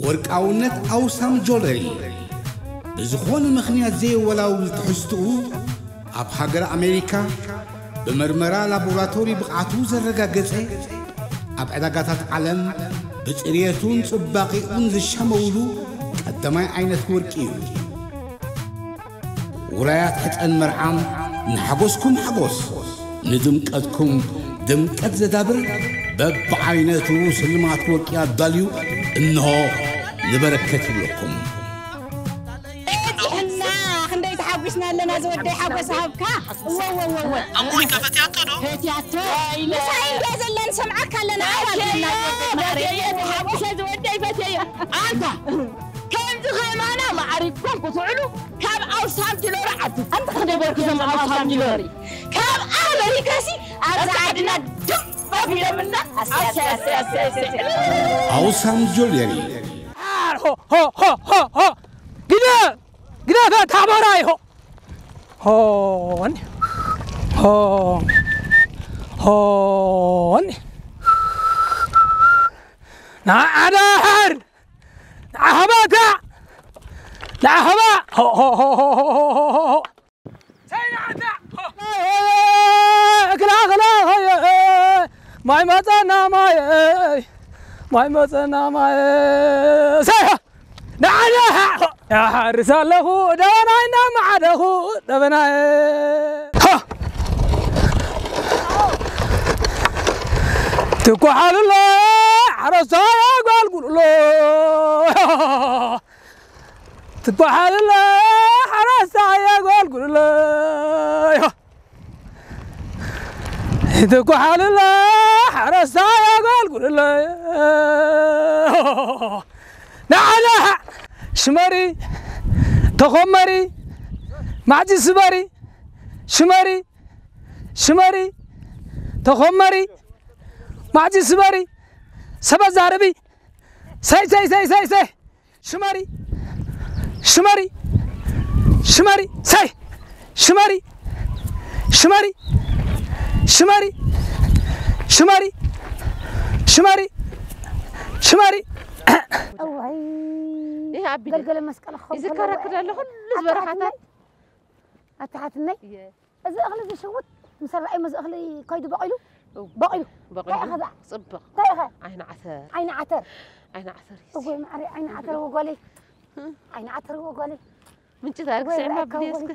ወርቃውነት ኣውሳም ጆለሪ ብዝኾነ ምኽንያት ዘየወላውል ትሕዝትኡ ኣብ ሃገር ኣሜሪካ ብመርመራ ላቦራቶሪ ብቕዓቱ ዘረጋገጸ ኣብ ዕዳጋታት ዓለም ብጽርየቱን ጽባቒኡን ዝሻመውሉ ቀዳማይ ዓይነት ወርቂ እዩ። ውራያት ሕጸን መርዓም ንሓጎስኩም ሓጎስ፣ ንድምቀትኩም ድምቀት ዘዳብር በብዓይነቱ ስልማት ወርቂ ኣዳልዩ እንሆ ንበረከት ይብለኩም። በዚሕና ክንደይ ተሓጒስና ኣለና ዝወደይ ሓጎስ ሃብካ። እወ እወ እወ እወ። ኣሞይ ከፈትያቶ ዶ? ፈትያቶ ምሳይ እንድያ ዘለና ንሰምዓካ ኣለና። ኣዋል ፈትየዮ ተሓጒሰ ዝወደይ ፈትየዮ። ኣንታ ከምዚ ከማና ማዕሪግኩም ክትውዕሉ ካብ ኣውሳም ጅሎሪ ዓዲ ኣንታ ክደበርኩ ዘም ኣውሳም ጅሎሪ ካብ ኣመሪካሲ ኣብዚ ዓድና ድም ኣቢሎምና። ኣሰይ ኣሰይ ኣሰይ ኣሰይ ኣሰይ። ኣውሳም ጆለሪ ሆ ሆ ሆ ሆ ሆ ግደ ግደ ታቦራይ ሆ ሆን ሆ ሆን ንዓዳሕር ንዓኸባታ ንዓኸባ ሆ ሆ ሆ ሆ ሆ ሆ ሰይናዕታ ሆ ክላ ክላ ሆየ ማይ መፀና ማየ ማይ መፀና ማየ ሰይ ንዓደ ይሓርስ ኣለኹ ደበናይ እናመዓደኹ ደበናይ ትኳሓሉሎ ሓረስታይ ኣጓልጉሉሎ ትኳሓሉሎ ሓረስታይ ኣጓልጉሉሎ ትኳሓሉሎ ሓረስታይ ኣጓልጉሉሎ ንዓዳ ሽመሪ ተኾመሪ ማዕጂ ስበሪ ሽመሪ ሽመሪ ተኾመሪ ማዕጂ ስበሪ ሰበ ዛርቢ ሰይ ሰይ ሰይ ሰይ ሰይ ሽመሪ ሽመሪ ሽመሪ ሰይ ሽመሪ ሽመሪ ሽመሪ ሽመሪ ሽመሪ ሽመሪ እዋይ ይህ ኣቢለ ገልገለ መስቀል ክኸውን ይዝከረክ ከለዎ ዘሎ ኩሉ ዝበረኻታት ኣትሓትነይ ኣትሓትነይ እየ። እዚ እኽሊ ዝሽውጥ ምስ ኣርኣዩ እዚ እኽሊ ከይዱ በቂሉ በቂሉ እንታይ ኢኸ በቂሉ ደኣ ፅብቕ እንታይ ኢኸ ዓይኒ ዓተር ዓይኒ ዓተር ዓይኒ ዓተር እዩ። እጎይ ማዕረ ዓይኒ ዓተር ወጓለይ ዓይኒ ዓተር ወጓለይ ምንጭ ታሪክ ወይ ስዕማ ረኣካ ብድየስክ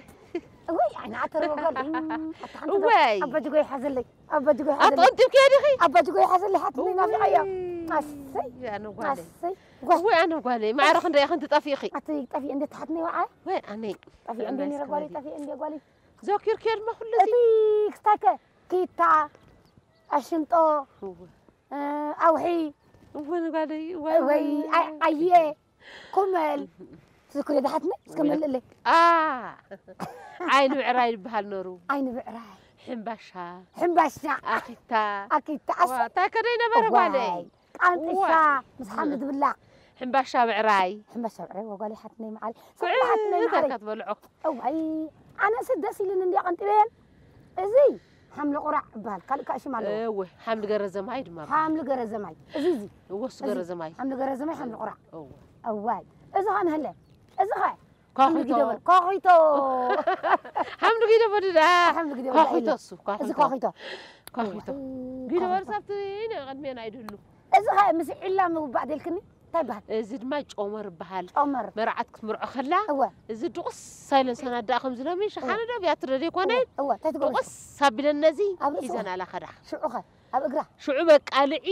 እወይ ዓይኒ ዓተር ወጓለይ ኣታ ሓንቲ ዶ እወይ። ኣባ ጅጎ ይሓዘለይ ኣባ ጅጎ ይሓዘለይ ኣጠንጢብክዮ ዲኺ ኣባ ጅጎ ይሓዘለይ ሓትነይ ናፊቐዮ ኣሰይ ኣነ ጓለይ ኣሰይ ጓል ወይ ኣነ ጓለይ ማዕረ ክንደይ ኢኽን ትጠፊእኺ ኣቲ ጠፊእ እንደ ተሓትነይ ወዓይ ወይ ኣነይ ጠፊእ እንደ ነረ ጓለይ ጠፊእ እንደ ጓለይ ዘኪርክዮ ድማ ኩሉ እቲ ክስታይከ ኪታ ኣሽምጦ ኣውሒ እውን ጓለይ ወይ ኣየ ኩመል ትዝክሪ ድሓትኒ እስከ መልእለይ ኣ ዓይኒ ብዕራይ ይበሃል ነሩ ዓይኒ ብዕራይ ሕምባሻ ሕምባሻ ኣኺታ ኣኪታ ኣስ ዋ፣ እንታይ ከደይ ነበረ ጓለይ ቃንጥሻ ዋይ። ምስ ሓምሊ ዝብላዕ ሕምባሻ ብዕራይ ሕምባሻ ብዕራይ ወጓለይ ሓትነይ መዓል ኩዕል ሓትነይ መዓል ተካት በልዖ እዋይ ኣነስ ደስ ኢልን እንዲያ ቀንጢበየን እዚ ሓምሊ ቁራዕ ይበሃል ካልእ ካእ ሽም ኣለዎ እወ ሓምሊ ገረዘማይ ድማ ሓምሊ ገረዘማይ እዚ እዚ እወሱ ገረዘማይ ሓምሊ ገረዘማይ ሓምሊ ቁራዕ እወ እዋይ እዚ ኸ ንህለ እዚ ኸ ካኺቶ ካኺቶ ሓምሊ ጊደ በድዳ ሓምሊ ጊደ ካኺቶ እሱ እዚ ካኺቶ ካኺቶ ካኺቶ ጊደ በርሳብቲ ቅድሜና ይድሉ እዚ ኸ ምስ ዒላ ምውባእ ደልክኒ እንታይ ይበሃል እዚ ድማ ጮመር ይበሃል ጮመር መርዓት ክትምርዖ ከላ እወ እዚ ድቑስ ሳይለንሰን ኣዳኣ ከም ዝለሚ ሸሓነ ዶ ብያትረ ዘይኮነ እወ እንታይ ትገብሩ ድቑስ ኣቢለነዚ ኣብ ርእሲ ሒዘን ኣላ ከዳ ሽዑ ኸ ኣብ እግራ ሽዑ በቃልዒ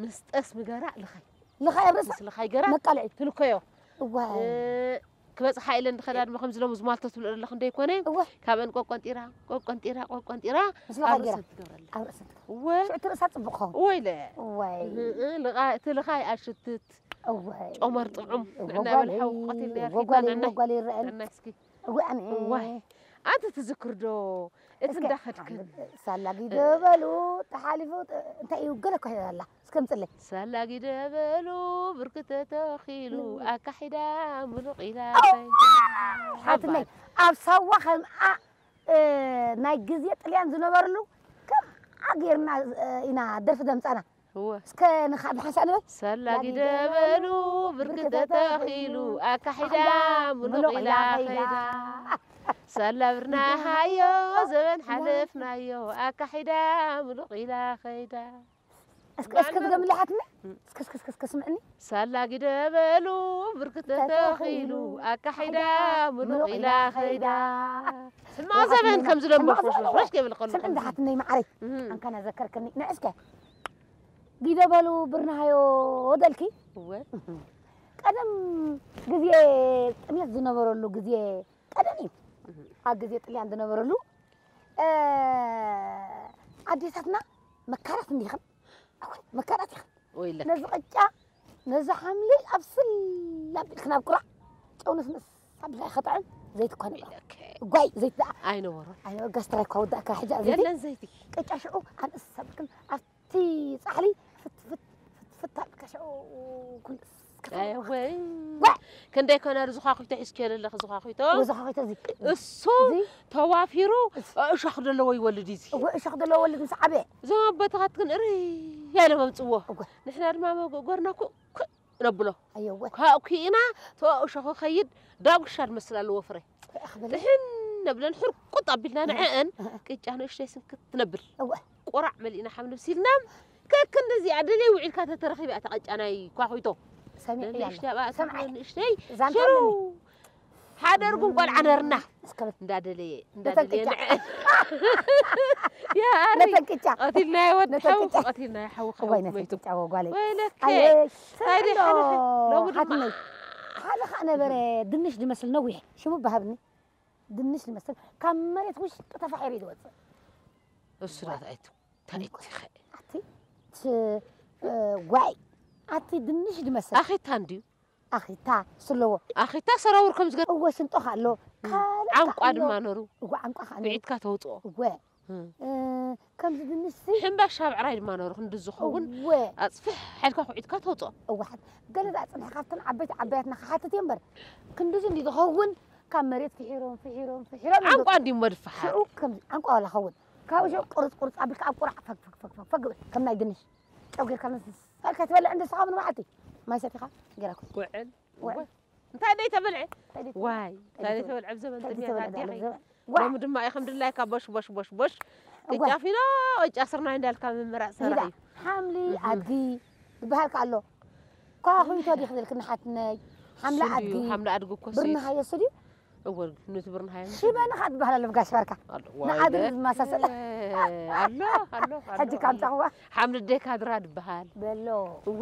ምስ ጠስሚ ገራ ልኸይ ልኻይ ኣብ ርእሳ ምስ ልኻይ ገራ መቃልዒ ትልከዮ እዋይ እ፣ ክበፅሓ ኢለን ድኸዳ ድማ ከምዚ ሎም ዝማልቶ ትብሎ ዘለኹ እንደይኮነ እወ ካብአን ቆቆንጢራ ቆቆንጢራ ቆቆንጢራ ምስ ልኻይ ኣብ ገራ ርእሰን ትገብረላ ኣብ ርእሰን እወ ሽዑ እቲ ርእሳ ፅቡቅ ኸውን ወይለ እዋይ እህ፣ እህ፣ ልቓ- እቲ ልኻይ ኣሽትት እዋይ ጮመር ጥዑም እወ ንዕና ጓለይ፣ በልሓው ቆት ኢልና እወ ጓለይ፣ ርኪብና እወ ጓለይ ይረአየኒ። ናና እስኪ እወ ኣነ እዋይ ኣንተ ትዝክር ዶ እቲ እስከ እንዳኸድክን ሓምድ ሳላ ጊደ በሉ ተሓሊፉ እንታይ እዩ ገለ እኮ ኣላ እስከ ምፅለይ ሳላ ጊደ በሉ ብርክ ተተኺሉ ኣካሒዳ ምሉቕ ኢላ ሓትነይ ኣብ ሳዋ ከምኣ እ፣ ናይ ግዜ ጥልያን ዝነበርሉ ከምኣ ጌርና እ፣ ኢና ደርፊ ደምፃና እወ። እስከ ንኻ ብሓንሳእ ንበል። ሰላ ጊደበሉ ብርክ ተተኺሉ ኣካሒዳ ምሉቕ ኢላ ኸይዳ። ሰላ ብርና ሃዮ ዘበን ሓለፍናዮ ኣካሒዳ ምሉቕ ኢላ ኸይዳ። እስከ እስከ ድገምላ ሓትነ። እስከ እስከ እስከ እስከ ስምዕኒ። ሳላ ጊደበሉ ብርክ ተተኺሉ ኣካሒዳ ምሉቕ ኢላ ኸይዳ። ሕማቕ ዘበን ከም ዝለምዶ ሕሽሕሽ ከብል ከሎ ስምዕ እንዳ ሓትነይ መዓረይ። ኣንካና ዘከርከኒ ንዕስከ ጊደበሉ ብርናሃዮ ወደልኪ። እወ ቀደም ግዜ ጥሜት ዝነበረሉ ግዜ ቀደም እዩ። ኣብ ግዜ ጥልያን ዝነበረሉ ኣዴታትና መካራት እንዲኽን መካራት ኢኽን። ወይለክ ነዚ ቅጫ ነዚ ሓምሊ ኣብስል ኣቢልክን ኣብ ቁራዕ ጨው ነስነስ ኣቢልካ ይኸጥዕን። ዘይቲ እኳ ነበር ወይለክ ጓይ ዘይቲ ደኣ ኣይነበሮን ኣይነ ጋስትራይ እኳ ወዳእካ ሕጂ ዘይቲ የለን ዘይቲ ቅጫ ሽዑ ኣንእስ ኣቢልክን ኣብቲ ጻሕሊ ፍትፍት ፍትፍት ኣቢልካ ሽዑ ኩንስ ወይ ጓይ ክንደይ ኮነ ዝኻኺቶ ሒዝኪዮ ዘለኺ ዝኻኺቶ ወዚ ኻኺቶ እዚ እሱ ተዋፊሩ እሾኽ ዘለዎ ይወልድ እዩ እዚ እወ እሾኽ ዘለዎ ወልድ ምስ ዓበየ እዞም ኣቦታት ግን እርይ ያለ መምፅዎ እወ ንሕና ድማ መጎጎርና ኩ ኩ ነብሎ ኣየወ ካብኩ ኢና ተእሾኹ ኸይድ ዳጉሻ ዝመስል ኣለዎ ፍረ ኣኽበለ ጥሕን ነብለን ሕርቁጥ ኣቢልና ንዐአን ቅጫ ንእሽተይ ስንክት ትነብል እወ ቆራዕ መሊእና ሓምድ ሲልና ከክ እንደዚኣ ደለይ ውዒልካ ተተረኺበ እያ ተቐጫ ናይ ኳኹይቶ ሰሚዕ እያ ንእሽተይ ኣብኣ ሰምዓይ ንእሽተይ ዛንታ ሽሩ ኣለኒ ሓደ እርጉም ቆልዓ ነርና እስከ በል እንዳደለየ እንዳደለየ ነተን ንዐ ቅጫ ያ ኣሪ ነተን ቅጫ ቀቲልናዮ ወዲ ነተን ሓው ቅጫ ቀቲልናዮ ሓው እዋይ ከመይ ነተን ቅጫ ወጓለይ ወይለከ ኣየ ታዲያ ሰምዕዶ ሓለኸ ሎሚ ድማ ሓትነይ ሓደ ከዓ ነበረ ድንሽ ዝመስል ነዊሕ ሽሙ በሃብኒ ድንሽ ዝመስል ካብ መሬት ውሽጢ ተፋሒሩ እዩ ዝወፅእ እሱ ናት ኣይቱ ታይትኸ ኣቲ ት- እ፣ ጓይ ኣቲ ድንሽ ዝመስል ኣኺታ እንድዩ ኣኺታ ስለዎ ኣኺታ ሰራውር ከም ዝገ እወ ሽንጦ ኣሎ ካልእ ዓንቋ ከዓ ኣሎ። ድማ ነሩ እወ ዓንቋ ከዓ ነሩ። ብዒትካ ተውፅኦ እወ እ፣ ከምዚ ድንሽ ሲ ሕምባሻ ብዕራይ ድማ ነሩ ክንዲ ዝኸውን እወ ኣፅፍሕ ሓልካ ኩዒትካ ተውፅኦ እወ ሓት ገለ ዝኣፅንሐ ካብተን ዓበይቲ ዓባያትና ክሓትት እየ እምበር ክንድዚ እንዲ ዝኸውን ካብ መሬት ፍሒሮም ፍሒሮም ፍሒሮም እዮም ዓንቋ እንዲ መድፍሓር ሽዑ ከምዚ ዓንቋ ዋላ ኸውን ካብኡ ሽዑ ቁርፅ ቁርፅ ኣቢልካ ኣብ ቁራዕ ፈግ ፈግ ፈግ ፈግ ፈግ ከም ናይ ድንሽ ጨው ጌርካ ምስ ኣልካ ትበልዕ እንደ ስኻ ምን መዓልቲ ማይ ሰቲኻ ጌራኩ ውዕል ውዕል። እንታይ ደይ ተበልዐ እንታይ ደይ ዋይ እንታይ ደይ ተበልዐ? ተበልዐ ኣብ ዘበን እንታይ ደይ ጥሜት ተበልዐ ኣዴኺ ዳዕሮ ዘበን? ዋ! ሎሚ ድማ ኢኸም ድላይካ ቦሽ ቦሽ ቦሽ ቦሽ እዋ። ቅጫ ፊኖ ቅጫ ስርናይ እንዳልካ ምምራፅ ሰራሕ ሂዳ እዩ ሓምሊ ኣድጊ ዝበሃል ከ ኣሎ ኳኹይቶ ዲኽ ዘልክኒ ሓትነይ ሓምሊ ሽንዲ ኣድጊ ሓምሊ ኣድጊ እኮ ብርኒ ስዩ ሃየሱ ድዩ እወ ነቲ ብርኒ ሃየ ሽበኒ ኻ ትበሃል ኣሎ ብጋሽ ባርካ ኣሎ ንዓድሪ ዋይለ ዝመሳሰል ኣሎ ኣሎ ሕጂ ኣሎ። ካምፃኽዋ ሓምሊ ደይ ካድራ ድበሃል በሎ እወ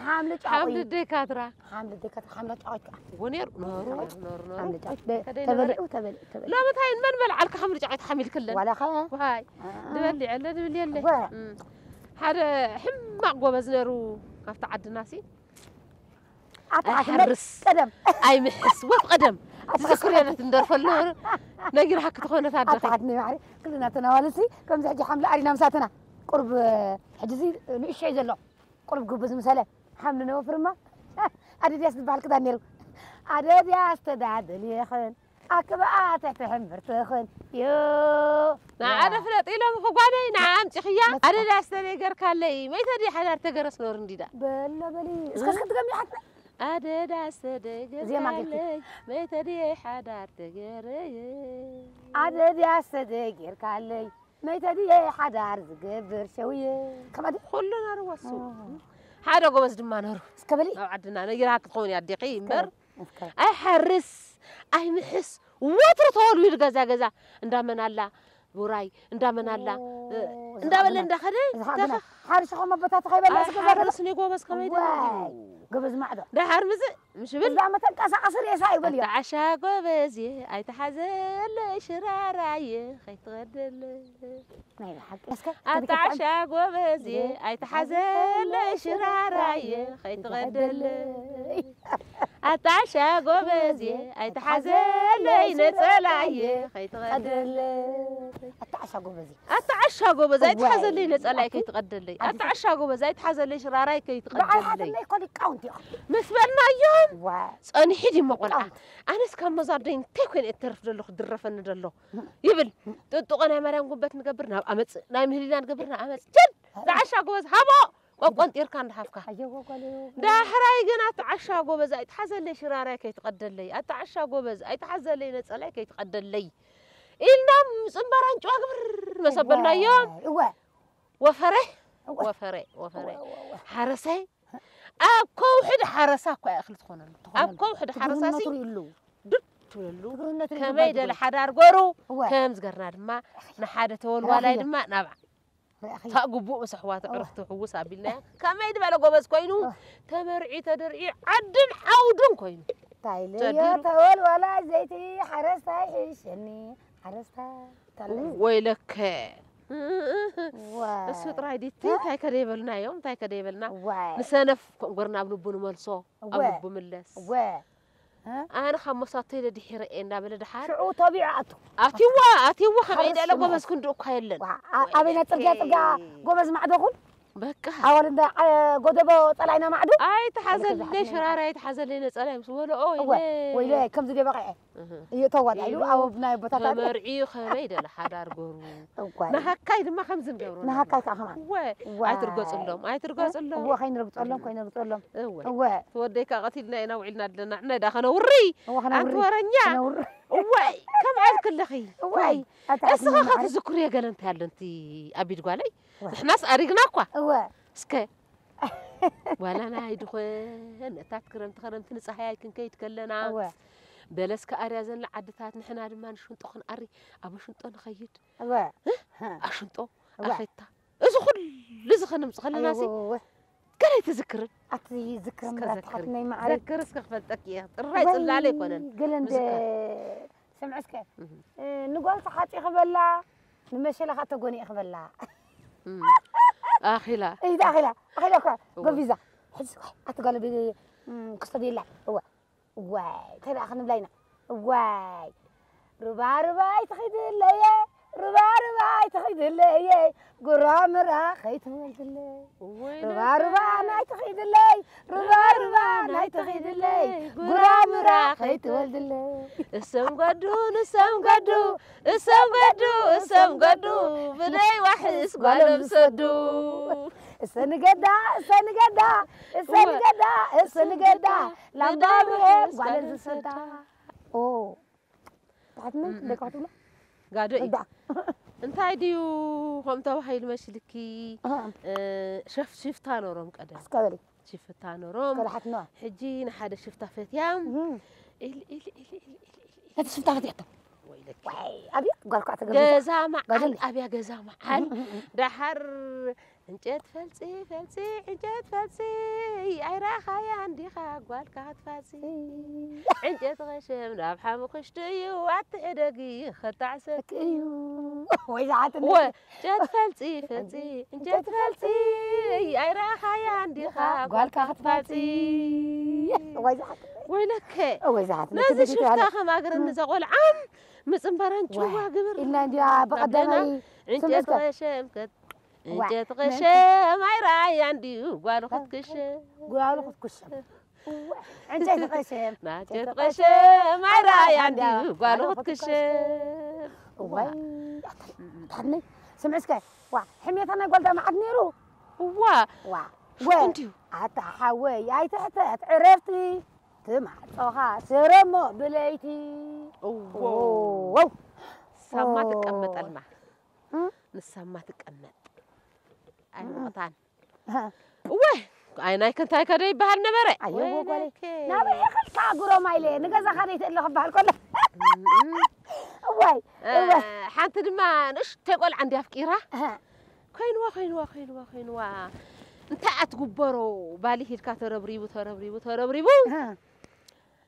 ሓምሊ ጫቑ ሓምሊ ደይ ካድራ ሓምሊ ደይ ካድራ ሓምሊ ጫቑ ከዓ እወ ነይሩ ነሩ ነሩ ነሩ ሓምሊ ጫቑ ከደይ ተበሊዑ ነበረ። ተበሊዑ ተበሊዑ ሎሚ እንታይ መን በልዓልካ ሓምሊ ጫቑ ሓሚልክለን ዋላ ኸ ዋይ ድበሊ ኣለ ድብል የለ ወ። እም። ሓደ ሕማቕ ጎበዝ ነሩ ካብቲ ዓድና ሲ ኣታ ኣይሓርስ ቀደም ኣይምሕስ ወፍ ቀደም ዝዝክርዮነት እንደርፈሎ ነጊርካ ክትኾነት ኣደኺ ኣታ ሓትኒ ማዕሪ ክልና ተናዋልሲ ከምዚ ሕጂ ሓምሊ ኣሪና ምሳተና ቁርብ ሕጂ እዚ ንእሽተይ ዘሎ ቁርብ ግቡ ዝምሰለ ሓምሊ ነወፍርማ ኣደድያስ ዝበሃል ክዳን ነይሩ ኣደድያስ ተዳደልየኽን ኣክብኣ ትሕቲ ሕምብርትኽን ዮ ንዓደ ፍለጥ ኢሎም ጓደይ ንዓ ኣምፂኽያ ኣደዳ ስተደይ ገርካለይ መይተ ድየ ሓዳር ተገረስ ኖር እንዲዳ በሎ በሊ እስከ እስከ ትገሚ ሓትኒ ኣደዳ ስተደይ ዜማ ገርኪ። ገርካለይ መይተ ድየ ሓዳር ተገረየ ኣደድያ ሰደ ጌርካለይ መይተ ድየ ሓዳር ዝገብር ሸውየ ከማዲ ኩሉ ነርወሱ ሓደ ጎበዝ ድማ ነሩ እስከ በሊ ኣብ ዓድና ነጊራ ክትኸውን እያ ኣዴኺ እምበር እስከ ኣይሓርስ ኣይምሕስ ወትሩ ተወልዊሉ ገዛ ገዛ እንዳመን ኣላ ውራይ እንዳመን ኣላ እንዳበለ እንዳኸደ ሓርሽ ኸም ኣቦታት ኸይበላ እስከ ዘገዛ ሓርስ ኒ ጎበዝ ከመይ ዋይ ጎበዝ ማዕዶ ደሓር ምዝእ ምሽ ብል እዛ መተንቀሳቐሲ ሬሳ ይበልዮ ኣታዓሻ ጎበዝ እየ ኣይተሓዘለይ ሽራራየ ከይትቐደለይ ናይ ብሓቂ እስከ ኣታዓሻ ጎበዝ እየ ኣይተሓዘለይ ሽራራየ ከይትቐደለይ ኣታዓሻ ጎበዝ እየ ኣይተሓዘለይ ነፀላየ ከይትቐደለይ ኣታዓሻ ጎበዝ ኣታዓሻ ጎበዝ ኣይተሓዘለይ ነፀላይ ከይትቐደለይ ኣታዓሻ ጎበዝ ኣይተሓዘለይ ሽራራይ በዓል ከይትቐደለይ ሓትነይ እኮ ሊቃውንቲ ኢኹም ምስ በልናዮም ዋ ጸኒሑ ድሞ ቆልዓ ኣነስ ካብ መዛርደይ እንታይ ኮይነ እተርፍ ደለኹ ድረፈኒ ደሎ ይብል ጥጡቐ ናይ ማርያም ጉበት ንገብር ናብ ኣመፅእ ናይ ምህሊና ንገብር ናብ ኣመፅእ ጀል ዝዓሻ ጎበዝ ሃቦ ቆቆንጢርካ እንዳሓፍካ። ኣየወ ጓለዮ። ዳሕራይ ግን ኣቲ ዓሻ ጎበዝ ኣይትሓዘለይ ሽራራይ ከይትቐደለይ፣ ኣቲ ዓሻ ጎበዝ ኣይትሓዘለይ ነጸላይ ከይትቐደለይ ኢልና ምጽንባር ኣንጭዋ ግብር መሰበልናዮ። እወ። ወፈረ እወ። ወፈረ ወፈረ እወ፣ እወ፣ እወ። ሓረሳይ ኣብ ከውሒ ድ ሓረሳ እኮ እያ እኽሊ ትኾነሉ። ትኾነሉ። ኣብ ከውሒ ድ ሓረሳ ሲ ትግርነቱ ርእሉ። ዱድ ትብለሉ። ትግርነቱ ርእሉ ከመይ ባይ ደለ ትኾነሉ። ሓዳር ገሩ እወ። ከም ዝገርና ድማ ንሓደ ተወልዋላይ ርኣኽዮ። ድማ ናብዓ ርኣኽዮ። ታእ ግቡእ ምስ ኣሕዋቱ ኣዋ። ዕርፍቲ ሕውስ ኣቢልናዮ። ከመይ ዝበለ ጎበዝ ኮይኑ፣ ኣዋ። ተመርዒ ተደርዒ ዓድን ዓውድን ኮይኑ። እንታይ ኢለዮ ሰዲሩ። ተወልዋላይ ዘይቲ ሓረስታይ ሕሸኒ፣ ሓረስታይ ታለይ። ወይለከ። ዋ። እሱ ጥራይ ዲቲ፣ እ? እንታይ ከደይበልና እዮም፣ እንታይ ከደይበልና። ዋይ። ንሰነፍ ኮንጎርና ኣብ ልቡ ንመልሶ፣ ኣብ እወ። ልቡ ምለስ። እወ። እ? ኣነ ካብ መሳቶ ኢለ ድሒረ እየ እንዳበለ ድሓር ሽዑ ተቢዑ ኣቱ። ኣትይዋ፣ ኣትይዋ፣ ከመይ ሓረስ ደለ ጀመረ። ጎበዝ ክንዱ እኳ የለን። ዋ፣ ኣ-፣ ኣበይና ጽርግያ፣ ጽርግያ ወይለከ። ጎበዝ ማዕዶ ኩን? በቃ። ኣወል እንዳ፣ ዓ-፣ ጎደቦ ጸላይና ማዕዶ? ኣይተሓዘለይ ኣነ ከብዛሓት ሽራራ፣ ኣይተሓዘለይ ነጸላይ ምስ በሎ፣ ኦ፣ እወ፣ ኢለ። ወይለ፣ ከምዚ ደበቐዐ። እህ። እየ ተዋድ ኢሉ ኢሉ ኣብ ናይ ቦታታት። ተመርዒ ከመይ ደለ ሓዳር ገሩ። እዋይ። ንሃካይ ድማ ከምዚ ንገብሮ ንሃካይ ኣለና። ከዓ ከማን። እወ፣ እዋይ። ኣይትርገጽሎም፣ ኣይትርገጽሎም። እወ፣ ከይንርግጸሎም፣ ከይንርግጸሎም። እወ። እወ። ትወደይካ ቀቲልና ኢና ውዒልና ኣለና። ዕነ ዳ ከነውሪ። እወ፣ ከነውሪ። ኣንቲ ወረኛ። ከነውሪ። እወይ፣ ከም ኣልክለኺ። እወይ። እወይ። ኣታ እስኻ ሓፍትና ካብ ማዕረ። ትዝክርዮ ገለ እንታይ ኣሎ፣ እንቲ ኣቢድ ጓለይ? እወ። ንሕናስ ኣሪግና እኳ። እወ። እስከ ዋላ ናይ ድኾን እታት ክረምቲ፣ ክረምቲ ንፀሃይ ኣይክንከይድ ከለና፣ እወ። በለስ ከኣርያ ዘላ ዓድታት፣ ንሕና ድማ ንሽንጦ ክንኣሪ፣ ኣብ ሽንጦ ንኸይድ። እወ። እ? ኣሽንጦ፣ እወ። ኣኼታ። እዚ ኩሉ እዚ ከነምጽእ ከለና ሲ፣ ኣይወ፣ እወ። ገለ ኣይትዝክርን? ኣቲ ዝክር እስከ ምራት ዘክሪ። ሓትነይ ማዕረይ። ዘክር እስከ ክፈልጠኪ እየ። ጥራይ እወይ፣ ጽላለ ኣይኮነን። ገለ እንደ ዝክር። ስምዒ እስከ፣ እህ። እ፣ ንጓል ተሓጺ ክበላ፣ ንመሸላ ኸኣ ተጎኒኤ ክበላ። እም። ኣኺላ። ኢዳ ኣኺላ፣ ኣኺላ እኳ እወ። ጎቢዛ። ሕጂ እኳ ኣቲ ጓል ብ-፣ እም፣ ክስተድየላ። እወ። እዋይ፣ እንታይ ደኣ ክንብላ ኢና? እዋይ። ሩባ ሩባ ኣይትኺድለየ፣ ሩባ ሩባ ኣይትኺድለየ፣ ጉራምራ ከይትወልድለይ። እወይ ሩባ ሩባ ናተይ። ናይትኺድለይ፣ ሩባ ሩባ ናይትኺድለይ፣ ጉራምራ ከይትወልድለይ። እሰም ጓዱ፣ ንሰም ጓዱ፣ እሰም ጓዱ፣ እሰም ጓዱ፣ ብለይ ዋሕስ ጓሎም ዝሰዱ። እሰ ንገዳ፣ እሰ ንገዳ፣ እሰ እወ። ንገዳ፣ እሰ ንገዳ፣ ላምባ ብሄር ጓሎም ዝሰዳ። ኦ። ተሓትነ እም፣ ደቂ እም። ትብሎ? ጋዶ እዩ። እዳ። እንታይ ድዩ ከምኡ ተባሂሉ መሲልኪ? ኣሃ። እ፣ ሸፍ-፣ ሽፍታ ነሮም ቀደም። እስከ በሊ። ሽፍታ ነሮም። እስከ ተሓትነዋ። ሕጂ ንሓደ ሽፍታ ፈትያ። እም። ኢል፣ ኢል፣ ኢል። ነቲ ሽፍታ ፈትያቶ። ወይለኪ። ዋይ፣ ኣብያ፣ ጓል ኳዕ ተገምታ። ገዛ መዓል፣ ጋዶ። ኣብያ ገዛ መዓል። እም፣ እም፣ እም። ደሓር ዕንጨት ፈልጺ፣ ፈልጺ፣ ዕንጨት ፈልጺ፣ ኣይረኣኻያን ዲኻ ጓልካ ክትፋጺ? ዕንጨት ቐሸም ናብ ሓሙኽሽቲ እዩ፣ ኣትሕደጊ ኸታዕሰኪ እዩ። ወይ ዝሓትነ። ወ-፣ ዕንጨት ፈልጺ፣ ፈልጺ፣ ዕንጨት ፈልጺ፣ ኣይረኣኻያን ዲኻ ጓልካ ጓልካ ክትፋጺ? ክትፋጺ? ወይ ዝሓትነ። ወይለከ። ወይ ዝሓትነ። ነዚ ክብደት ሽፍታ ይበሃል። ከም ኣግረኒ እም። ዘቖልዓም ምጽንበረን ዋ፣ ጭዋ ግብር። ኢልና እንዲያ ካብ በቐዳማይ ደህና ዕንጨት ስምዕስከ። ቐሸም ከት-፣ ዋ፣ ዕንጨት መን ቀሸም ኣይረኣያ እንድዩ ጓሉ ክትክሸም። ጓሉ ክትክሸም። ዋ፣ ዕንጨይቲ ቀሸም፣ ናጨት ዕንጨይቲ ቀሸም ኣይረኣያ እንድዩ ጓሉ ጓሉ ክትክሸም። ክትክሸም። እዋይ፣ ዋ። ኣታ-፣ ኣታ ሓትነይ፣ ስምዒ እስከ። ዋ፣ ሕሜታ ናይ ጓል ዳማ ዓድ ነይሩ። እዋ። ዋ፣ ሽዑ ወ-፣ እንድዩ። ኣታ ሓወይ፣ ኣይትሕተት ዕረፍቲ፣ ትማዕጾኻ ስረሞ ብለይቲ። እዎ። እዎ። ሳማ ኦ። ትቀመጠልና። እም? ንሳማ ትቀመጥ። ኣይሞቕታን። ሃ። እወ፣ ኣይ ናይከ እንታይ ከደ ይበሃል ነበረ? ኣየዎ ወይ ጓለይ። ናይከ። ናበይ ኢኺ ኢልካ ጉሮማ ኢለ፣ ንገዛኻ ደይ ትእለ ክበሃል ከሎ። እም፣ እም። እዋይ፣ እ፣ እዋይ። ሓንቲ ድማ ንእሽተይ ቆልዓ እንድያ ኣፍቂራ። ሃ። ኮይንዋ፣ ኮይንዋ፣ ኮይንዋ፣ ኮይንዋ። እንታይ ኣትግበሮ? ባሊ ሂድካ ተረብሪቡ፣ ተረብሪቡ፣ ተረብሪቡ። ሃ።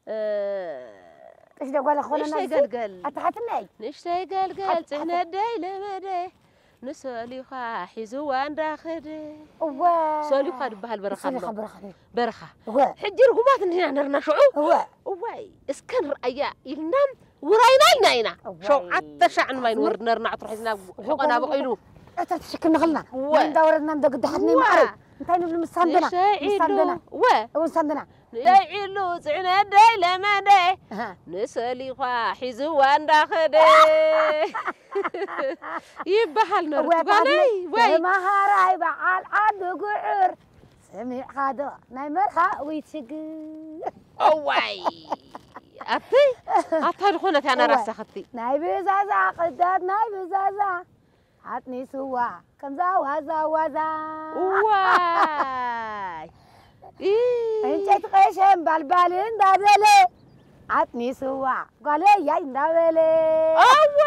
እ፣ ጥሽ ደጓለ ክኾነና ንእሽተይ ዝስል? ገልገል። ኣታ ሓትነይ። ንእሽተይ ገልገል፣ ሓት-፣ ሓት-፣ ጽዕነት ደይ ለመደ። ንሰሊኻ ሒዝዋ እንዳኸደ። እወ። ሰሊኻ ድበሃል በረኻ ኣሎ። ሰሊኻ በረኻ ኣሎ። በረኻ። እወ። ሕጂ ርጉማት እንዲና ነርና ሽዑ። እወ። እዋይ፣ እስከ ንርኣያ ኢልና ውራይና ኢልና ኢና። እዋይ። ሸውዓተ ሻዕ ንማይ ንወርድ ነርና፣ ዕትሮ ሒዝና እወ፣ ሕቖና እወ፣ በቒሉ። እታ ተሸክምና ከለና፣ እወ። እንዳወረድና እንደ ግዲ ሓትነይ እወ። መዓረይ። እንታይ ንብሉ? ምሳንደና፣ ንእሽተይ ኢሉ። ምሳንደና። እወ። እወ፣ ምሳንደና። ደይ ዒሉ ጽዕነት ደይ ለመደ ኣሃ። ንሰሊኳ ሒዝዋ እንዳኸደ ይበሃል ነሩ እወ፣ ጓለይ። ወይ ተማሃራይ በዓል ዓዲ ጉዕር፣ ሰሚዕኻ ዶ ናይ መርሃዊት ሽግር? እዋይ ኣቲ ኣታ ዝኾነት ያና እወ። ራሳ ኸቲ ናይ ብዛዛ ቅዳት ናይ ብዛዛ ኣጥኒስዋ ከምዛ ዋዛ ዋዛ። እዋይ ኢ- ዕንጨይቲ ቀሸም ባልባል እንዳበለ ኣጥኒስዋ ጓለያይ እንዳበለ። ኣዋ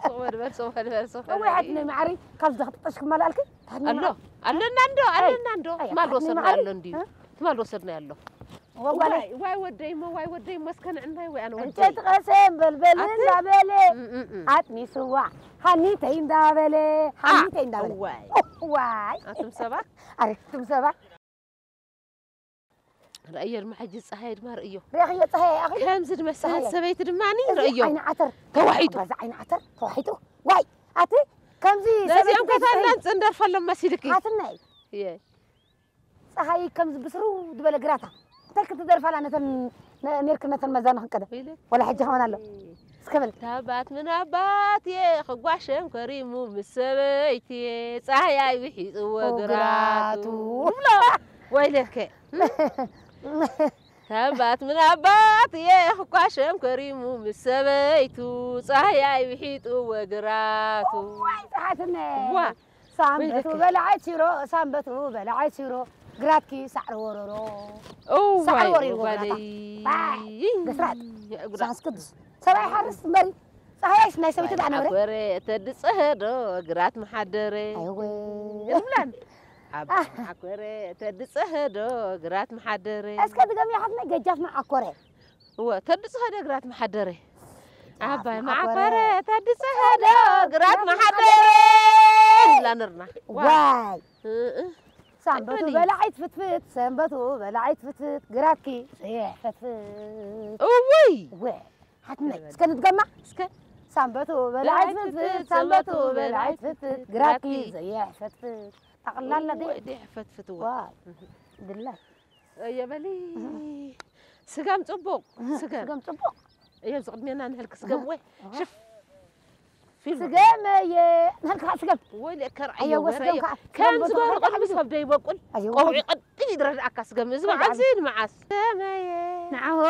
ሶበድ በል ሶበድ በል ሶበድ እወ ሓትነይ ማዕሪ ካብ ዝኽጥጠሽ ክመላልኪ ኣሎ ኣለና እንዶ ኣለና እንዶ ኣይ፣ ትማል ሓትነይ ወሰድና ማዕሪ። ኣሎ እንዲዩ እ? ትማል ወሰድና ኣሎ። ወጓለ ዋይ ዋይ ወደይ ሞ ዋይ ወደይ ሞ እስከ ንዕናይ ወይ ኣነ ወደይ እንጨት ቀሰም በልበል ኣቲ? እንዳበለ እም፣ እም፣ እም። ኣጥኒስዋ ሃኒተይ እንዳበለ ሃኒተይ እንዳበለ ዋይ። ዋይ ኣቱም ሰባት ኣረክቱም ሰባት ረእዮ ድማ ሕጂ ፀሃይ ድማ ርእዮ ሪኣኽዮ ፀሃይ ኣኺ ከምዚ ዝመሰለት ፀሃይ። ሰበይቲ ድማ እዚ ርእዮ ዓይኒ ዓተር ተዋሒጡ በዛ ዓይኒ ዓተር ተዋሒጡ ዋይ ኣቲ ከምዚ ነዚኦም ሰበይቲ ከታና ዘይትፀይፍ። ንፅንደርፈሎም መሲልኪ ሓትነይ እየ ፀሃይ ከም ብስሩ ዝበለ ግራታ እንታይ ክትደርፋላ ነተን ነ- ኔርክ ነተን መዛና ክንቀደ ወይለ ወላ ሕጂ ከመን ኣሎ እስከ በል ታባት ምን ኣባት እየ ክጓሸም ከሪሙ ምስ ሰበይቲ ፀሃይ ኣይብሒፅዎ ግራቱ ግራቱ። ንብሎ ወይለከ ታባት ምን ኣባት እየ ክጓሸም ከሪሙ ምስ ሰበይቱ ፀሃይ ኣይብሒፅዎ ግራቱ ዋይ ፀሓትነ ዋ ሳንበቱ በላዓይ ቲሮ ሳንበቱ በላዓይ ቲሮ ግራትኪ ሳዕሪ ወረሮ ሳዕሪ ወሪርዎ ግራታ ባይ በስራት ሳንስ ቅዱስ ሰብኣይ ሓርስ እምበሪ ፀሃያይስ ናይ ሰበይቲ ዳኣ ነበረ ኮረ ተድፀሀዶ ግራት መሓደረ ኣይወ ንብላን ኣብ ማዕኮረ ተድፀሀዶ ግራት መሓደረ እስከ ድገም ያሓትነ ገጃፍ መዓኮረ እወ ተድፅኸ ዶ ግራት መሓደረ ዓባይ መዓኮረ ተድፅኸ ዶ ግራት መሓደረ ንብላ ነርና ዋይ ሰንበቱ በላዓይት ፍትፍት ሰንበቱ በላዓይት ፍትፍት ግራትኪ ሰየሕ ፈትፍት እውይ ወ ሓትነይ እስከ ንድገማ እስከ ሰንበቱ በላዓይት ፍትፍት ሰንበቱ በላዓይት ፍትፍት ግራትኪ ሰየሕ ፈትፍት ጠቕላላ ደ ወዲ ፈትፍት ዋ ድላይ እየ በሊ ስጋም ጽቡቕ ስገም ስገም ጽቡቕ እየ ኣብዚ ቅድሜና ንህልክ ስገም ወይ ሽፍ ስገመየ ንህልክ ስገም ወይ ለከር ኣየወ ኣየወ ስገም ከኣ ከም ስገም ዝበሩ በቃ ቅድሚ ዓቢሱ። ሰብ ደይበቁል ኣየወ። ቆውዒ ቅድም ይድረድኣካ ስገም እዚ መዓዝ ንመዓዝ ስገመየ ንዓሆ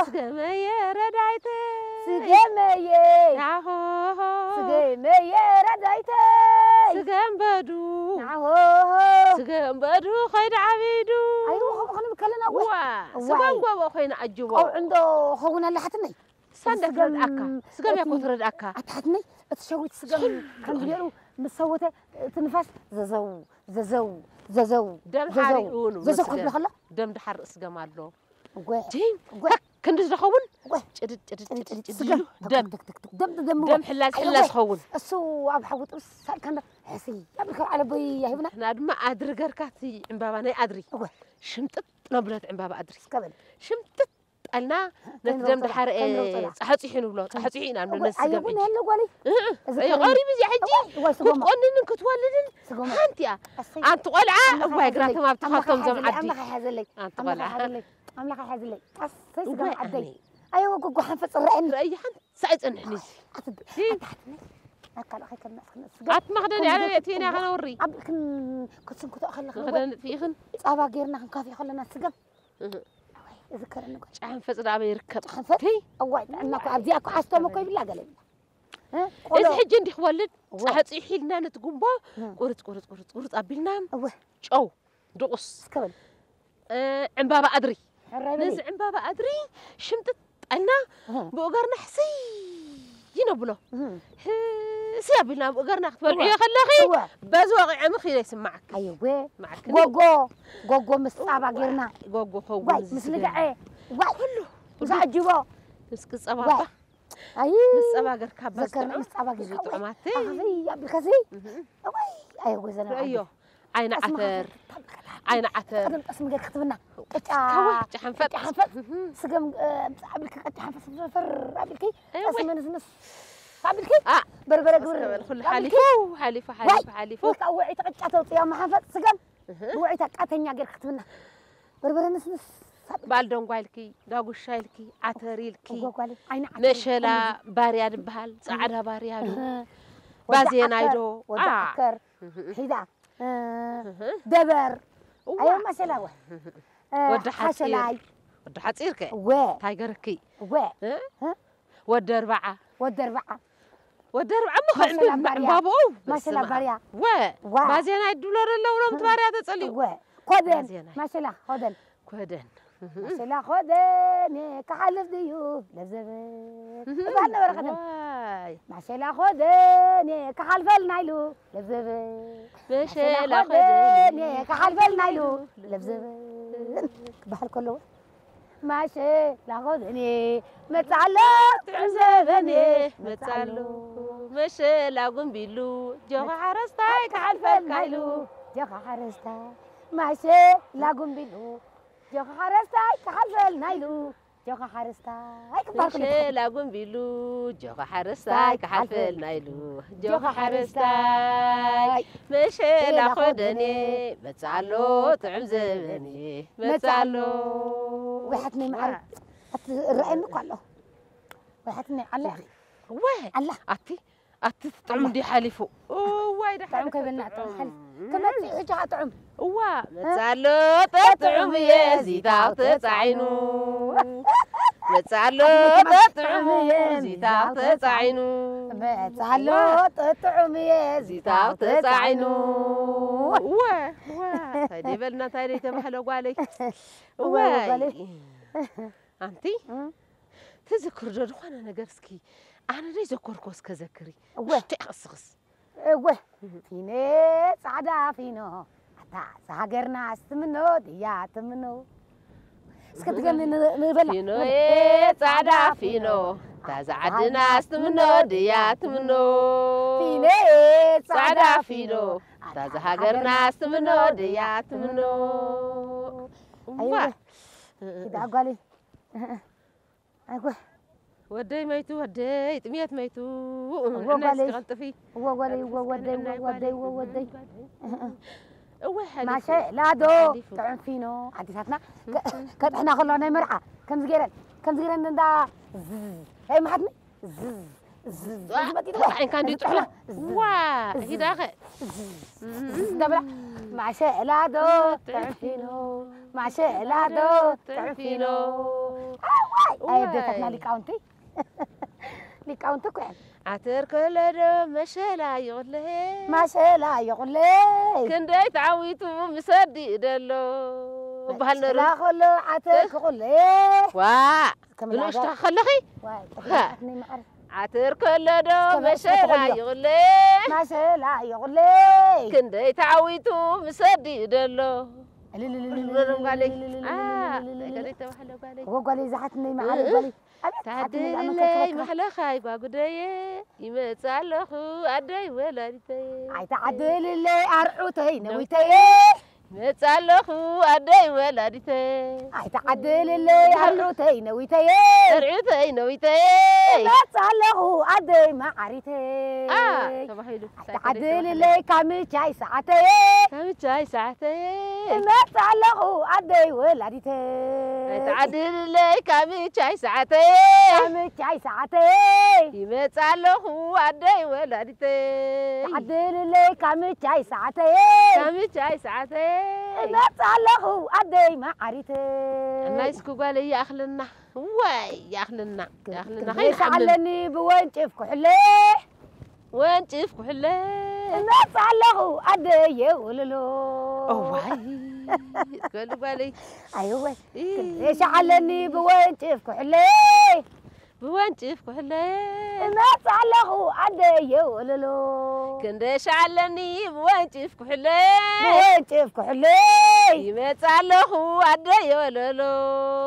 ስገመየ ረዳይተ ስገመየ ንዓሆ ስገመየ ረዳይተ ስገም በዱ ንዓሆ ስገም በዱ ኸይዲ ዓቢዱ ኣይ ወኸም ክንብል ከለና እወ ዋ እዋይ። ስገም ጎቦ ኮይና ኣጅቦ ቆውዕ እንዶ ኸውን ኣለ ሓትነይ ሳንዳ ስገም- ትረድኣካ ስገም ያኮ እቲ- ትረድኣካ ኣታ ሓትነይ እቲ ሸዊት ስገም ከም ገይሩ ምስ ሰወተ እቲ ንፋስ ዘዘው ዘዘው ዘዘው ደም ዘዘው ሓሪኡ ንብሎ ዘዘው ስገም። ክብሎ ከሎ ደም ድሓር ርእሲ ስገም ኣሎ እወ ጂን እወ ታክ ክንዲ ዝኸውን እወ ጭድድ ጭድድ ጭድድ ጭድድ ስገም ጭድድ ኢሉ ደም ትክ ትክ ትክ ደም ደም ደም ሕላዝ ኣይወ። ሕላዝ ዝኸውን እሱ ኣብ ሓዊ ጥብስ ሳልካ እንዳ ሕሲ ኣብ ልከብ ዓለቦይ ያሂብና ንሕና ድማ ኣድሪ ገርካ እቲ ዕምባባ ናይ ኣድሪ እወ ሽምጥጥ ነብለት ዕምባባ ኣድሪ እስከ በል ሽምጥጥ ኣልና ነቲ ከም ደም ዘውፅላ፣ ድሓረ ከም ዘውፅላ። ፃሕፂሑ ንብሎ ፃሕፂሑ ኢና ንብሎ እወ፣ ነቲ ኣየ ስገም እውን ሕጂ ያለ ጓለይ። እህ፣ እዚ ኣየ ከረን- ቀሪብ እዚኣ ሕጂ እወ፣ እወ፣ ስጎማ። ክትቆንንን ክትወልድን ስጎማ። ሓንቲ እያ ኣሰይ። ኣንቲ ቆልዓ ኣምላኽ እዋይ ይሓዘለይ፣ ግራቶም ኣብቲ ኣምላኽ ካብቶም ይሓዘለይ፣ ዘምዓዲ ኣምላኽ ይሓዘለይ፣ ኣንቲ ኣምላኽ ቆልዓ ይሓዘለይ፣ ኣምላኽ ይሓዘለይ። ኣሰይ ስገም እዋይ ዓደይ። ኣነ ኣየ ወጎ ጓሓን ፈፅረአኒ። ረእይ ሓንቲ ሳይ ፀንሕኒ እዚ ኣትብ- ኣታሕትኒ። ኣካል ኣኸይ ከልመስ ክነስ ስገም። ኣት መኽደን ከም ያለ ዝገርም ቤት ኢና እዋ። ከነውሪ። ኣብ ክን- ክትስንክቶ ከለኻ እወ። መኽደን ጥፊእኽን። ፃባ ጌርና ክንካፍዮ ከለና ስገም። እህ። እዝከረኒ ጓል። ጫሕንፈፅ ዳ ኣበይ ይርከብ? ጫሕንፈፅ? ተይ። እዋይ፣ ጥዕና እኮ ኣብዚኣ እኮ ኣስቶም እኮ ይብላ ገለ ይብላ። እ? ቆሎ። እዚ ሕጂ እንዲህ ክወልድ እወ። ፃሕፂ ሒልና ነቲ ጉንቦ እም። ቁርፅ ቁርፅ ቁርፅ ቁርፅ ኣቢልና እወ። ጨው ድቑስ እስከ በል። እ፣ ዕምባባ ኣድሪ ሕራይ በሊ። ነዚ ዕምባባ ኣድሪ ሽምጥጥ ኣልና እህ። ብእገርና ሕስይ ነብሎ። እህ። ሕስይ ኣቢልና ብእገርና ክትበልዕዮ እወ። ከለኺ እወ። በዚ ወቒዐ ምኺ ይስማዓኪ። ኣየወ። ማዕክኒ። ጎጎ፣ ጎጎ ምስ ፃባ ጌርና። ጎጎ ኸውን ዋይ፣ ምስ ዝገርም። ንግዐ። ዋይ፣ ኩሉ፣ ምስ ኩሉ። ኣጅቦ። ምስ ቅጸባ ዋይ። እባ። ኣይ፣ ምስ ጸባ ገርካ እባ ዘከርና ዝጥዑም። ምስ ጸባ ጌርካ። ዝጥዑም ኣቲ። ኣኸፈይ፣ ኣቢልካሲ። እህ። ዋይ፣ ኣየ ጎዘና ርእዮ። ዓዲ። ዓይኒ ጠስሚ ዓተር። ከ-፣ ዓይኒ ዓተር። ቀደም ጠስሚ ጌርካ ክትብና። ቅጫ፣ ከወይ፣ ቅጫ ሓንፈጥ። ቅጫ ሓንፈጥ። እህ። ስገም፣ እ፣ ኣቢልካ ቅጫ ሓንፈጥ ፈር ኣቢልኪ። ኣይ፣ ጠስሚ ወይ። ንስንስ ኣቢልኪ። ኣ፣ በርበረ ግብር እስከ በል፣ ኩሉ ኣቢልኪ። ሓሊፉ፣ ሓሊፉ፣ ዋይ፣ ሓሊፉ፣ ሓሊፉ። ወይ ከዓ ውዒ ተቅጫ ተውፅያ መሓንፈጥ ስገም። እህ። ብውዒታ ቃተኛ ጌርካ ክትብና። በርበረ ንስንስ። ባልደንጓ ኢልኪ፣ ዳጉሻ ኢልኪ፣ ዓተር ኢልኪ፣ እጎ ጓለይ፣ ዓይኒ ዓተር መሸላ ኢልኪ። ባርያ ዝበሃል ፃዕዳ ባርያ ዶ? ወዲ ባዜናይ ዓከር፣ ዶ? ወዲ ኣ። ዓከር ሒዛ። ደበር እዋ። ኣዮ ማሸላ ወ ወዲ ሓፂር። ሓሸላይ ወዲ ሓፂር ከ? ወ እንታይ ገርኪ? ወ እ? እ? ወዲ ኣርባዓ። ወዲ ኣርባዓ ወዲ ኣርባዓ እሞ ማሸላ ከዕምብል ባርያ። ዕምባብኡ። ማሸላ በስመ ኣብ። ባርያ። ወ ዋ። ባዜናይ ድብሎ ደሎ ውሎም ትባርያ ተፀልዩ። ወ ኮደን ባዜናይ። ማሸላ ኮደን ኮደን። ማሸላ ኮደን ክሓልፍ ድዩ ለብዘበ እባል ነበረ ቀደም ዋይ። ማሸላ ኮደን ክሓልፈልና ኢሉ ለብዘበ መሸላ ኮደን ኮደን ክሓልፈልና ኢሉ ለብዘበ ክበሃል ከለዎ ማሸላ ኮደን መፅእ ኣሎ ጥዑም ዘበን መፅእ ኣሎ። መሸላ ጉንቢሉ ጆኻ ሓረስታይ ክሓልፈልካ ኢሉ። ጆኻ ሓረስታይ ማሸላ ጉንቢሉ ጆኻ ሓረስታይ ክሓልፈልና ኢሉ ጆኻ ሓረስታይ ክበሃል ከሎ መሸላ ጉንቢሉ ጆኻ ሓረስታይ ክሓልፈልና ኢሉ። ጆኻ ሓረስታይ መሸላ ኮደኔ መፅእ ኣሎ ጥዑም ዘበኔ መፅእ ኣሎ። ወይሓትነይ መዓር ኣትረኣየኒ እኮ ኣሎ ወይሓትነይ ኣላ እወ ኣላ ኣቲ ኣቲ ጥዑም እንዲ ሓሊፉ እዋይ ደሓን ጥዑም ከይበልና ጥዑም ሓሊፉ ክመፅእ ሕጂ ከዓ ጥዑም እዋ መፅእ ኣሎ ጠጥዑም እየ ዚታው ተፃዒኑ መፅእ ኣሎ ጠጥዑም እየ ዚታው ተፃዒኑ መፅእ ኣሎ ጠጥዑም እየ ዚታው ተፃዒኑ እወ እወ እንታይ ደይበልና እንታይ ደይተባህለ ጓለይ እወ ጓለይ ኣንቲ ትዝክር ዶ ዝኾነ ነገር እስኪ ኣነ ደይ ዘኮርኮ እስከ ዘክሪ እወ ውሽጢ ክስኽስ እወ ፊነ ፃዕዳ ፊኖ ኣታ እዛ ሃገርና ስትምኖ ድያ ትምኖ እስከ ትገኒ ንበላ ፊኖ ፃዕዳ ፊኖ ታዛ ዓድና ስትምኖ ድያ ትምኖ ፊነ ፃዕዳ ፊኖ ታዛ ሃገርና ስትምኖ ድያ ትምኖ እዋ ኪዳ ጓለይ ኣይጎ ወደይ መይቱ ወደይ ጥሜት መይቱ እወ ጓለይ። ቀልጥፊ እወ ጓለይ እወ ወደይ እወ ወደይ እወ ወደይ እወ ሓሊፉ ማሸላዶ ሓሊፉ። ጥዑም ፊኖ ኣዴታትና ከጥሕና ከሎ ናይ መርዓ ከምዚ ገይረን ከምዚ ገይረን እንዳ ዝዝ ናይ መሓትኒ ዝዝ ዝዝ ዝመጢ ዓይንካ እንዲ ጥዑም ዋ ሂዳኸ ዝዝ እንዳበላ ማሸላዶ ጥዑም ፊኖ ማሸላዶ ጥዑም ፊኖ ኣይ ኣደታትና ሊቃውንቲ ሊቃውንቲ እኮ እየን ዓተር ከለዶ መሸላ ይቕለ ማሸላ ይቑለ ክንደይ ተዓዊቱ ምስ ኣዲኡ ደሎ እበሃል ነሩ ማሸላ ከሎ ዓተር ክቑለ ዋ ከም ብንእሽቶ ላጋ- ከለኺ ዋይ ጥፍላትኒ መዓር ዓተር ከለዶ ከመይ መሸላ ትኽእልዮ? ይቕለ ማሸላ ይቑለ ክንደይ ተዓዊቱ ምስ ኣዲኡ ደሎ ጓለይ አ፣ ከደይ ተባህለ ጓለይ ወጓለይ ዝሓትነይ መዓር ጓለይ ኣቤት ተዓድልለይ ማሕለኻይ ጓጉደየ ይመጽእ ኣለኹ ኣደይ ወላዲተየ ኣይተዓድልለይ ኣርዑተይ ነዊተየ ይመጽእ ኣለኹ ኣደይ ወላዲተየ ኣይተዓድልለይ ኣርዑተይ ነዊተየ ኣርዑተይ ነዊተየ ይመጽእ ኣለኹ ኣደይ መዓሪተይ ኣ ተባሂሉ ኣይተዓድልለይ ካምቻይ ሰዓተየ ካምቻይ ሰዓተየ ይመጽእ ኣለኹ ኣደይ ወላዲተይ ኣይተዓድልለይ ካምቻይ ሰዓተየ ካምቻይ ሰዓተየ ይመጽእ ኣለኹ ኣደይ ወላዲተይ ተዓድልለይ ካምቻይ ሰዓተየ ካምቻይ ሰዓተየ ይመጽእ ኣለኹ ኣደይ መዓሪተይ እናይ እስኪ ጓለይ ይኣኽለና ዋይ ይኣኽለና ይኣኽለና ክንደይ ሰዓለኒ ብወንጭፍ ኩሕለ ወንጭፍ ኩሕለ እመጽእ ኣለኹ ኣደየ ወለሎ እዋይ በሉ ጓለይ ኣይወ ኢ፣ ክንደይ ሰዓለኒ ብወንጭፍ ኩሕለ ብወንጭፍ ኩሕለ እመጽእ ኣለኹ ኣደየ ወለሎ ክንደይ ሻዓለኒ ብወንጭፍ ኩሕለ ብወንጭፍ ኩሕለ ይመጽእ ኣለኹ ኣደየ ወለሎ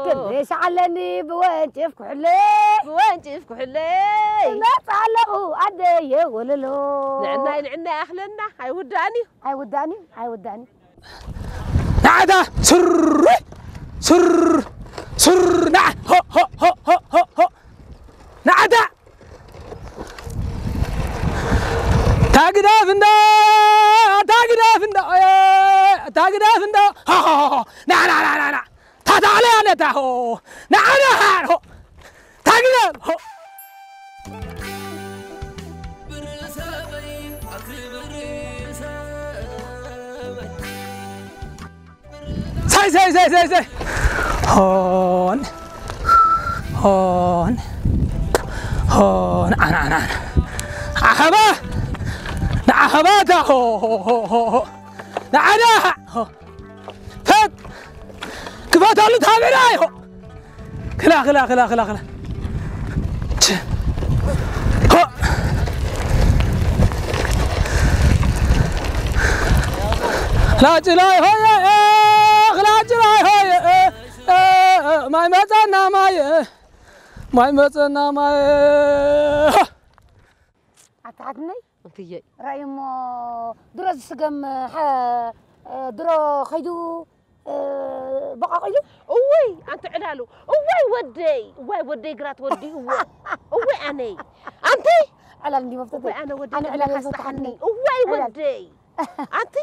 ክንደይ ሰዓለኒ ብወንጭፍ ኩሕለ ብወንጭፍ ኩሕለ እመጽእ ኣለኹ ኣደየ ወለሎ ንዕናይ ንዕናይ ኣኽለና ኣይውዳእን እዩ ኣይውዳእን እዩ ኣይውዳእን እዩ ናዕታ ስር ስር ስር ናዕ ሆ ሆ ሆ ሆ ሆ ሆ ናዕታ ታግዳፍ እንዳ ታግዳፍ እንዳ ታግዳፍ እንዳ ና ና ና ና ዛዕለ ያለታ ሆ። ንዓና ሃር ሆ። ታግለ ሆ። ሳይ፣ ሳይ፣ ሳይ፣ ሳይ፣ ሳይ። ሆን። ሆን። ሆን። ኣና፣ ኣና፣ ኣና። ኣኸባ። ንኣኸባ ታ ሆ፣ ሆ፣ ሆ፣ ሆ፣ ሆ። ንዓና ሆ። ፈት። ክፈተሉ ታብዕና ኢኹ። ክላ፣ ክላ፣ ክላ፣ ክላ፣ ክላ። ች። ሆ። ክላጭላይ ሆየ፣ ክላጭላይ ሆየ፣ ማይ መጸና ማየ፣ ማይ መጸና ማየ። ኣታ ሓትነይ፣ እንትየይ። ራእይ እሞ ድሮ ዝስገም፣ ሓ-፣ ድሮ ኸይዱ፣ በቃ ኸይዱ። እውይ፣ ኣንቲ ዕላሉ። እዋይ ወደይ፣ እዋይ ወደይ ግራት ወዲ፣ እወ። እወ ኣነይ። ኣንቲ? ዕላል እንዲ መፍተት። እወ ኣነ ወደይ ኣነ ቅድሚ ዕላል ካስጣሕኒ። መፍተት። እዋይ ዕላል። ወደይ። ኣንቲ?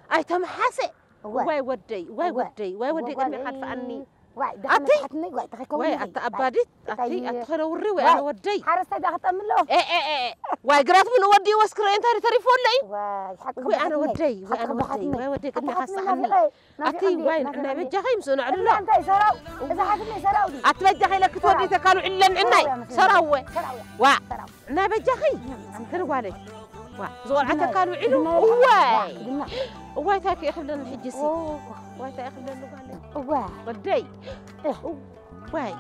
ኣይተምሓሰ። እወ። እዋይ ወደይ፣ እዋይ እወ። ወደይ፣ እዋይ ወደይ እወ ቅድሚ ጓለይ። ሓልፈኣኒ። ዋይ፣ ደሓን ኣቲ? መጽሓትኒ፣ ዋይ፣ ተኸከውኒ ወይ ኸይ። ኣቲ ኣባዲት፣ ኣቲ ታይ? ኣቲ ኸነውሪ ወይ ዋይ፣ ኣነ ወደይ። ሓረስታይ ዳኣ ክጠሚ ኣሎ። ኤ፣ ኤ፣ ኤ፣ ኤ። ዋይ፣ ግራት ምን ወዲ ወስክረ እንታይ ተሪፎ ኣለይ? ዋይ፣ ሓቂ ወይ ኣነ ክበሓትኒ። ወደይ፣ ወይ ሓቂ ኣነ ወደይ፣ ክበሓትኒ። ወይ ወደይ ሓቂ ቅድሚ ክበሓትኒ። ካሳሓኒ። ናፊቐ፣ ኣቲ ናፊቐ ዋይ፣ እንዲ፣ ንዕና ናፊቐ። በጃኸ ይምስኡ ንዕልሎ። እንታይ ሰራው? እዛ ሓትኒ ሰራው ድዩ? ኣቲ በጃኸ ኢለ ክትወዲ ሰራው። ተካሉ ዕለን ዕናይ። ሰራው፣ ሰራው። ሰራው። ዋ። ሰራው። ናይ በጃኺ? ትርጓለይ። ዋ፣ ዝቆልዓ ተካል ውዒሉ? ግድና እዋይ! ግድና። እዋይ፣ ታይ ክእኽብለኒ ሕጂሲ? ኦ። እዋይ፣ ታይ እኽብለኒ ጓለይ? እዋ። ወደይ። እህ። እዋይ።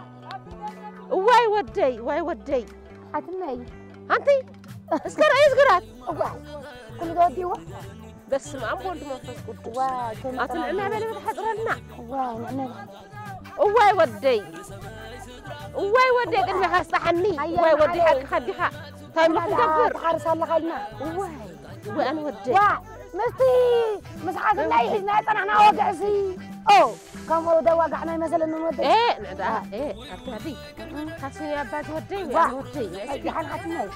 እዋይ ወደይ፣ ዋይ ወደይ። ኣትነይ። ኣንቲ፣ እስከ ረኣይ ዝግራት። እዋይ። ኩሉ ተወዲእዎ? በስመ ኣብ ወልድ መንፈስ ቅዱስ። ዋ፣ ኣቲ ንዕና በለ በለ ሓጽረልና። ዋ፣ ንዕና። እዋይ ወደይ። እዋይ ወደይ ቅድሚ ካስጣሓኒ። ኣያ እዋይ ወደይ ንዓለይ። ሓቂ ኸዲኻ። እንታይ እሞ ክንገብር? ትሓርስ ኣለኻ ኢልና። እዋይ። እዋይ ኣነ ወደይ። ዋ፣ ምስቲ ምስ ሓግና ይሒዝና የጸናሕና ወግዕሲ። ኦ፣ ከምኡ ደዋጋዕና ይመሰለኒ ወደይ። ኤ፣ ንዕዳ፣ ኤ፣ ኣርዳዲ። ካስኒ ኣባ ዝወደይ፣ ዋ። ኣነ ወደይ። ኣይ፣ ደሓን ሓትነይ።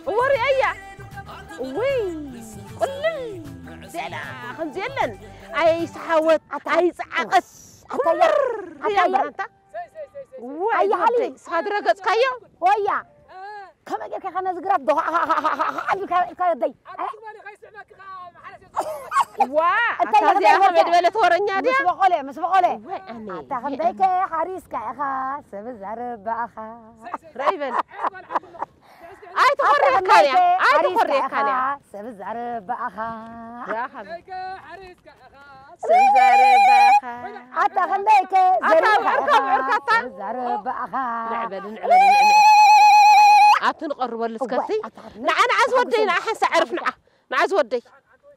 እወ ሪኣያ። እውይ፣ ቁልል ዘላ ከምዚ የለን። ኣይሰሓወት፣ ኣታ፣ ኣይጸዓቐት። ኣታ፣ ኩምር ኣታ፣ እያ እምበኣንታ። እዋይ ኣያ ዓሊ። ወደይ፣ ስኻ ድረገጽካዮ? ወያ። ከመይ ጌርካ ኢኻ ነዚ ግራት ዶ-፣ ሓ-፣ ሓ-፣ ሓ-፣ ሓ-፣ ሓ-፣ ኢልካ፣ ኢልካ ወደይ? ኣይ። ዋ፣ እንታይ ኣታ እዚኣ ገዛ ከመይ ይወርዳ? ዝበለት ወረኛ ድያ? ምስ በቆለ፣ ምስ በቆለ። እዋይ ኣነ። ኣታ ክንደይከ ሓሪስካ ኢኻ፣ ሰብ ዛረብ ብኣኻ። ራይ በል። ኣይትኾርየካን እያ፣ ኣይትኾርየካን እያ። ሰብ ዛረብ ብኣኻ። ያ ኻብ-፣ ሰብ ዛረብ ብኣኻ። ኣታ ክንደይከ ኣታ ዘሪብካ ብዕርካ ኢኻ፣ ብዕርካ ኣታ። ሰብ ዛረብ ብኣኻ። ንዕበል፣ ንዕበል፣ ንዕበል። ኣቲ ንቐርበሉ እስከ እዋይ፣ እቲ። ኣታ ንዓ፣ ንዓ ዝወደይ፣ ንዓ ሓንሳ ዕርፍ፣ ንዓ። ንዓ ዝወደይ።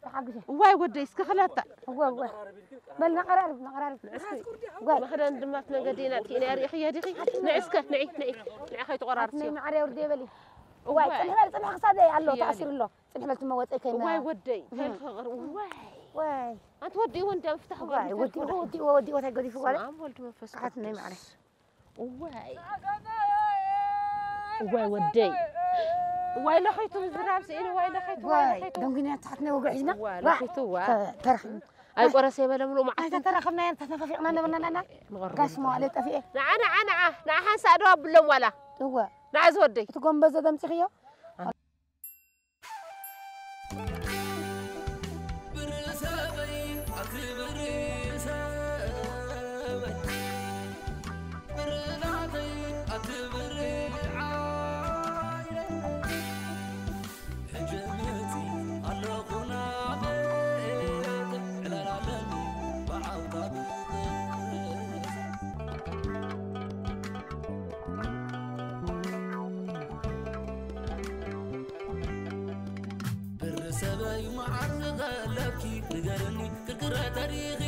ተሓግሸ። እዋይ ወደይ፣ እስከ ክላታ። እወ፣ እወ። በል ነቐራርብ፣ ነቐራርብ። ንዕስኪ። ጓል። መኽደን ድማ እቲ መንገዲ ኢና ኣጥፊእና፣ ርኢኽዮ ዲኺ? ንዕስከ፣ ንዒ፣ ንዒ። ንዒ ከይትቆራርጽዮ። ኣትነይ መዓረይ ውርደይ በሊ። እዋይ። ዋይ፣ ጽንሒ በል፣ ጽንሒ ክሳደይ ኣሎ፣ እየ ተኣሲሩ በሊ። ኣሎ። ጽንሒ በል፣ ትመወጸይ ከይመ-፣ እዋይ ወደይ፣ እህ። ከይትኸቕር፣ እዋይ። ዋይ። ኣንቲ ወዲእዎ እንዳ ምፍታሕ እዋ፣ እግሪ ወዲእዎ፣ ተትብሎ። ወዲእዎ፣ ወዲእዎ፣ እንታይ ገዲፉ ጓል? በስመ ኣብ ወልድ መንፈስ ኣትነይ ቅዱስ። መዓረይ። እዋይ። እዋይ ወደይ። እዋይ ለኸይቱ ዝናብ ስኢኑ፣ እዋይ ለኸይቱ፣ እዋይ ዋይ፣ ለኸይቱ። ደንጉና ተሓትና ወግዒ ሒዝና። እዋ፣ ዋ። ለኸይቱ፣ ዋ። ተ-፣ ተረኽብና። ኣይ፣ ቆረሰ የበለ ምሉእ መዓልቲ። ኣይተተረኽብናዮን፣ ተተፋፊቕና ነበርና ኣለና። ንቐርብ ጋሽ መዋዕለ ጠፊኤ። ንዓ፣ ንዓ፣ ንዓ፣ ንዓ ሓንሳእ ደው ኣብሎም ዋላ። እወ። ንዓ ዝወደይ። እቲ ጎንበዘ ደምፂኽዮ? ብር ሰበይ መዓር ዝቐለብኪ ንገርኒ ክርክረ ተሪኺ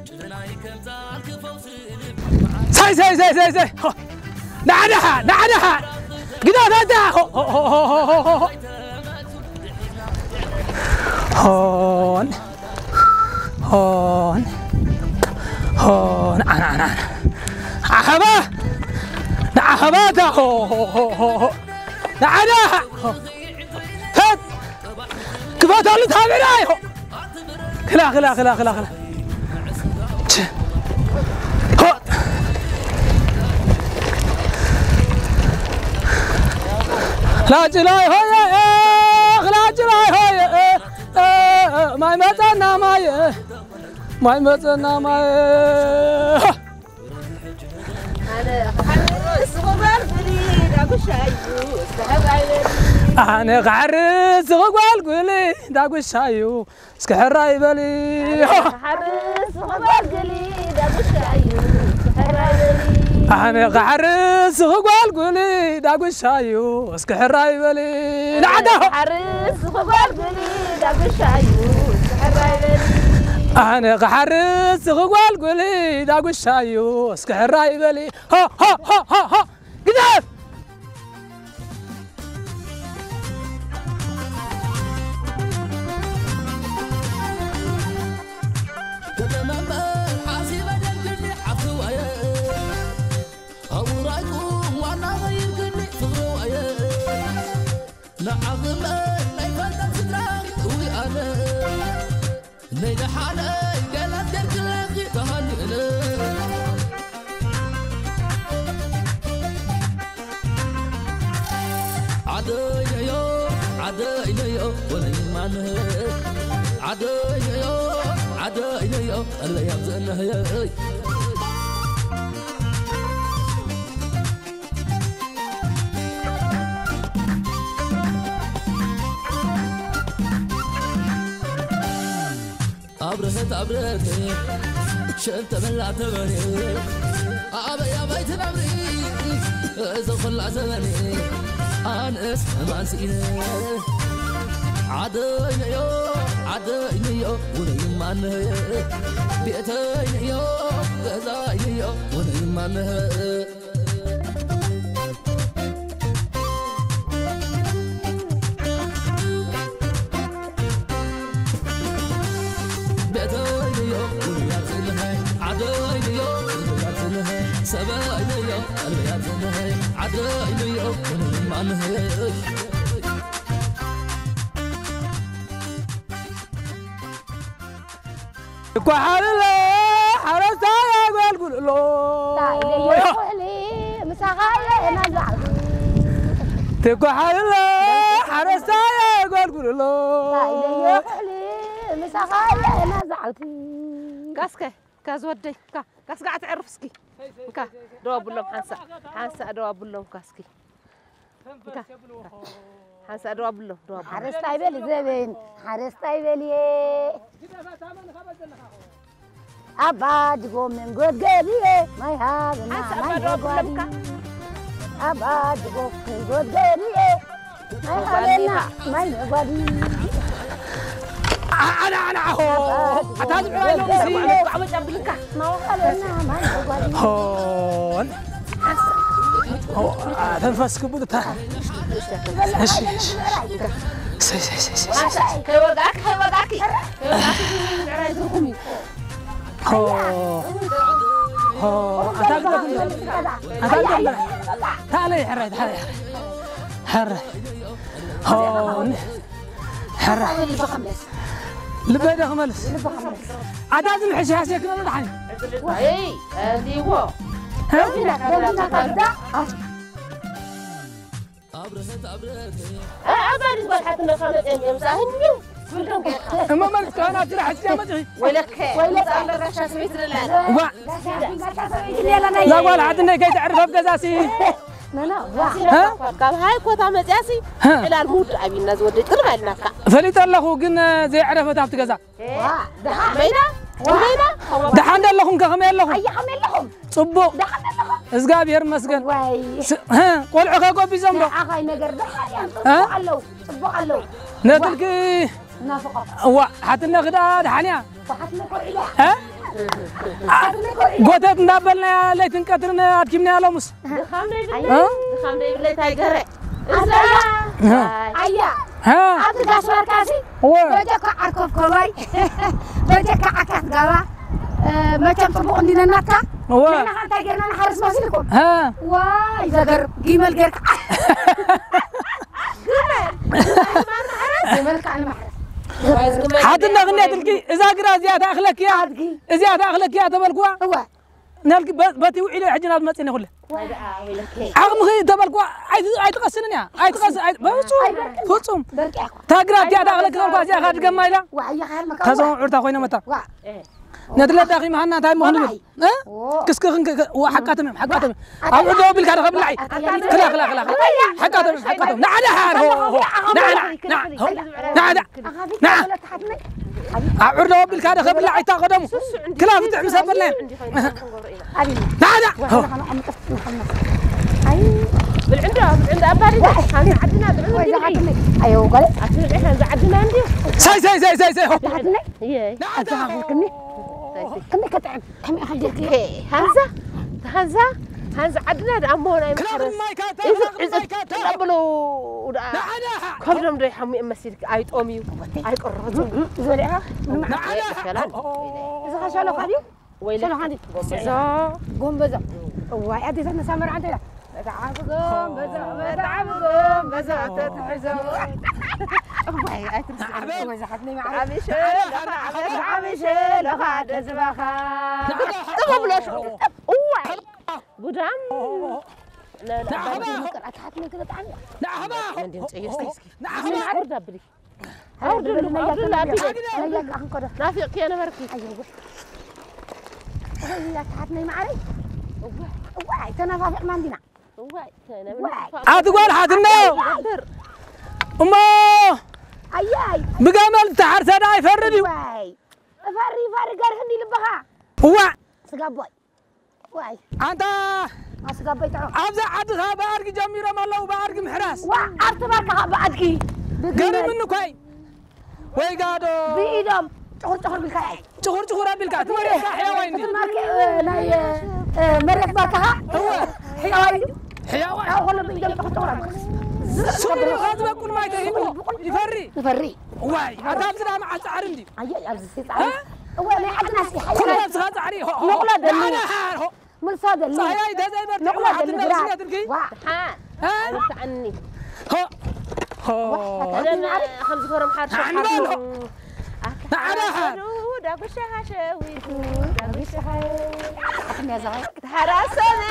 ጭልናይ ከምዛ ክፈውስ ልቢ ሳይ፣ ሳይ፣ ሳይ፣ ሳይ፣ ሳይ። ሆ። ናዕዳኻ፣ ናዕዳኻ። ግዳፍ ኣታ። ሆ፣ ሆ፣ ሆ። ሆን። ሆን። ሆን። ኣና፣ ኣና፣ ኣና። ዓኸባ። ንዓኸባ ኣታ። ሆ፣ ሆ፣ ሆ፣ ሆ፣ ሆ። ናዕዳኻ። ሆ። ፈት። ክፈተሉ ታብዕና ኢኹ። ክላ፣ ክላ፣ ክላ፣ ክላ፣ ክላ። ች። ክላጭላይ ሆየ፣ ክላጭላይ ሆየ፣ ማይ መጸና ማየ፣ ማይ መጸና ማየ። ኣነ ክሓርስ ጓል ጉሊ ዳጉሻ እዩ፣ እስከ ሕራይ በሊ። ኣነ ክሓርስ ጓል ጉሊ ዳጉሻ እዩ፣ እስኪ ሕራይ በሊ። ኣነ ክሓርስ ጓል ጉሊ ዳጉሻ እዩ፣ እስኪ ሕራይ በሊ። ኣነ ክሓርስ ጓል ጉሊ ዳጉሻ እዩ፣ እስኪ ሕራይ በሊ። ንዓዳ። ክሓርስ ጓል ጉሊ ዳጉሻ እዩ፣ እስኪ ሕራይ በሊ። ኣነ ክሓርስ ጓል ጉሊ ዳጉሻ እዩ፣ እስኪ ሕራይ በሊ። ሃ፣ ሃ፣ ሃ፣ ሃ፣ ሃ። ግደፍ! ከተማ እምበር ሓሲበ ደልክኒ ሓፍትዋየ፣ ኣውራይኩም ዋና ቐይርክኒ ፍቕርዋየ፣ ንዓኺ እምበር ኣይፈልጠን ስድራኺ እውይ ኣነ። ነይ ደሓነይ ገላት ገርግለኺ ተሃኒእለ። ዓደይ ነዮ፣ ዓደይ ነዮ፣ ወለይ ማንህ። ዓደይ ነዮ፣ ዓደይ ነዮ፣ ኣለይ ኣብዘነህየይ። ኣብረሀት ኣብረሀት ሸል ተበላ ተበሬ ኣበይ ኣበይ ትነብሪ እዚ ኹላ ዘበኔ ኣነስ ማንስኢነ ዓደይነዮ ዓደይነዮ ውነይ ማነየ ቤተይነዮ ገዛይነዮ ውነይ ማነየ ትኳሓልለ ሓረስታይ ኣጓልጉልሎ። ታይለዮ ኩሕሊ ምሳኻ የናዛዕሉ። ትኳሓልለ ሓረስታይ ኣጓልጉልሎ። ታይለዮ ኩሕሊ ምሳኻ የናዛዕሉ። ጋስከ፣ ጋዝ ወደይ፣ ካ-፣ ጋስ ጋዕ ትዕርፍ እስኪ። እንካ፣ ደው ኣብሎም ሓንሳእ፣ ሓንሳእ ደው ኣብሎም፣ ካ እስኪ። እንካ፣ ሓንሳእ ደው ኣብሎም፣ ደው ኣብሎም። ሓረስታይ በል ዘበን፣ ሓረስታይ በልየ። ኣባ ድጎ መንጎት ገቢኤ፣ ማይ ሃብና፣ ሓንሳእ ማይ ኣባ ደው ነጓዲ። ኣብሎም፣ ካ። ኣባ ድጎ መንጎት ገቢኤ፣ ማይ ሃበና፣ ማይ ነጓዲ። ኣነ፣ ኣነ፣ ኣሆ፣ ኣታ ዝብዕባይ ሎምሲ። ማይ ሃበና፣ ማይ ነጓዲ። ሆን። ሆ፣ ተንፈስ ክቡል እታ። እሺ፣ እሺ። ሰይ፣ ሰይ፣ ሰይ፣ ሰይ፣ ሰይ። ከይወጋእኪ፣ ከይወጋእኪ፣ ከይወጋእኪ፣ ምዕራይ ዝርጉም እዩ። ሆ። ሆ። ኣታ ግደፍ እንዶ። ኣታ ግደፍ እንዶ። ታለይ ሕራይ፣ ታለይ ሕራይ። ሕራይ። ሆ። ሕራይ። ልበይ ዶ ክመልስ? ኣታ ዝምሕሽ ያሴ ክነሉ ደሓን። ወይ፣ እንዲዎ። እ? እሞ መልስ ከሆነ ኣብ ስራሕ እስኪ ኣመፅኺ። ወይለከ፣ ወይለከ። ዋ። እዛ ጓል ሓትነይ ከይተዕርፍ ኣብ ገዛሲ። እ? ካብ ሃይ ኮታ መፅያሲ። እ። ዕላል ሙድ ኣቢልና ዝወደይ ጥርብ ኣልናካ። ፈሊጠ ኣለኹ ግን፣ እ፣ ዘይዕረፈት ኣብቲ ገዛ። ዋ፣ ደሓን። መይዳ? ዋ። መይዳ? ደሓን ዶ ኣለኹም ከ? ከመይ ኣለኹም? ኣየ፣ ከመይ ኣለኹም? ጽቡቕ። ደሓን ኣለኹም? እግዚኣብሔር ይመስገን። ዋይ። ስ-፣ ህ፣ ቆልዑ ከ ጎቢዞም ዶ? ንዓኻ ነገር ደሓን እዮም። እ? ጽቡቕ ኣለዉ። ጽቡቕ ኣለዉ። ነትልኪ እናፍቖ። እዋ፣ ሓትነ ክዳ ደሓን እያ? ሓትነ ኮርዒዳ። እ? ሓትነ ኮርዒዳ። ጎተት እንዳበልናያ ለይትን ቀትርን ኣድኪምናያ ሎምስ። ድኻም ዶ ይብለይ? እ? ድኻም ዶ ይብለይ? እንታይ ገረ? እዛ ኣያ። ኣያ። እ? ኣብቲ ጋሽ ባርካሲ እወ። በጀካ ዓርከፍ ከማይ። በጀካ ዓካት ጋባ። እ፣ መቸም ጽቡቕ እንዲነናትካ። እወ። ንሕና ከ እንታይ ጌርና ንሓርስ መሲልኩም? እ? ዋይ፣ ዘገርም። ጊመል ጌርካ። ጊመል? ጊመል ከዓ ንማሕረስ። ሓትነ ክንደይ ትልኪ? እዛ ግራ እዚኣ ትኣኽለኪ እያ? ኣድጊ። እዚኣ ትኣኽለኪ እያ ተበልኩዋ? እወ። ናልኪ በ- በቲ ውዒለ ሕጂ ናብ መፅእኒ ኩለ ዓቕምኺ ተበልኩ ኣይትቐስንን እያ ኣይትቐስ ኣይ- በፍፁም ፍፁም ታግራ እቲኣ ዳቕለ ክበልኳ እዚኣ ካድገማ ኢላ ተዘውዑርታ ኮይነ መታ ነድለ ዳኺ መሃና እንታይ ምኾኑ ክስክኽን ሓቃተም እዮም ሓቃተም እዮም ኣብ ዕዶ ቢልካ ዶ ከብላዕ ክላ ክላ ክላ ክላ ሓቃተም እዮም ሓቃተም ናዕዳ ሃር ሆ ሆ ናዕዳ ናዕዳ ናዕዳ ኣብ ዕርዶ ኣቢልካ ዶ ከብላዕ ኣይታ ቀደሙ ክላ ፍትሕ ምስ ኣበልና ናዕዳ ብልዕንዶ ብልዕንዶ ኣባዲ ሓንቲ ዓድና ብልዕንዶ ኣዮ ጓለ ኣትብልዕ ሓንቲ ዓድና እንዲ ሳይ ሳይ ሳይ ሳይ ሳይ ሳይ ይይ ኣዘኻኽርክኒ ክንደይ ከጥዕም ከመይ ኢኻ ጌርክዮ ሃንዛ ሃንዛ ሃንዛ ዓድና ደኣ እሞ ናይ መሓረስ ዕጥጥጥ ብሉ ደኣ ከብዶም ዶ ይሓሙ እዮም መሲልኪ ኣይጦምዩ ኣይቅረጹ ዝበልዕኻ ይፈላል እዚ ኸሸሎኻ ድዩ ወይለ ሸሎኻ ድዩ ጎንበዞ ጎንበዞ እዋይ ኣዴታት ነሳ መርዓ እንተ ኢላ መተዓብጎም በዞ መተዓብጎም በዞ ተትሕዞ እዋይ ኣይትርስዕኒ ወይዛ ሓትነይ መዓረይ ዓብሸ ለኻ ዓብሸ ለኻ ደዝባኻ ጥበብ ብሎ ሽዑ እዋይ ጉዳም ናፊቅኪ ነበርኪ ኣትሓትነይ ማዓረይ እዋይ ተነፋፊቕና እንዲና ኣቲ ጓል ሓትኖ እሞ ኣያይ ብገመል ዝተሓርሰ ዳ ይፈርድ እዩ እፈሪ ፈሪ ገርህ እንዲ ልብኻ እዋ ስጋቦይ ኣንታ ኣብዛ ዓድኻ ብኣድጊ ጀሚሮም ኣለዉ ብኣድጊ ምሕራስ ኣብቲ በርካ ብኣድጊ ገርምኒ እኳ እዩ ወይ ጋዶ ብኢዶም ጭኹር ጭኹር ቢልካ ጭኹር ጭኹር ኣቢልካ እቲ መሬትካ ሕያዋይ እንዲ ናይ መሬት በርካኻ ሕያዋይ እዩ ሕያዋይ ኣብ ከሎ ብኢዶም ጭኹር ጭኹር ኣቢልካ ስሩ ኢኻ ዝበቁል ማይ ተሂቡ ይፈሪ ይፈሪ ዋይ ኣታ ኣብዚ ዳ መዓል ፃዕሪ እንዲ ኣየ ኣብዚ ፃዕሪ እወ ናይ ዓድና ሲ ሓይል ኩሉ ነብስኻ ፃዕሪ ሆ ሆ ሆ ንቑላ ደሊ ናና ሃር ሆ ምልሳ ደሊ ፃህያይ ተዘይበርትዑ ንቑላ ደሊ ግራ ሓትነትልኪ ዋ እ ተዓኒ ሆ ሆ ተዓኒ ማሪ ከምዚ ጎረም ሓርሾ ተዓኒ በል ሆ ንዓና ሃር ዳጉሻ ሃሸዊቱ ዳጉሻ ሓትነያ ዘኸ ተሓራሰነ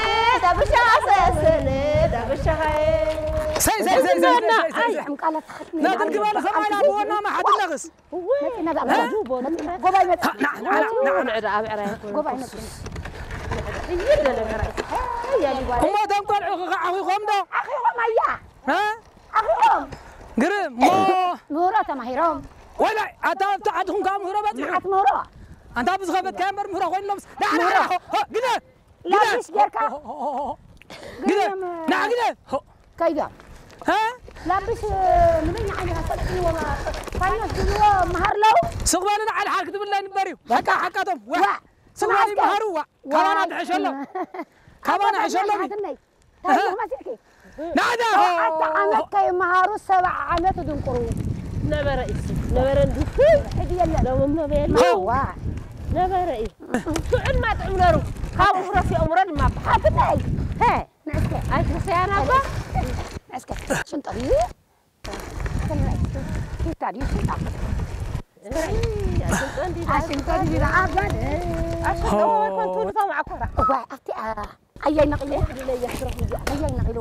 ዳጉሻ ሰሰነ ዳጉሻ ሃይ ሰይ ሰይ ሰይ ሰይ ሰይ ሰይ ዕምቃላ ተሓትነ ናትልኪ በል ሰማይ ናብወና ማሓትነኽስ መፂና ዳኣ ጎባይ መፂ ንዕዳ ኣብ ዕራይ ጎባይ መፂ እሞ እቶም ቆልዑ ክዓኺኾም ዶ ኣኺኾም ኣያ እ? ኣኺኾም ግርም እሞ ምህሮ ተማሂሮም ወላይ ኣታ ኣብቲ ዓድኹም ካብ ምህሮ በፂሑ መዓት ምህሮ ኣንታ ብዝኸፈትካዮ እምበር ምህሮ ኮይኑሎምስ ግደ ላቢሽ ጌርካ ግደ ንዓ ግደ ከይዶም እ? ላቢሽ ንበይኒ ዓይነታ ሰጥዎ ፋይናንስ ዝብልዎ መሃር ኣለዉ ስቕ በሉ ንዓል ሓር ክትብለይ ንበር እዩ ሓቃ ሓቃቶም ዋ ስቕ በሉ ይመሃሩ ዋ ካባና ትሕሸሎም ካባና ሕሸሎም እዩ ሓትነይ እንታይ ኢኹም መሲልኪ ናዳ ኣታ ዓመት ከይመሃሩ ሰብዓ ዓመት ድንቁሩ ነበረ እዩ ነበረ እንድኩይ ሕጂ የለን ሎምሞ በየለ ዋ ነበረ እዩ ጥዑም ማ ጥዑም ነሩ ካብኡ ፍረስ የእምሮ ድማ ሓትነይ ሀ ንዕስከ ኣይትርሰያና እኮ ንዕስከ ሽንጠር እዩ ኪታ ድዩ ሽንጣ ኣሽንጦ እንዲ ኣሽንጠር እዩ ዓጋለ ኣሽንጦ ኮንቱ ንሰማዕ ኮራ እዋ ኣብቲ ኣያይ ነቒሉ ኣያይ ነቒሉ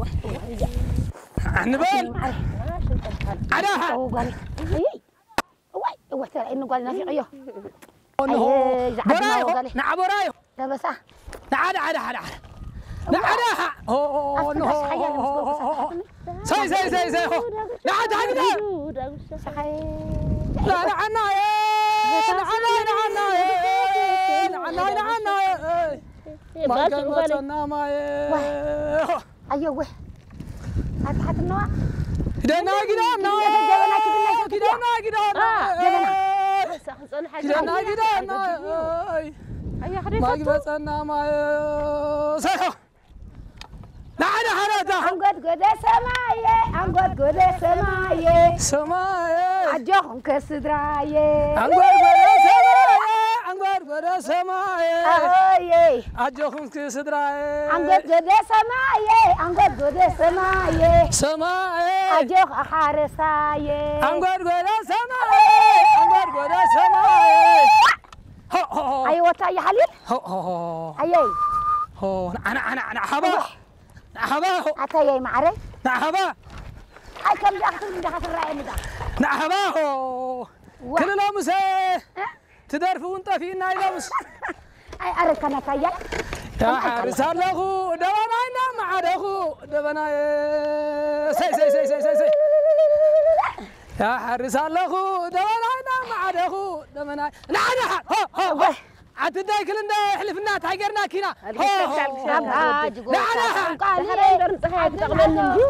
ንበል ዓዳኻ ጓል እዋይ እወ ተራእየኒ ጓል ናፊቐዮ ንዓቦራዮ ለበሳ ንዓዳ ዓዳ ዓዳ ዓዳ ንዓዳ ኣብቲ ጋሽ ሓያለ ምስ ጎበዛ ሰይ ሰይ ሰይ ሰይ ንዓዳ ግደ ንዓና ንዓና ንዓና ንዓና ማይ ከመፀና ማይ ኣየወ ኣትሓትነዋ ኪደና ኪደና ጀበና ኪድና ኪደና ኪደና ጀበና ኪደና ኪደና ማይ መፀና ማይ ሰይሖ ንዓና ሓረታ ኣንጎድጎደ ሰማየ ኣንጎድጎደ ሰማየ ሰማየ ኣጆኹም ከስድራየ ኣንጎድጎደ ሰማየ ኣንጎድጎደ ሰማየ ኣየ ኣጆኹም ክስድራየ ኣንጎድጎደ ሰማየ ኣንጎድጎደ ሰማየ ሰማየ ኣጆኽ ኣሓረሳየ ኣንጎድጎደ ሰማየ ኣንጎድጎደ ሰማየ ሆ ሆ ሆ ኣይወታ ይሓሊል ሆ ሆ ሆ ኣየይ ሆ፣ ንዓ፣ ንዓ፣ ንዓ፣ ንዓ፣ ሓባ። ንዓ፣ ሓባ። ኣታየይ ማዕረ። ንዓ፣ ሓባ። ኣይ፣ ከምዚኣ ክትብል እንዳኻ ትረኣየኒ ዳ። ንዓ፣ ሓባ፣ ሆ። ዋ። ክልሎ ሙሴ። እ? ትደርፊ እውን ጠፊእና ኢሎምስ። ኣይ፣ ኣረካና ታያ። ያሓርስ ኣለኹ ደበናይ እናመዓደኹ፣ ደበናይ። ሰይ፣ ሰይ፣ ሰይ፣ ሰይ፣ ሰይ፣ ሰይ። ያሓርስ ኣለኹ ደበናይ እናመዓደኹ፣ ደበናይ። ንዓ፣ ንዓ፣ ሆ፣ ሆ፣ ሆ። እወ። ኣቲ ዳይ ክል እንዳ ሕልፍና እንታይ ጌርና ኪና? ሆ፣ ሆ፣ ሆ። ኣባ ጅጎ። ንዓ፣ ንዓ። ዳሕራይ እምበር ንፀሓይ ኣይትጠቕመኒ እንድዩ።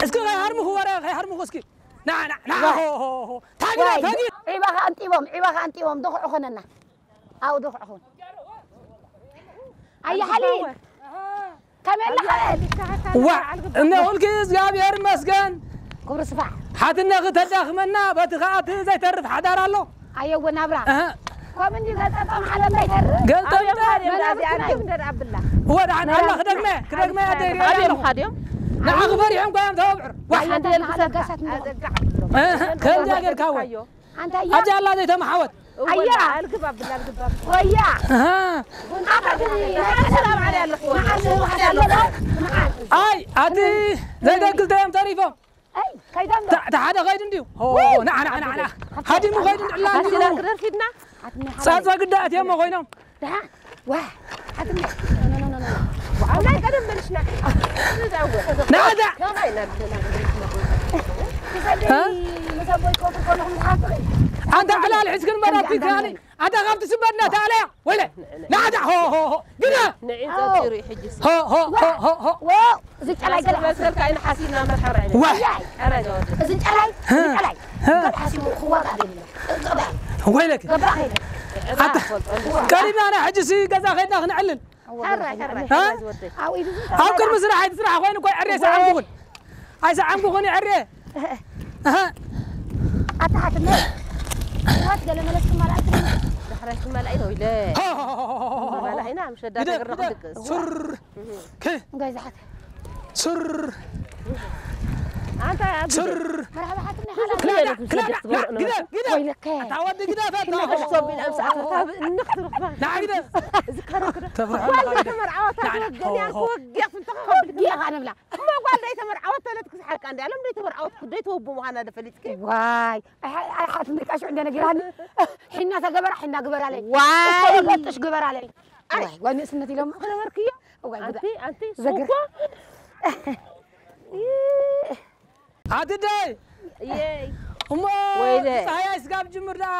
እስኪ ከይሃርምኹ ወረ፣ ከይሃርምኹ እስኪ። ንዓ፣ ንዓ፣ ንዓ፣ ሆ፣ ሆ፣ ሆ። ታጊና፣ ዋይ፣ ታጊ። ዒባኻ ኣንጢቦም፣ ዒባኻ ኣንጢቦም፣ ድኹዕ ኾነና። ኣው ድኹዕ ኾን። ኣየ ሓሊል። ከመይ ኣለኻ? ዋ፣ እነ ሁልኪ እግዚኣብሔር ይመስገን። ክብሪ ስፋሕ። ሓትነኺ ተዳኽመና፣ በቲ ኸኣ እቲ ዘይተርፍ ሓዳር ኣሎ። ኣየወ ናብራ። እህ። ከምኡ እንዲ ገልጠምጠም ሓደ እንዳይተርፍ። ገልጠምጠም። ኣበይ ኻድዮም መላምቲ ዳዚኣ ናይ ናብራ። ወደ ሓን ኣላ ክደግመ፣ ክደግመ ኣደይ ሪኣ ኣበይ ኣለኹ። ኻድዮም? ንዓኺ ፈሪሖም እኳ እዮም ተወብዕር። ዋ። ሓንቲ ኣየወ የልግሰካ። ለጋሳት ንደኹም። ኣዘጋዕ። እህ፣ ከምዚኣ ጌርካ ወይ? ኣንታ እያ። ኣጃ ኣላ ዘይተመሓወት። እወ፣ ኣያ። ኣልግብ ኣብላ፣ ኣልግብ ኣብላ። ወያ። ኣሃ። ኣታ ግን ናይ ሰላም ዓሊ ኣለኹ። መዓል ዋሕድ ኣለኹ። መዓል። ኣይ፣ ኣቲ ዘይደግል ተዮም ተሪፎም። ኣይ፣ ከይዶም ዶ? ታ-፣ ታ ሓደ ኸይዱ እንድዩ። ሆ፣ ወይ። ንዓ፣ ንዓ፣ ንዓ፣ ንዓ። ሃዲሙ ኸይዱ እንድላ ሓሲና እንድዩ። ክደርፊድና። ኣትኒ ሓሲና። ጸጸ ግዳ ኣትዮም ኮይኖም። ደሓ፣ ዋ፣ ኣትኒ። ኖ፣ ኖ፣ ኖ፣ ኖ። ኣብ ናይ ቀደም መልሽና። ንዕዳ። ትሰዲ፣ እ? ምስ ኣቦይ ኮፍ ከለኹም ዝሓፍሪ። ኣንታ ዕላል ሒዝክን በላ ኣንታ፣ ኣንታ፣ ፊትካኒ። ኣንታ። ኣንታ ካብቲ ስበድና ተኣለያ። ወለ። ንዕዳ፣ ሆ፣ ሆ፣ ሆ። ግዳ። ንዒ ጸጺሩ እዩ ሕጂስ። ሆ፣ ሆ፣ ሆ፣ ሆ፣ ሆ። ዎ፣ እዚ ጨላይ ገለ መሰልካ ኢና ሓሲብና መድሓር ዓይነ። ዋ። ጨላይ። ኧረ ዘወደ። እዚ ጨላይ፣ እ። እዚ ጨላይ። እ። ገብ ሓሲቡ ክዋጋ ደሊሉ። ገብ። ወይለኪ። ገብ ከይደ። ኣታ፣ ቀሪብና ሕጂ ሲ ገዛ ከይድና ክንዕልል። ሕራይ፣ ሕራይ፣ እ? ሕራይ ዝወደይ። ኣብ ኢዱ ዝንታ ኣብ ቅድሚ ስራሕ ኣይትስራሕ ኮይኑ እኮ ይዕሬ ሰዓምኩኹን። ኣይሰዓምኩኹን ይዕሬ። እህ። ኣታ ሓትነ። ህይወት ገለ መለስ ክመላእቲ። ዳሕራይ ክመላእ ኢለ ኢለ። ሆ፣ ሆ፣ ሆ፣ ሆ፣ ሆ። ክመላእ ኢና፣ ምሸዳ ግደ፣ ተገርና ግደ። ክንድቅስ። ሱር። እህ። ከ-፣ እንታይ ዝሓት? ሱር። ኣንታ ኣብ ሱር። መርሓባ ሓትነ ሓላ። ክላዳ፣ ክላዳ፣ ግደ፣ ግደ። ወይለከ። ኣታ ወዲ ግደ፣ ኣታ። ክላዳ። ሰቢል ኣምሳእ፣ ኣታ ብእንኽ ትርኽባ። ንዓ ግደ። እዚ ከረክደ። ተፍርሖ ጓል ኣለኻ ግደ። ተመርዓወት ንዓ፣ ንዓ። ተወገን፣ ሆ፣ ሆ። ተወገን፣ ተወገን። ተወገን፣ ንብላ። እሞ ጓል ደይ ተመርዓወት ተለት ክስሓቃ እንዲ ኣለም ደይ ተመርዓወት ደይ ተወቡ ምዃና ደ ፈሊጥኪ? ዋይ፣ ኣይ፣ ኣይ፣ ኣይ፣ ሓትነ ቃሽ እንደ ነጊራኒ። ሒና ተገበራ፣ ሒና ግበራለይ። ዋይ። ጥሽ ተወገ፣ ጥሽ ግበራለይ። ኣይ። ዋይ፣ ዋይ፣ ንእስነት ኢሎም። ከነበርክዮ? ዋይ፣ ጉዳ። ኣንቲ፣ ኣንቲ፣ ዘግር። ሱቆ? ኣትደይ! እየይ። እሞ ወይለ። ፀሃያይ ስጋብ ጅምር ደኣ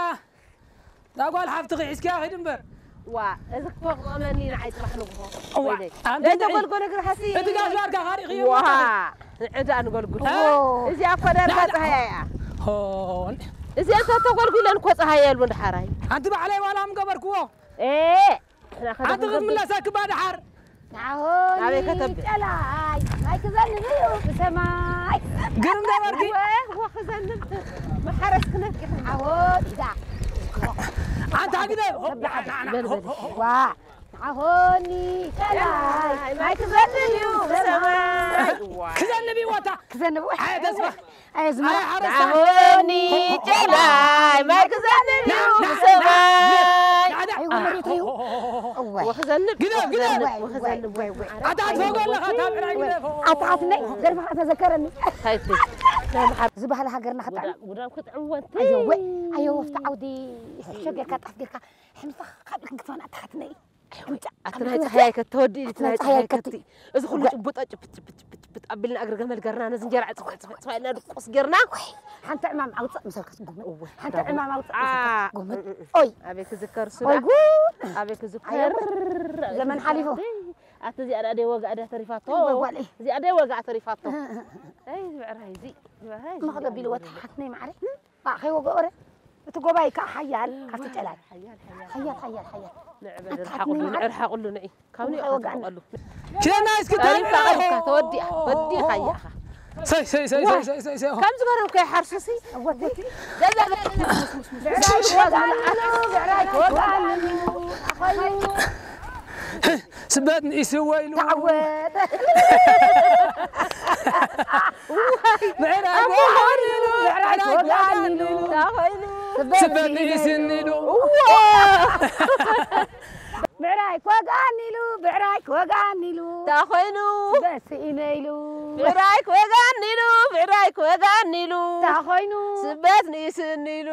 እዛ ጓል ሓፍትኺ ሒዝኪያ ኺድ እምበር። ዋ፣ እዚ ክፈቕመኒ ንዓይ ጽባሕ ንግሆ። እዋ፣ ወይለ። ኣንቲ ደይ ንዒ። ተጎልጎለ ግርሃሲ። እቲ ጋሽ ባርካ ካሪኽዮ ዋ፣ ማለት። ንዕዳ ንጎልጉል። እ? እዚኣ እኮ ደርጋ ንዕዳ። ጸሃያ እያ። ሆን። እዚኣ እንተ ተጎልጉለን እኮ ጸሃያ የልቡን ደሓራይ። ኣንቲ ባዕለይ ዋላ ምገበርክዎ። ኤ፣ ኣንቲ ክትምለሰኪ ባድሓር። ናሆኒ ናበይ ከተብል? ጨላይ፣ ማይ ክዘንብ እዩ ብሰማይ። ግርም ነበርኪ። ወ-፣ ወ-፣ ክዘንብ መሓረስ ክነፍቂ። ናሆኒ፣ ዳ። ኣንታ ግደ። በል፣ በል፣ በል። ዋ፣ ናሆኒ ጨላይ፣ ማይ ክዘንብ እዩ ብሰማይ። ክዘንብ እዩ ወታ። ክዘንብ። ኣየ ተስፋ። ኣየ ዝመራ። ኣየ ሓረስታይ። ናሆኒ ጨላይ ማይ ክዘንብ እዩ ና-፣ ና-፣ ብሰማይ። ና-፣ ና-፣ ኣይ ወለዶ ተይው። እዋይ። ወክዘንብ፣ ግደፍ፣ ግደፍ። ወክዘንብ፣ ወክዘንብ። ኣታ ትፈግኦ ኣለኻ፣ እታ ብዕራይ ግደፍ። ኣታ ሓትነይ፣ ደርፍኻ ተዘከረኒ። እንታይ ትብል? እዚ ባህሊ ሃገርና ክጥዕም። ጉዳም፣ ጉዳም ክትዕወት። ኣዮ፣ ወይ፣ ኣዮ፣ ወፍቲ ዓውዲ፣ ሕሸ ጌርካ፣ ጣፍ ጌርካ፣ ሕምሳ ካብ ኢልክን ክትፋን ኣታ ሓትነይ። ኣቲ ናይ ፀሃያይ ከተወዲ፣ እቲ ናይ ፀሃያይ ከቲ። እዚ ኩሉ ጭቡጣ ጭብጥ፣ ጭብጥ፣ ጭብጥ፣ ጭብጥ ኣቢልና እግሪ ገመል ገርና፣ ነዚ እንጀራ ፅፍዕ፣ ፅፍዕ፣ ፅፍዕ ኢልና ድቁስ ገርና። ሓንቲ ዕማም ኣውፅእ መሰልካ ትጉምጥ። እወ፣ ሓንቲ ዕማም ኣውፅእ መሰልካ ትጉምጥ። ኦይ። ኣበይ ክዝከር እሱ ኦይ ደኣ? ጉድ። ኣበይ ክዝከር? ኣየ፣ ዘመን ሓሊፉ። ኣቲ እዚኣ ደኣ ደይ ወጋእ ደኣ ተሪፋቶ። እወ፣ ጓለይ። እዚኣ ደይ ወጋእ ተሪፋቶ። ኣይ፣ ዝብዕራይ እዚ፣ ዝብዕራይ እዚ። መኽለብ ኢልዎ ተሓትነይ ማዕረ። ባ፣ ከይወግኦ ረ። እቲ ጎባይ ከዓ ሓያል ካብቲ ጨላይ። ሓያል፣ ሓያል። ሓያል፣ ሓያል፣ ሓያል። ንዕበ ኣታ ንርሓቕሉ፣ ሓትኒ ንዕርሓቕሉ፣ ንዒ። ካብ ንዒ ከይወግኣና። ከይወግኣሉ። ኪዳና እስኪ ቀሪብካ፣ ታሪኽ ቀሪብካ፣ ተወዲኣ፣ ወዲኻ እያ ኢኻ። ሰይ፣ ሰይ፣ ሰይ፣ ዋ። ሰይ፣ ሰይ፣ ሰይ፣ ሰይ። ከምዚ ገረብካ ይሓርሱሲ። እወ፣ እወ። ገዛ፣ ገዛ፣ ገዛ፣ ምስ፣ ምስ፣ ምስ። ብዕራይ ክወግኣሉ፣ ብዕራይ ክወግኣሉ። ኣኸሉ። ስበት ንኢሱ ወይሉ። ተዓወት። ብዕራይ ክወግኣሉ፣ ብዕራይ ክወግኣሉ። ኮይኑ ስበት ንኢስን ኢሉ። እዋ! ብዕራይ ክወግኣኒ ኢሉ፣ ብዕራይ ክወግኣኒ ኢሉ። እንታይ ኮይኑ? ስበት ስኢነ ኢሉ። ብዕራይ ክወግኣኒ ኢሉ፣ ብዕራይ ክወግኣኒ ኢሉ። እንታይ ኮይኑ? ስበት ንኢስን ኢሉ።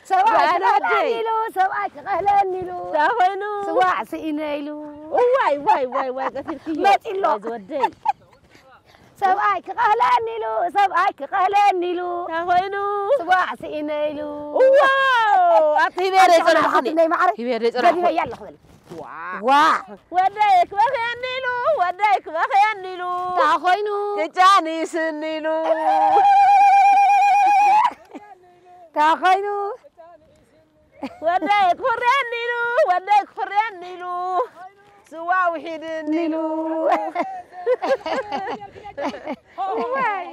ሰብኣይ ባህሊ ክቐህለኒ ወደይ። ኢሉ፣ ሰብኣይ ክቐህለኒ ኢሉ። እንታይ ኮይኑ? ስዋዕ ስኢነ ኢሉ። እዋይ፣ ዋይ፣ ዋይ፣ ዋይ፣ ቀቲልክዮ። መፂሎ። ዋይ ዝወደይ። ሰብኣይ ክቐህለኒ ኢሉ፣ ሰብኣይ ክቐህለኒ ኢሉ። እንታይ ኮይኑ? ስዋዕ ስኢነ ኢሉ። ዋው! ኣቲ ሂበ ደይ ኣንተ ጸናሕኩኒ። ሓትነይ ማዕረ ሂበ ደይ ጸናሕኩ። ገዲፈያ ኣለኹ በል። ዋ። ዋ። ወደይ ክበኽየኒ ኢሉ፣ ወደይ ክበኽየኒ ኢሉ። እንታይ ኮይኑ? ክጫን ይስኒ ኢሉ። እንታይ ኮይኑ? ወደይ ክኹርየኒ ኢሉ፣ ወደይ ክኹርየኒ ኢሉ። ስዋ ውሒድኒ ኢሉ። ኢሉ። ዋይ።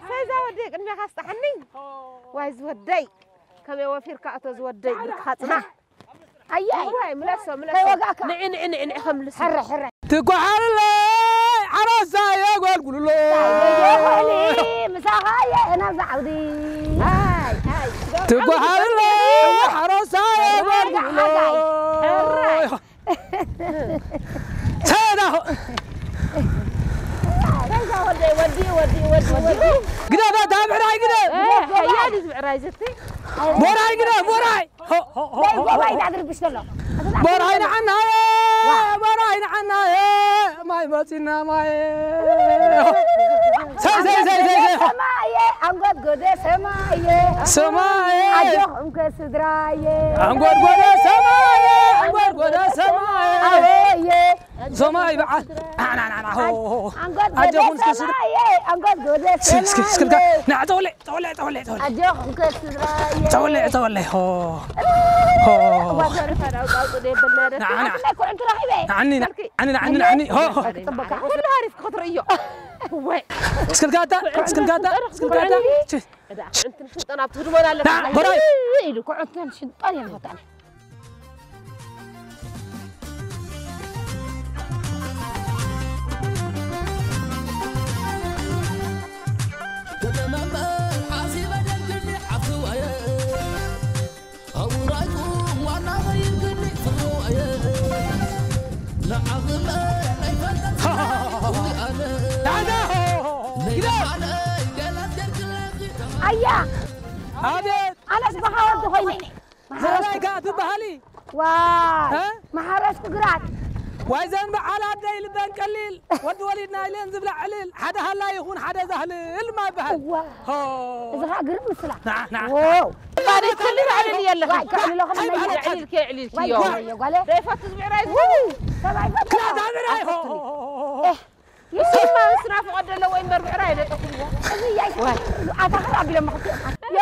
ሳይዛ ወደይ ቅድሚያኻ ስጣሓኒ። ዋይ ዝወደይ። ከመይ ወፊርካ እቶ ዝወደይ ብርክኻ ጽናሕ። ኣያይ። ዋይ ምለሶ ምለሶ። ከይወጋእካ። ንዒ ንዒ ንዒ ንዒ ከምልሶ። ሕረ ሕረ። ትጓሓለለይ ሓረስታይ የጓልጉሉሎ። ሳይዘየ ኾሊ ምሳኻ እየ ናብዛ ዓውዲ። ኣይ ኣይ። ትጓሓለለይ ሓረስታይ የጓልጉሉሎ። ሕረ። ሰላም። ከዛ ወደይ ወዲ ወዲ ወዲ ወዲ። ግደ በታ ብዕራይ ግደ። እ፣ ሕያል እዩ ዝብዕራይ ዘቲ። ቦራይ ግደ ቦራይ። ሆ፣ ሆ፣ ሆ፣ ወይ ሆ፣ ጎባይ ሆ። ዳግርብሽ ዘሎ። ቦራይ ንዓናየ፣ ዋ። ቦራይ ንዓናየ፣ ማይ መፂና ማየ። ሰይ፣ ሰይ፣ ሰይ፣ ሰይ፣ ሰይ። ሰማየ፣ ኣንጎት ጎደ ሰማየ። ሰማየ። ኣጆኹም ከስድራየ። ኣንጎት ጎደ ሰማየ፣ ኣንጎት ጎደ ሰማየ። ኣወየ። ሰማይ በዓል። ና፣ ና፣ ና፣ ና፣ ሆ፣ ሆ፣ ሆ። ኣንጎት ጎደ ኣጆኹም እስኪ ስድራ። ሰማየ፣ ኣንጎት ጎደ እስኪ፣ እስኪ፣ እስኪ፣ ሰማየ። ና፣ ጠውለ፣ ጠውለ፣ ጠውለ፣ ጠውለ። ኣጆኹም ከስድራየ። ጠውለ፣ ጠውለ፣ ሆ። ሆ። እዋ፣ ዛሬ ታዲያ ኣውጣ፣ ኣውጡ፣ ደይ በልና፣ ደስ ናዓ፣ ናዓ። ይላል። ኣትናይ ኩዕንቲ ረኺበ። ናዓኒ፣ ናዓኒ፣ ናዓኒ፣ ሆ፣ ሆ። ክጽበካ። ኩሉ ሃሪፍ ክትርእዮ። ወይ። እስክልካታ፣ እስክልካታ፣ እስክልካታ። ቺ። እዳ፣ እንትን ሽንጠን ኣብ ትህድሞን ኣለካ። ና፣ በራይ። ኢሉ። ኩዕንትን ሽንጠን እዮም ፈታኒ። ኣያ፣ ኣቤት። ኣነስ ብሓወልቲ ኮይነ። ዘላይካ ትበሃሊ። ዋይ፣ እ? መሓረስኩ ግራት። ዋይ ዘን በዓል ኣደይ ልበን ቀሊል፣ ወዲ ወሊድና ኢለን ዝብላ ዕልል፣ ሓደ ሃላይ ይኹን ሓደ ዛህልል ማ ይበሃል። እዋ። ሆ። እዚ ኸዓ ግርም ምስላ። ና፣ ና። ዋው። ባሪ ክልል ዕልል የለኽን። ዋይ፣ ከዕልሎ ኸም ኣይ፣ ናይ ባሪ ዕልል ከዕልል ዋይ፣ ክዮ። ዋይ፣ ጓለ። ዘይፈቱ ዝብዕራይ ዝብሉ። ሰብኣይ ፈቱ። ክላታ ብራይ፣ ሆ፣ ሆ፣ ሆ፣ ሆ፣ ሆ። ኤህ። ይስማ፣ ስራ ፍቐድ ደሎ ወይ እምበር ብዕራይ ደጠኹምዎ። እዚ ያይ ዋይ። ኣታ ኸር ኣቢሎም መኽቱ። ዮ፣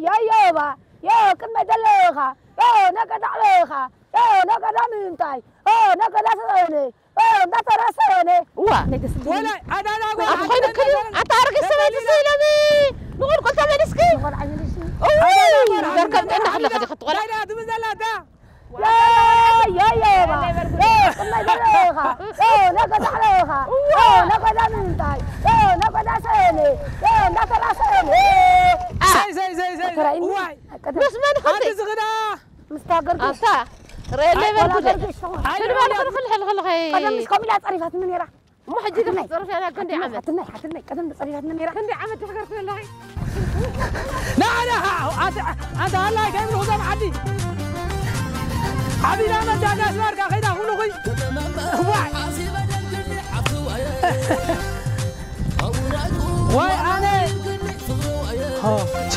ዮ፣ ዮባ። ዮ፣ ቅድመይ ደለኻ። ዮ፣ ነገ ዳዕለኻ። ዮ፣ ነገ ዳ ምንታይ። ዮ፣ ነገ ዳ ሰነ። ዮ፣ እንዳተራሰነ። እዋ። ነይ ደስ ዝብል። ወላይ፣ ኣዳዳ ጓል ኣታ ኮይኑ ሓንቲ ክሉ፣ ነገር ኣታ ኣረገ ሰበይቲ ደሊላ። ስኢሎሚ። ንቑልቁል ተመሊስኪ። ንቖልዓ ይልሽ። እውይ፣ ኣዳዳ ጓል ዘርከብ ሓንቲ ጥዕና ነገር ከለኻ ደሊላ። ዲኻ ትቖልዓ? ናይዳ ትብል ዘላ ኣዳ። ዮ፣ ዮ፣ ዮባ። ዮ፣ ቅድመይ ደለኻ። ዮ፣ ነገ ዳዕለኻ። ዮ፣ ነገ ዳ ምንታይ። ዮ፣ ነገ ዳ ሰነ። ዮ፣ እንዳተራሰነ። ሰይ፣ ሰይ፣ ሰይ፣ ሰይ፣ ሰይ። ተራእይኒ። ዋይ። ቀደም። ምስ መን ኣንቲ ኹንዲ? ዝኽዳ። ምስ ታገርግሽ። ኣንታ፣ ርእየለይ ኣይ፣ በልኩ ወላ ደ። ገርግሽ ተኾን። ኣይ፣ ትድበል ወላ ክልኽል፣ ሕልኽልኸይ። ቀደም ምስ ከምኡ ኢላ ጸሪፋትኒ ነይራ። እሞ ሕጂ ግን ሓትነይ፣ ትጸርፍያ ላ ክንደይ ሓትነይ፣ ዓመት? ሓትነይ፣ ሓትነይ፣ ቀደም ጸሪፋትኒ ነይራ። ክንደይ ዓመት ተሕገርኩ ዘለኺ? ና፣ ና፣ ኣንተ፣ ኣንተ ሃላይ ከይብሉ ክዛም ዓዲ። ዓቢና መዳ ዳስባርካ ከይዳ ኩሉ ኩይ። ዋይ። ዋይ፣ ኣነ። ሆ፣ ቸ።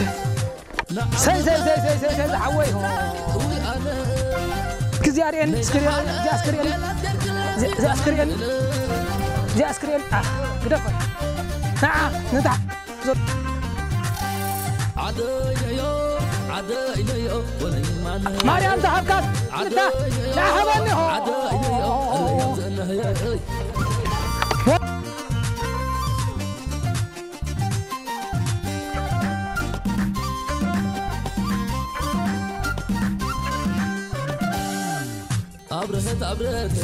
ሰይ፣ ሰይ፣ ሰይ፣ ዝሓወይ። እስኪ እዚኣ ርኤኒ፣ እስኪ ርኤኒ፣ እዚኣ እስኪ ርኤኒ። እዚ፣ እዚኣ እስኪ ርኤኒ። እዚኣ እስኪ ርኤኒ። ኣ፣ ግደፎ። ንዓ፣ ንታ። ዞር። ማርያም ዝሃብካ፣ ንታ። ንዓ ሃበኒ፣ ሆ። ኣብረሀት ኣብረሀት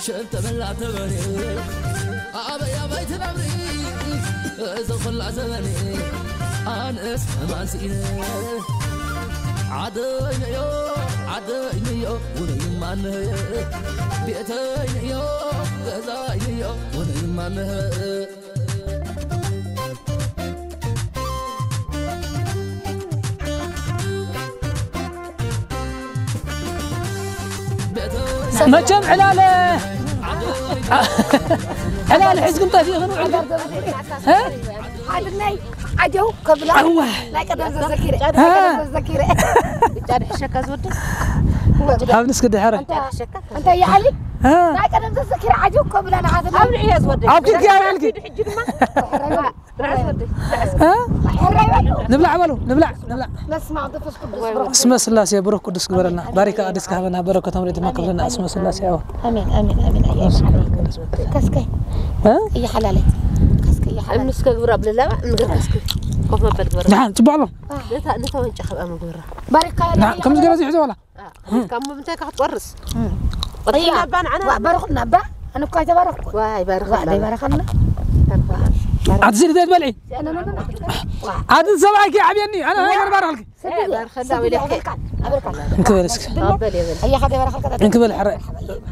ሸንተመላ ተበሬ ኣበይ ኣበይ ትነብሪ እዚ ኹላ ዘበነ ኣነስ ማንስኢነ ዓደይነዮ ዓደይነዮ ውነይማነ ቤተይነዮ ገዛይነዮ ውነይማነ መቸም ዕላለ ዕላለ ሒዝኩም ጠፊእኹም ሓድነይ ዓጀው ከብላ እዋ ናይ ቀደም ዘዘኪረ እ። ናይ ቀደም ዘዘኪረ ብጫ ድሕሸካ ዝወደ ካብ ንስክ ድሕረ እንታይ ይዓሊ እ። ናይ ቀደም ዘዘኪረ ዓጀው ከብላ ንሓዘ ኣብ ልዕያ ዝወደ ኣብ ክልኪ ኣልዕልኪ ሕጂ ድማ እ? ንብላዕ በሉ ንብላዕ ንብላዕ በስመ ኣብ መንፈስ ቅዱስ ብሩኽ እስመ ስላሴ ብሩኽ ቅዱስ ግበረልና ባሪካ ኣዲስ ካህበና በረከቶም ሬት ማከብለና እስመ ስላሴ ኣዎ ኣሜን ኣሜን ኣሜን ኣያ ከስከይ እ? እያ ሓላለይ ከስከይ እያ ሓላለይ እምስ ከግብራ ብለላባ እንግር ከስከይ ኮፍ መበል ግበረ ደሓን ጽቡቕ ኣሎ ነታ ነታ ወንጫ ከብኣ መግበራ ባሪካ ና- ከምዚ ገለ ዝሕዞ ዋላ ካብ ምንታይ ካብ ትቆርስ እያ። ቅድም ኣባ ንዓና ዋ፣ ባርኹና ኣባ። ኣነ እኳ ኣይተባረኽኩ። ዋ፣ ኣይባርኸልና። ዋ፣ ዘይባረኸልና። ኣቲ ስእሊ ዘይትበልዒ። ኣነ፣ ኣነ፣ ኣነ፣ ዋ። ኣቲ ሰብኣይኪ ዓብየኒ። ኣነ ሃገር ባርኸልኪ። ሰብኣይ ባርኸላ ሰብኣይ ወይለኪ። ኣበልካ፣ ኣበልካ። እንክበል እስኪ። ኣበል የበል። ኣያኻ ዘይባረኸልካ። እንክበል ሕረ።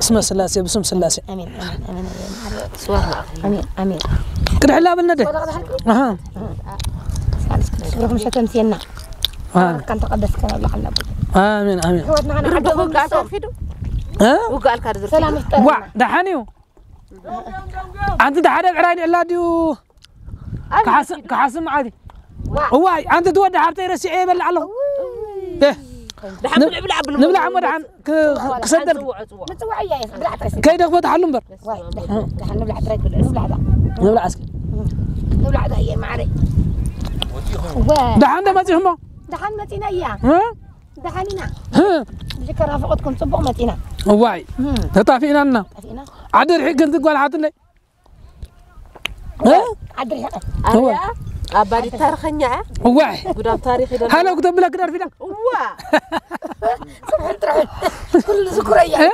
እስመ ስላሴ፣ ብስም ስላሴ። ኣሜን፣ ኣሜን፣ ኣሜን፣ ኣሜን። ስዋ። ኣሜን፣ ኣሜን። ቅድሕላ በል ነደ። ወደቕ ዝሓልኩ? ኣሃ። ስብርኩም ሸተምስየና። ኣሜን። ኣሜን፣ ኣሜን። ሕይወትና ርግእ ከነዕድም ውግእ ኣልካ ዶ ዝርፊ? እ? ውግእ ኣልካ ዶ ዝርፊ? ሰላም ይፍጠር። ዋ፣ ደሓን እዩ። ኣንቲ ሓደ ብዕራይ ድዕላ ድዩ? ኣበይ ክሓስ-፣ ይርፊ? ክሓስም ዓዲ። ዋ። እዋይ፣ ኣንቲ ትወዲ ሓብተይ ረሲዐ ይበልዕ ኣለኹ። እውይ። እ። ደሓን ንብ-፣ ብልዕ ብልዕ ኣብሉ ንብላዕ እሞ ደሓን ክ-፣ ክ-፣ ክሰደልኪ። ጽውዖ፣ ጽውዖ። ምጽዋዕ እያ፣ ብላዕ ጥራይ። ከይደ ክፈትሓሉ እምበር። ዋይ፣ ደሓን፣ ደሓን ንብላዕ ጥራይ ክብል፣ ንብላዕ ዳ። ንብላዕ እስኪ። ንብላዕ ዳ እየ፣ ማዕረይ። ዋይ። ደሓን ዶ መጺኹሞ? ደሓን መጺና እያ። እ? ደሓን ኢና። እ? ብሽከራ ፍቕድኩም ጽቡቕ መጺና። እዋይ፣ እም። ተጣፊእና እና። ጠፊእና። ዓዲ ርሒቕ ግን ትጓል ሓትለይ። እ? ዓዲ ርሒቕ። ኣርያ፣ ኣባዲ ታሪኸኛ እያ። እዋይ። ጉዳም ታሪኽ ይደል። ሃሎ ክተብለክ ደርፊዳ። እዋ። ጽብሕን ጥርሕን። ኩሉ ዝኩረያ። እ?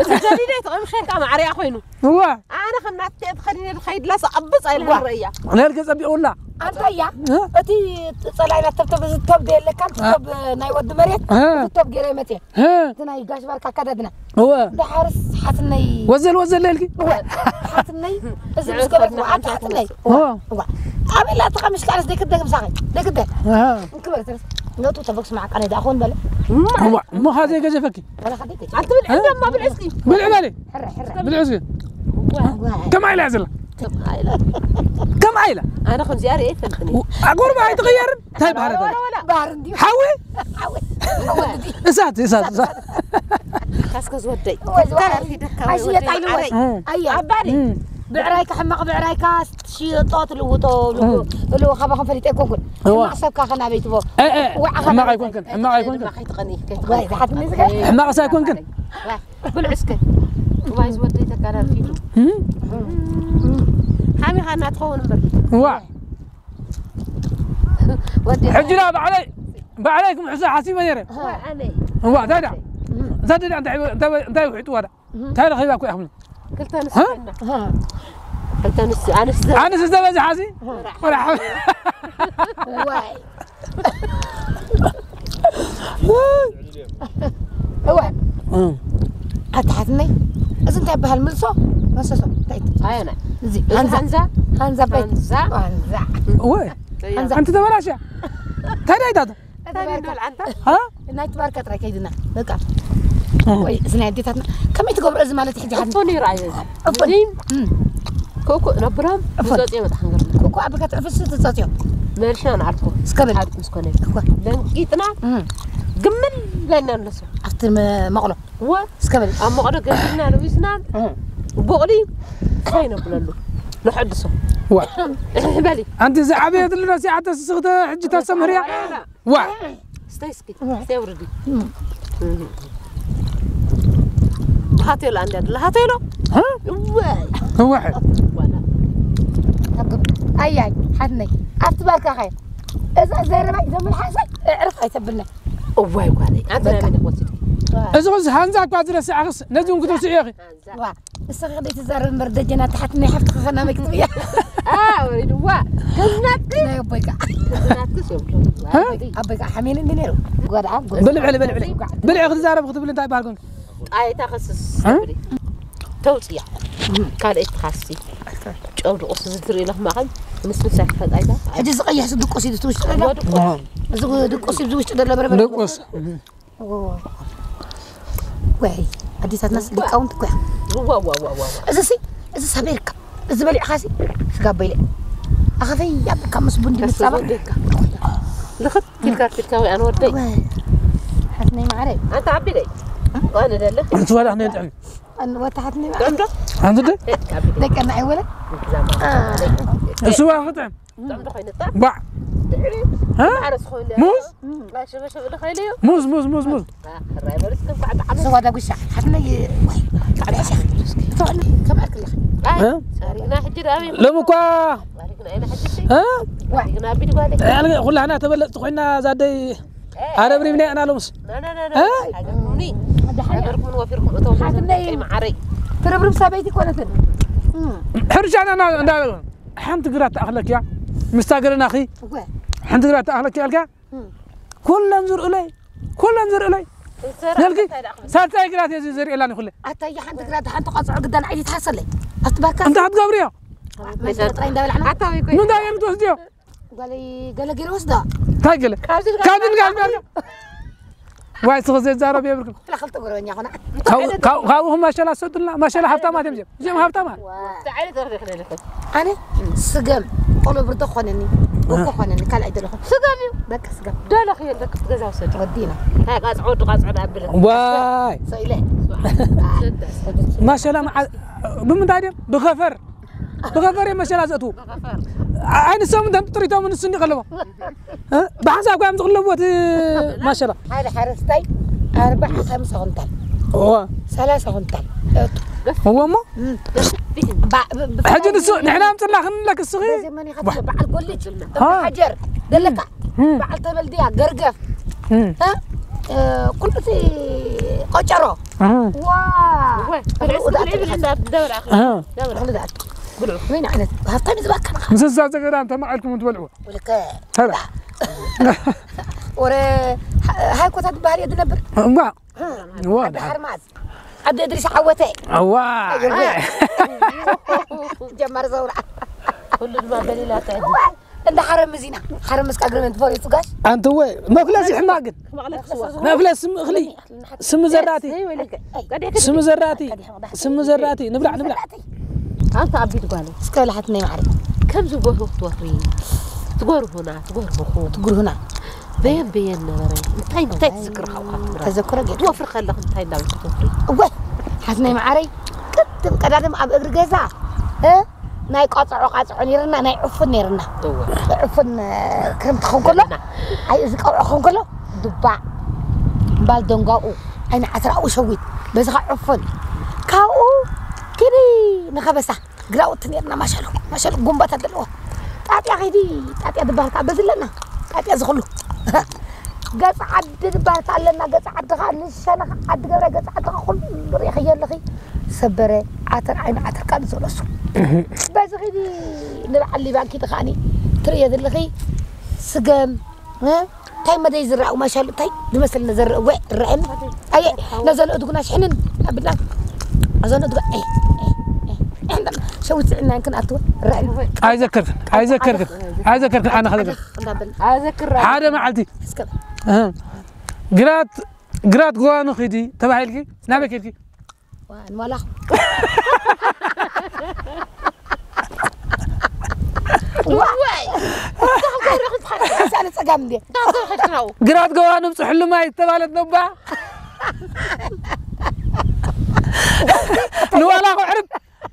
እቲ ጀዲድ ኣይትቐምሸን፣ ካብ ማዕርያ ኮይኑ። እዋ። ኣነ ከም ናተይ ተኸዲነ ዝኸይድላ ሰቐብጽ ኣይልሃን እዋ። ርእያ። ነልከ ጸቢቑላ። ኣንታ እያ፣ እ? እቲ ጸላኢና ተብተብ፣ እዚ ተብ የለካ፣ እቲ እ? ተብ ናይ ወዲ መሬት፣ እ? እቲ ተብ ገይረ መጽየ። እ? እቲ ናይ ጋሽ ባርካ ኣካዳድና። እወ። ደሓርስ ሓትነይ። ወዘል ወዘል ኢልኪ? እወ። ሓትነይ፣ እዚ ምስ ገበርኩ፣ ኣንታ ሓትነይ። እወ። እወ። ኣበላ ተቐሚሽ ካልስ ደይክደግም ሳኸይ፣ ደይክደ። እ። እንክበል ትርስ። ነቱ ተበግስ ማዕቀነ ዳኾን በለ። እዋ፣ እሞ ኻዘይ ገዘፈኪ? ወላ ኻዘይ ገዘፈኪ? ኣትብል ዕንደማ ብልዕ እስኪ። ብልዕ በሊ። ሕረ፣ ሕረ። ብልዕ እስኪ። ዋ። ከምኣ ኢላ እያ ዘላ። ከምኣ ኢላ። ከምኣ ኢላ። ኣነ ከምዚኣ ርእየ ኣይፈልጥን እየ። ኣጎርባ ኣይትቕየርን? እንታይ ባህሪ ወላ፣ ወላ፣ ወላ። ባህሪ እንድዩ። ሓዊ? ሓዊ። ሓዊ እንድዩ። እሳት፣ እሳት፣ እሳት። ካስከ ዝወደይ። ወይ ዝወደይ። ተራፊ ደካ ወይ ኣይሽ ወደይ። የጣይሉ ወይ። ኣረይ። እም። ኣያ። ኣባሪ። እም። ብዕራይካ ሕማቕ ብዕራይካ ሽጦ ትልውጦ፣ እም። እሉ ካባኹም ፈሊጠ ኣይኮንኩን። እዋ። ሕማቕ ሰብካ ከናበይ ትቦ። እ፣ እ። ዋዕኻ ሕማቕ ናበይ ኣይኮንክን፣ ሕማቕ ኣይኮንክን። ከይትቐኒ፣ ከይትቐኒ። ወይ፣ ዝሓትኒ ዝገ-፣ ሕማቕስ ኣይኮንክን። ዋ። ብልዕ እስከ። እዋይ ዝወደይ ተካራፊ። እም? ሓሚኻ እናትኸውን እምበር። እዋ። ወዲ ሕጂ ዳ ባዕለይ፣ ባዕለይ ክምሕሶ ሓሲበ ነይረ። እዋ፣ ኣበይ? እዋ፣ እንታይ ዳ? እንታይ ዳ? እንታይ፣ እንታይ፣ እንታይ ውሒጡ ዋዳ? እንታይ ረኺባ እኮ እያ ክብሉ? ክልተ ኣንስቲ እ? ኮይና። ክልተ ኣንስቲ፣ ኣንስቲ። ኣንስቲ ዝበዝሓ ሲ? እዋ። ራሕ። እዋይ። እወ። እም። ኣታ ሓትነይ፣ እዚ እንታይ ይበሃል? ምልሶ? መሰሶ? እንታይ? ኣየናይ? እዚ እዚ ሃንዛ። ሃንዛ። ሃንዛ በይ። ሃንዛ። ሃንዛ። እወ። ሃንዛ። ኣንቲ ተበላሽያ። እንታይ ዳይታ? እንታይ ይበሃል? ኣንታ? ሃ? ናይ ትባርካ ጥራይ ከይድና። በቃ። እም። ወይ፣ እዚ ናይ ኣዴታትና። ከመይ ትገብሮ እዚ ማለት ሕጂ ሓትነይ? እፎ ነይሩ ኣየ እዚ። እፎ። እዚ እም። ኮኮ ነብራም እፎ። ዝጸጽዮ በጣም ገርም። ኮኮ ኣብ ከትዕፍስ ትጸጽዮ። መልሻ ንዓልኮ። እስከ በል። ዓርኩ እስኮ ነይ። እኮ። ደንቂጥና እም። ግምል ለና ኣለሶ። ኣብቲ መ-፣ መቕሎ። እወ። እስከ በል። ኣብ መቕሎ ገዚእና ለዊስና እም። ቦቕሊ እንታይ ነብለሉ። ንሐድሶ። ዋ። በሊ። ኣንቲ ዝዓበየትሉ ረሲዓተ ስስኽተ ሕጂ ተሰምህርያ። ዋ። ስተይ እስኪ፣ ስተይ ውርዲ። እም። እም። ሃቴሎ ኣንዳ ድላ ሃቴሎ። እ? እወይ። እወይ። ዋላ። ኣያይ፣ ሓትነይ፣ ኣብቲ ባርካኸ። እዛ ዘረባይ ዘመልሓሰ እዕርፍ ኣይተብልና። እዋይ ጓለይ፣ ኣንተ በቃ። ናይ መን ወሲድኪ? እዚ ኹስ ሃንዛ እኳ ዝረስዓኽስ፣ ነዚ እውን ክትርስዒ ኢኺ። ሃንዛ። ዋ። ንስኺ ከደይ ትዛረብ እምበር ደጀና ተሓት ናይ ሓፍትኺ ኸና መግጥም እያ። አ፣ ወሪድዋ። ኣበይ ኣበይ ከዓ ሓሜን እንዲ ነይሩ። ጓድዓ ጎ- ብልዕ ብልዕ ብልዕ ብልዕ ክትዛረብ ክትብል እንታይ ይበሃል ኮንክ? ጣይታ ከስስ እ? ትብሊ። ተውፅያ ካልኣይ ትኻሲ ጨው ድቁስ ዝትርኢ ኢለ ክማኸን ምስ ምሳይ ትፈልጣ ኢታ። ሕጂ ዝቐይሕ ዝድቁስ እዩ እቲ ውሽጢ ዘሎ። ወድቁ እዚ ድቁስ እዩ እዚ ውሽጢ ዘሎ በርበረ። ድቁስ። ወይ ኣዴታትናስ ሊቃውንቲ እኮ እያ። ዋዋዋዋዋ። እዚ ሲ እዚ ሰበርካ እዚ በሊዕካ ሲ ስጋ በይለ ኣኸፈይ ያብካ ምስ ቡንዲ ምስ ፃባ። ወደካ ልኽት ኢልካ ርፊድካ ወይ ኣነ ወደይ። ወይ ሓትነይ ማዕረይ። ኣንተ ዓቢለይ ኣነ ደለ። ንስዋ ዳኣ ክንደይ ጥዕም? ኣነ ወታ ሓትነይ ማዕረይ። ደምዶ? ኣንተ ደ? ደቀና ኣይወለ። ንስዋ ክጥዕም? ደምዶ ኮይነታ? ባዕ። ድሕሪ እ? ማዕረስ ኮይኑ ሙዝ? ሸበሸብ ዶ ከይለዮ? ሙዝ ሙዝ ሙዝ ሙዝ። ራይ በርስ ከም ኳዕታ ዓመት። ስዋ ዳጉሻ ሓትነይ ወይ ጻዕዳ ሻ። ተወኒ ከም ኣልክላ። ኣይ እ? ሪግና ሕጂ ዳኣበይ ሎም እኳ ሪግና ኢና ሕጂ እ? ሪግና ቢድ ጓለ። ያለ ኩላህና ተበለጽቲ ኮይና ዛደይ ኣረብሪብና ኢና ሎምስ። ና ና ና ና እ? ሃገርኩምኒ። ሃገርኩም ወፊርኩም እቶም ሓትነይ ማዓረይ። ትርብርብ ሰበይቲ ኮነትን። ሕርሻና እንዳ ሓንቲ ግራት ተኣኽለኪያ ምስታ ገረናኺ እወ። ሓንቲ ግራት ተኣኽለኪያ ኣልካ እም። ኩለን ዝርእለይ ኩለን ዝርእለይ ዘልኪ ሳልሳይ ግራት እየ ዝርእላኒ ኩለ ኣታ እያ ሓንቲ ግራት ሓንቲ ቆፅዖ ግዳን ዓይዲ ትሓሰለይ ኣብቲ ባካ እንታይ ክትገብርዮ ጥራይ እንዳበላዕና ኣታ ወይ ኮይ ምንታይ እዮም ትወስድዮ ጓለይ ገለ ገይረ ወስዳ እንታይ ገለ ካብዚ ካብ ድንጋል ጋር ዋይ ስኸ ዘዛረብ የብርክን ክልተ ጎረበኛ ኾና ካብኡ ማሸላ ሰዱልና ማሸላ ሃብታማት እዮም እዚኦም ሃብታማት ኣነ ስገም ቆሎ ብርዶ ኾነኒ እኮ ኾነኒ ካልኣይ ደለኹ ስገም እዩ በቃ ስገም ደለኹ የለ ክፍት ገዛ ውሰድ ወዲና ታይ ቃጽዖ ወዲ ቃጽዖ ዳብለ ዋይ ሰኢለ ማሸላ መዓ ብምንታይ ድዮም ብኸፈር ብኸፈር እዮም መሸላ ዘእትዉ ኣይንሶም እንተም ጥሪቶም ንሱ እንዲ ከለቦ ብሓንሳብ ኳ እዮም ዝቕለቡ እቲ ማሸላ ሓደ ሓረስታይ ኣርባዓ ሓምሳ ኩንታል እዋ ሰላሳ ኩንታል እዋ እሞ ሕጂ ንሱ ንሕና ኣምፅና ክንለክ እስኺ በዓል ኮሌጅ ሓጀር ደለካ በዓል ተበልድያ ገርገፍ ኩሉ ቆጨሮ ዋ ብልዑ ብልዑ ብልዑ እንዳትደበላ ብልዑ ወይን ዓይነት ሃብታም እዩ ዝባካ ምስ እንስሳ ዘገዳም ተማዒልኩም ትበልዕዎ ወልከ ተራ ወረ ሃይኮታት ባህር የድነብር እማ እዋ ዓዲ ሓርማዝ ዓዲ እድሪስ ዓወተ እዋ ጀማር ዘውራ ኩሉ ድማ በሊላታ እንዳ ሓረምዝ ኢና ሓረምዝ ካ ግርመን ትፈሪጡ ጋሽ ኣንተ ወይ መፍለስ ይሕማ ግን መፍለስ ስም እኽሊ ስም ዘራእቲ ስም ዘራእቲ ስም ዘራእቲ ንብላዕ ንብላዕ ኣንተ ኣቢት ጓለ እስከ ብልሓት ናይ ማዕረ ከምዚ ጎርሁ ክትወፍሪ ትጎርሁና ትጎርሁኹ ትጉርሁና በየን በየን ነበረ እንታይ እንታይ ትዝክር ካብኡ ካብ ትብራ ተዘክሮ ጌታ ትወፍሪ ከለኽ እንታይ እንዳበልክ ትወፍሪ እወ ሓትነይ ማዓረይ ቅድም ቀዳድም ኣብ እግሪ ገዛ እ ናይ ቃጽዖ ቃጽዖ ነይርና ናይ ዕፉን ነይርና እወ ዕፉን ክርምቲ ክኸውን ከሎ ኣይ እዚ ቀውዖ ክኸውን ከሎ ድባዕ ባል ደንጓኡ ዓይኒ ዓትራኡ ሸዊት በዚ ኸዓ ዕፉን ካብኡ ኪዲ ንኸበሳ ግራውቲ ነርና ማሻሎ ማሻሎ ጉንባታት ዘለዎ ጣጥያ ኸይዲ ጣጥያ ዝበሃል ከዓ በዚ ኣለና ጣጥያ ዝኽሉ ገፅ ዓዲ ዝበሃል ከዓ ኣለና ገፅ ዓዲ ከዓ ንሸነኽ ዓዲ ገብረ ገፅ ዓዲ ከዓ ኩሉ ርኢኽዮ ኣለኺ ሰበረ ዓተር ዓይኒ ዓተር ከዓ ንዘለሱ በዚ ኸይዲ ንበዓል ሊባን ኪዲ ከዓኒ ትርእዮ ዘለኺ ስገም እንታይ መደይ ዝረኣው ማሻሉ እንታይ ዝመስል ነዘር እወ ረአን ኣየ ነዘን እድጉና ሽሕንን ኣብና ኣዘን እድጉ ሸዊት ዝዕናን ክን ኣትወ ረአን ኣይዘከርክን ኣይዘከርክን ኣይዘከርክን ኣነ ከዘከር ኣዘክር ሓደ መዓልቲ እስከ ግራት ግራት ጎባኑ ኺዲ ተባሂልኪ ናበይ ኬድኪ ንዋላ ወይ ሳለ ጸጋም እንዴ ግራት ገዋ ንብጽሕሉ ማይ ተባለት ነባ ንዋላ ክዕርብ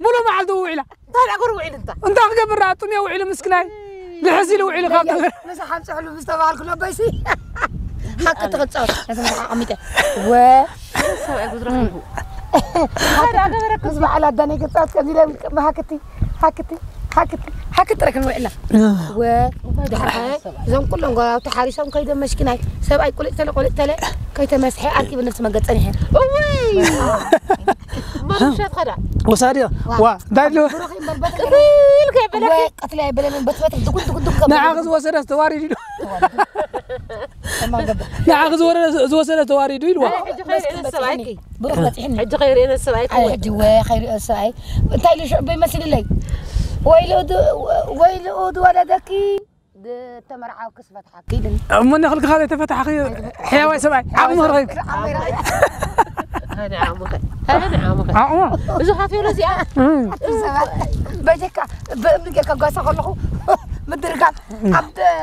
ሙሉ መዓልቲ ውዒላ እንታይ ዳገር ውዒል እንታ እንታይ ክገብር ራጥም የውዒሉ ምስክናይ ልሕዚ ኢሉ ውዒሉ ካብ ነገር ምስ ሓንጽሕሉ ምስ ተባልኩ ለበይሲ ሓቂ ትኽጻው ነስምዓ ዓሚተ ወ ሰብኣይ ጉድረኺቡ ምስ በዓል ኣዳነይ ክጻወት ከምዚ ኢለ ሃክቲ ሃክቲ ሃክቲ ሃክቲ ጥረ ክንውዕላ ወ ድሕረ እዞም ኩሎም ጎራውቲ ሓሪሶም ከይዶም መሽኪናይ ሰብኣይ ቁልጭ ተለ ቁልጭ ተለ ከይተመስሐ ኣርኪብ ነፍሲ መገድ ጸኒሐ እውይ መምሸት ኸዳ ወሳድዮ ዋ እንታይ ኣሎ ብሩኽ እምበር በትሪ ቅትል ከይበለኪ ወይ ቀትለ ኣይበለንን በትሪ በትሪ ድጉን ድጉን ድጉን ከም ንዓኺ ዝወሰደ ዝተዋሪድ ኢሉ ንዓኺ ዝወሰደ ተዋሪዱ ኢልዋ። ሕጂ ከይርእየነ ሰብኣይኪ። ብሩኽ በፂሕኒ። ሕጂ ከይርእየነ ሰብኣይኪ። ኣይ፣ ሕጂ ወ-፣ ከይርእዮ ሰብኣይ። እንታይ ኢሉ ሽዑ በይመስልለይ? ወይልኡ ድ-፣ ወይልኡ ዝወለደኪ፣ ዝተመርዓውኪ ስፈትሓኪ ኢሉኒ። እሞ ንኽልክኻ ዘይተፈታሕኺ ሕያዋይ ሰብኣይ፣ ዓቕሚ ክረኺብኪ። ዓቕሚ ረኺብኪ። ሃኒ ዓቕምኺ። ሃኒ ዓቕምኺ። ዓቕሙ። ብዙሓት ይብሉ እዚኣ። እም። ኣቲ ሰባት፣ በጀካ ብእምኒ ጌርካ ጓሳ ከለኹ ምድርጋም ኣብ ደ-፣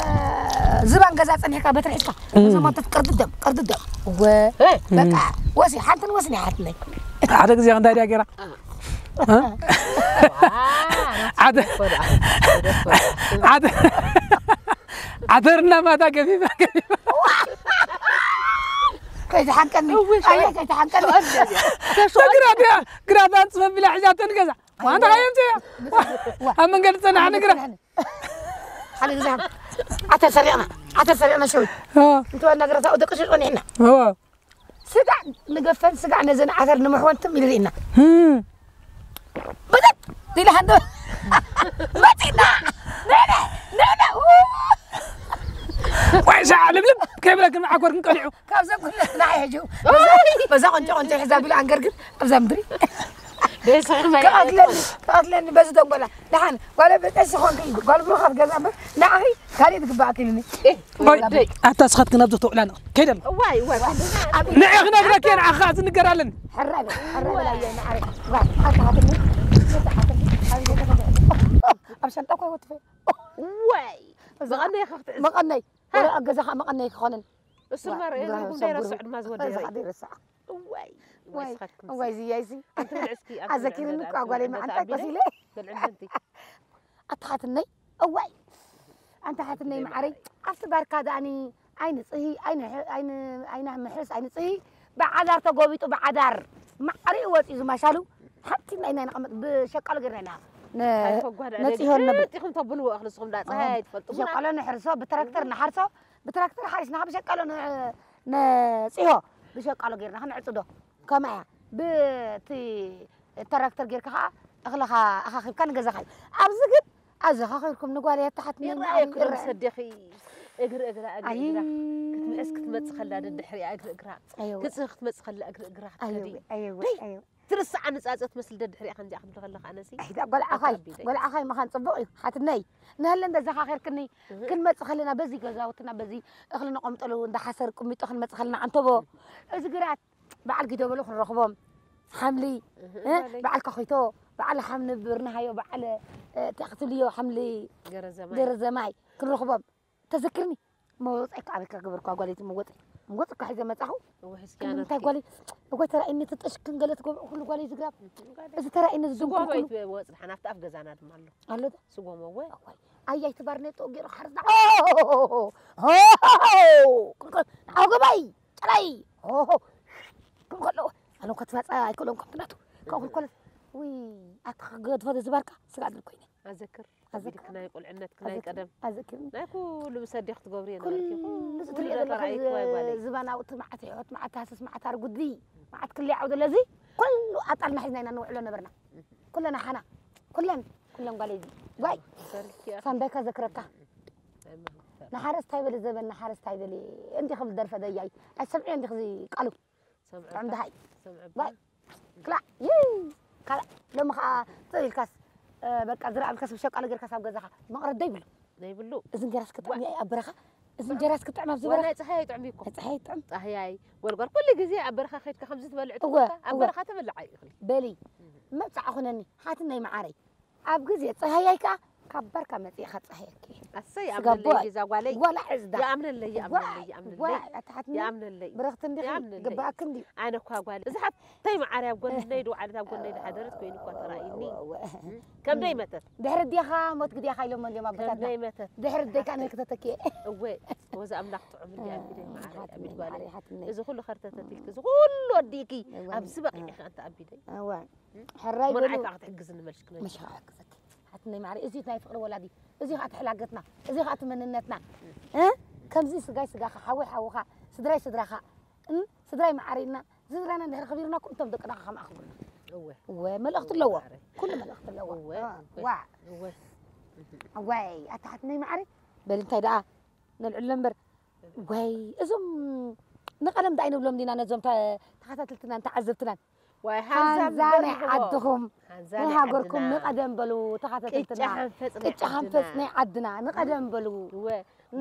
ዝባን ገዛ ጸኒሕካ በትሪ ሒዝካ፣ እም። ዝሞተት ቅርድደም፣ ቅርድደም። ወ-፣ እ። በቃ፣ ወሲ-፣ ሓንትን ወስኒ ሓትነይ። ሓደ ግዜ ክንታይ ድያ ጌራ? እ? ዓደ-፣ ዓደ-፣ ዓደርና ማታ ገፊፋ፣ ገፊፋ። ከይትሓንቀኒ፣ እውይ፣ ኣየ፣ ከይትሓንቀኒ። ተሽዋል። ግራት እያ፣ ግራት ኣንጽፈ ቢላ ሒዛቶ ንገዛ። ዋንታ ዋ-፣ ካየምጽ እያ። ዋ-፣ ኣብ መንገዲ ጸናሕ ንግራት። ሓደ ግዜ ዓተር ሰሪቕና፣ ዓተር ሰሪቕና ሸዊት። እ። እንተወ ነገራት ኣብኡ ደቂ ሸጦ ኒሕና። እወ። ስጋዕ ንገፈን ስጋዕ ነዘን ዓተር ንምሕወን ትም ኢሉ ርኢና። እም። ብጥጥ ኢሉ ሃንዶ መጺና። ንሕና፣ ንሕና፣ ኡ። ቆይ ሻዕ ልብልብ ከይብለክን መዓኮርክን ቀሊዑ። ካብዘን ኩለን ንዓይ ሕጂ። በዛ፣ በዛ ቆንጆ ቆንጆ ሒዛ ቢሉ ኣንገር ግን ኣብዛ ምድሪ። ደስ ክመይ ክቐትለኒ፣ ክቐትለኒ በዚ ደንጎላ። ደሓን፣ ጓለ በጠሲ ኾንኪ፣ ጓል ብሩኻት ገዛ እምበር፣ ንዓኺ ካልእ ትግባእኪ ኢሉኒ። ኦይ፣ ወደይ። ኣታ ስኻትክን ኣብዚ ተውዕላ ነቕ። ከይደ ኣሎ። እዋይ፣ እዋይ፣ ኩሉ ንዒ ክነግረኪ እየ፣ ንዓኺ ከዓ ዝንገር ኣለኒ። ሕራይ በል፣ ሕራይ በል፣ ኣየ፣ ንዓይ። ዋ፣ ኣታ ሃትኒ፣ ኣታ ሃትኒ፣ ኣብ ሸንጣ እኮ ይወትፈ። እዋይ፣ እዛ መቐነይ ከፍትሕ። መቐነይ፣ ሃ። ወረ ኣብ ገዛኻ መቐነይ ክኾንን። እሱ ዋ፣ ማ ርአ፣ ግብረ እዛ ጉዳይ ሰንብሩ። ረስዕ ድማ ዝወደይ እዛ ርአ። ኸዲ ረስዕ። እዋይ፣ እዋይ፣ እዋይ፣ ስኻትክን እዋይ፣ ሲ። ዝያይ ሲ። ኣንቲ ብልዕ እስኪ፣ ኣንቲ ብልዕ ኣዘኪርኒ ነዳ፣ እኮ ኣንቲ ጓለይ ብልዕ መዓንጣ ነዳ፣ ቆሲለ። ብልዕ እንተንቲ። ኣታ ሓትነይ፣ እዋይ። ኣንታ ሓትነይ ነይ መዓረይ፣ መዓረይ። ኣብቲ ባርካ ደኣኒ ኣይንጽሂ፣ ኣይንሕ-፣ ኣይን-፣ ኣይናምሕስ፣ ኣይንጽሂ። ብዓዳር ተጎቢጡ፣ ብዓዳር ማዕሪኡ ወጺኡ ዝማሻሉ። ሓንቲ ናይ ናይ ነቐመጥ ብሸቃሎ ጌርና ኢና። ን-፣ ኣይ፣ ተጓዳ ነጺሆ ነብር። ነብር። ኢኹም ተብልዎ እኽሊ ንስኹም ዳኣ ጸሃይ ኣዎ። ኣይትፈልጡ። ብሸቃሎ ንሕርሶ፣ ብትራክተር ንሓርሶ፣ ብትራክተር ሓሪስና፣ ብሸቃሎ ን-፣ ነጺሆ። ብሸቃሎ ጌርና ክንዕጽዶ። ከማያ ብቲ ተራክተር ጌርካ ኸዓ እኽልኻ ኣኻኺብካ ንገዛኻ እዩ። ኣብዚ ግን ኣዘኻኺርኩም ንጓል እያ ተሓትኒ ይረኣየኩ ዶ ይረኣየኒ። ምስ ኣዴኺ እግሪ እግራ፣ እግሪ ኣይ። እግራ ክትምሕስ ክትመጽእ ከላ ደድሕሪኣ እግሪ እግራ፣ ኣየወ። ክትስህ ክትመጽእ ከላ እግሪ እግራ ክትከዲ። ኣየወ፣ ኣየወ፣ ደይ ኣየወ። ትርስዓ ንጻጸ ትመስል ደድሕሪኣ ከምዚኣ ክትብል ከለኻ ኣነሲ ኣይ፣ ዳ ጓል ዓኻይ፣ ኣታ ኣቢደይ። ጓል ዓኻይ ምዃን ጽቡቕ እዩ። ሓትነይ፣ ንህለ እንደ ዘኻኺርክኒ እህ። ክንመጽእ ከለና በዚ ገዛውትና በዚ እኽሊ ነቐምጠሉ እንዳ ሓሰር ቁሚጦ ክንመጽእ ከለና ዓንተቦ፣ እህ። እዚ ግራት በዓል ጊዶ በሉ ክንረኽቦም፣ ሓምሊ፣ እህ፣ እ፣ እዛ ለይ። በዓል ከኺቶ፣ በዓል ሓምሊ ብርናሃዮ፣ በዓል፣ እ፣ እንታይ ክትብልዮ፣ ሓምሊ ገረዘማይ። ገረዘማይ ክንረኽቦም። ተዘክርኒ። መወፀይ ከዓ ኣበይ ከግበርኳ ጓለይቲ መወፀይ። መወፀ እኳ ሒዘ መፃኹ። እወ፣ ሕዝኪ ግን ኣነርኪ። እንታይ ጓለይ፣ እወ ተራእይኒ ትጠሽክን ገለ ትገብኦ ኩሉ ጓለይ ዝግራብ። ጓለይ። እዚ ተራእይኒ እዚ ዝጓቦ ድንቁርቁሩ። ኣይትበ-፣ ወፅድሓን ኣብቲ ኣፍ ገዛና ድማ ኣሎ። ኣሎ ዶ? ስጎም እወ። እዋይ። ኣያይ ትባርኔጦ ገይሩ ሓርዛ። ዓገባይ! ጨላይ! ሆሆ! ከም ከሎ፣ ኣነ እኮ ትመጻ ኣይክእሎን ከምቲ ናቱ። ካብ ክልኮለት፣ ውይ፣ ኣታ ክገድፎ ዝባርካ፣ ስጋ ድል ኮይነ። ኣዘክር፣ ኣዘክር። ኣቢልክ ናይ ቁልዕነትክ ናይ ኣዘክር፣ ቀደም። ኣዘክር። ናይ ኩሉ ምስ ኣዴኽ ትገብርዮ ኩሉ ነበርኪ። ኩሉ ዝትሪኦ ኩሉ ዘለኻ ደቂ ዝ-፣ ጓይ ጓለይ። ዝባናዊ እቲ መዓት ይሖት፣ መዓት ሃስስ፣ መዓት ኣርጉዲ፣ መዓት ክልያ ዓውዲ ለዚ፣ ኩሉ ኣጣልና ሒዝና ኢና ንውዕሎ ነበርና። ኩለና ሓና፣ ኩለን፣ ኩለን ጓለይ እዚ። ጓይ፣ በርኪ ኣኺ። ሳንዳይካ ዘክረካ። ኣይመልክተን። ንሓረስታይ በሊ ዘበን ንሓረስታይ በሊ እንዲ ክብል ደርፈ ደያይ። ኣይሰምዕዮ እንዲ ክዚ ቃሉ። ሰምዐካ። ጥዑም ደሃይ። ሰምዐካ። ባይ። ክላእ። ይይ። ካልእ። ሎሚ ኸዓ ትእልካስ፣ እ፣ በቃ ዝረኣልካስ ብሸቃሎ ጌርካስ ኣብ ገዛኻ። መቕረት ዶ ይብሉ? ዘይብሉ። እዚ እንጀራስ ክጥዕም ዋእ። እየ ኣብ በረኻ? እዚ እንጀራስ ክጥዕም ኣብዚ ዋላ በረኻ? ናይ ፀሃይ ኣይጥዕም እዩ እኮ። ናይ ፀሃይ ኣይጥዕም? ፃህያይ፣ ጎልጓል። ኩሉ ግዜ ኣብ በረኻ ከይድካ ከምዚ ትበልዕ እወ፣ ትኾንካ፣ ኣብ እወ። በረኻ ትበልዕ ኣይእኽሊ። በሊ። እህ። መብፅዓ ኩነኒ። ሓትነይ መዓረይ። ኣብ ግዜ ጸሃያይ ከኣ ካብ ባርካ መጺኤ ከጸሃየኪ እየ። ኣሰይ፣ ስጋ ይኣምነለይ ቦይ። ጌዛ ጓለይ። ጓል ኣዕጽዳ። ይኣምነለይ፣ ይኣምነለይ፣ ጓል፣ ይኣምነለይ። ጓል፣ ኣታ ሓትኒ ይኣምነለይ። ብርኽቲ እንዲኺ፣ ይኣምነለይ። ግብኣኪ እንድዩ። ኣነ እኳ ጓል፣ እዛ ሓብተይ መዓርያ ኣብ ጎነይ ድወዓለት፣ ኣብ ጎነይ ድሓደረት ኮይኑ እኳ ተራእዩኒ። እወ፣ እወ። ከም ደይ መተት። ድሕሪ ዴኻ ሞት ግዴኻ ኢሎሞ እንድዮም ኣቦታትና። ከም ደይ መተት። ድሕሪ ደይ ከኣ ንክተተኪ እየ። እወ፣ ወዚ ኣምላኽ ጥዑም እንዲ ኣቢደይ መዓረይ፣ ሓትኒ፣ ኣቢድ ጓለይ። መዓረይ፣ ሓትኒ። እዚ ኩሉ ከርተተት ኢልኪ፣ እዚ ኩሉ ወዲእኪ፣ እወ። ኣብዚ በቂዕኪ ኣንታ ኣቢደይ። እወ። ሕራይ በሉ። መርዓይ ከዓ ክትሕግዝኒ መልሽ ክመልስ። መሽ ከዓ ክሕግዘኪ። ሓትነይ ማዕረይ፣ እዚ ናይ ፍቕሪ ወላዲ፣ እዚ ከዓ እቲ ሕላገትና፣ እዚ ከዓ እቲ መንነትና። እ? ከምዚ ስጋይ ስጋኻ፣ ሓወይ ሓውኻ፣ ስድራይ ስድራኻ፣ እ? ስድራይ መዓረይ ኢልና፣ ስድራና እንድሕር ኣኽቢርና፣ ኩሉ እቶም ደቅና ከዓ ከማኣ ኣኽብሩና። እወ። እወ፣ መልእኽቲ ኣለዎ። ማዕረይ። ኩሉ መልእኽቲ ኣለዎ። እወ። እ፣ እወ። ዋዕ። እወ። እዋይ፣ ኣታ ሓትነይ ማዕረይ፣ በሊ እንታይ ደኣ? ነልዕሎ እምበር። ወይ እዞም ንቐደም ዳይ ንብሎም ዲና ነዞም ተ- ተኸታተልትናን ተዓዘብትናን። ዋይ ሃንዛ ሃንዛ ናይ ንበልዎ። ዓድኹም ሃንዛ ናይ ናይ ሃገርኩም ዓድና። ንቐደም በሉ ተኸታተልትና። ቅጫ ሓንፈፅ ናይ ቅጫ ሓንፈፅ ዓድና። ናይ ዓድና ንቐደም በሉ። እወ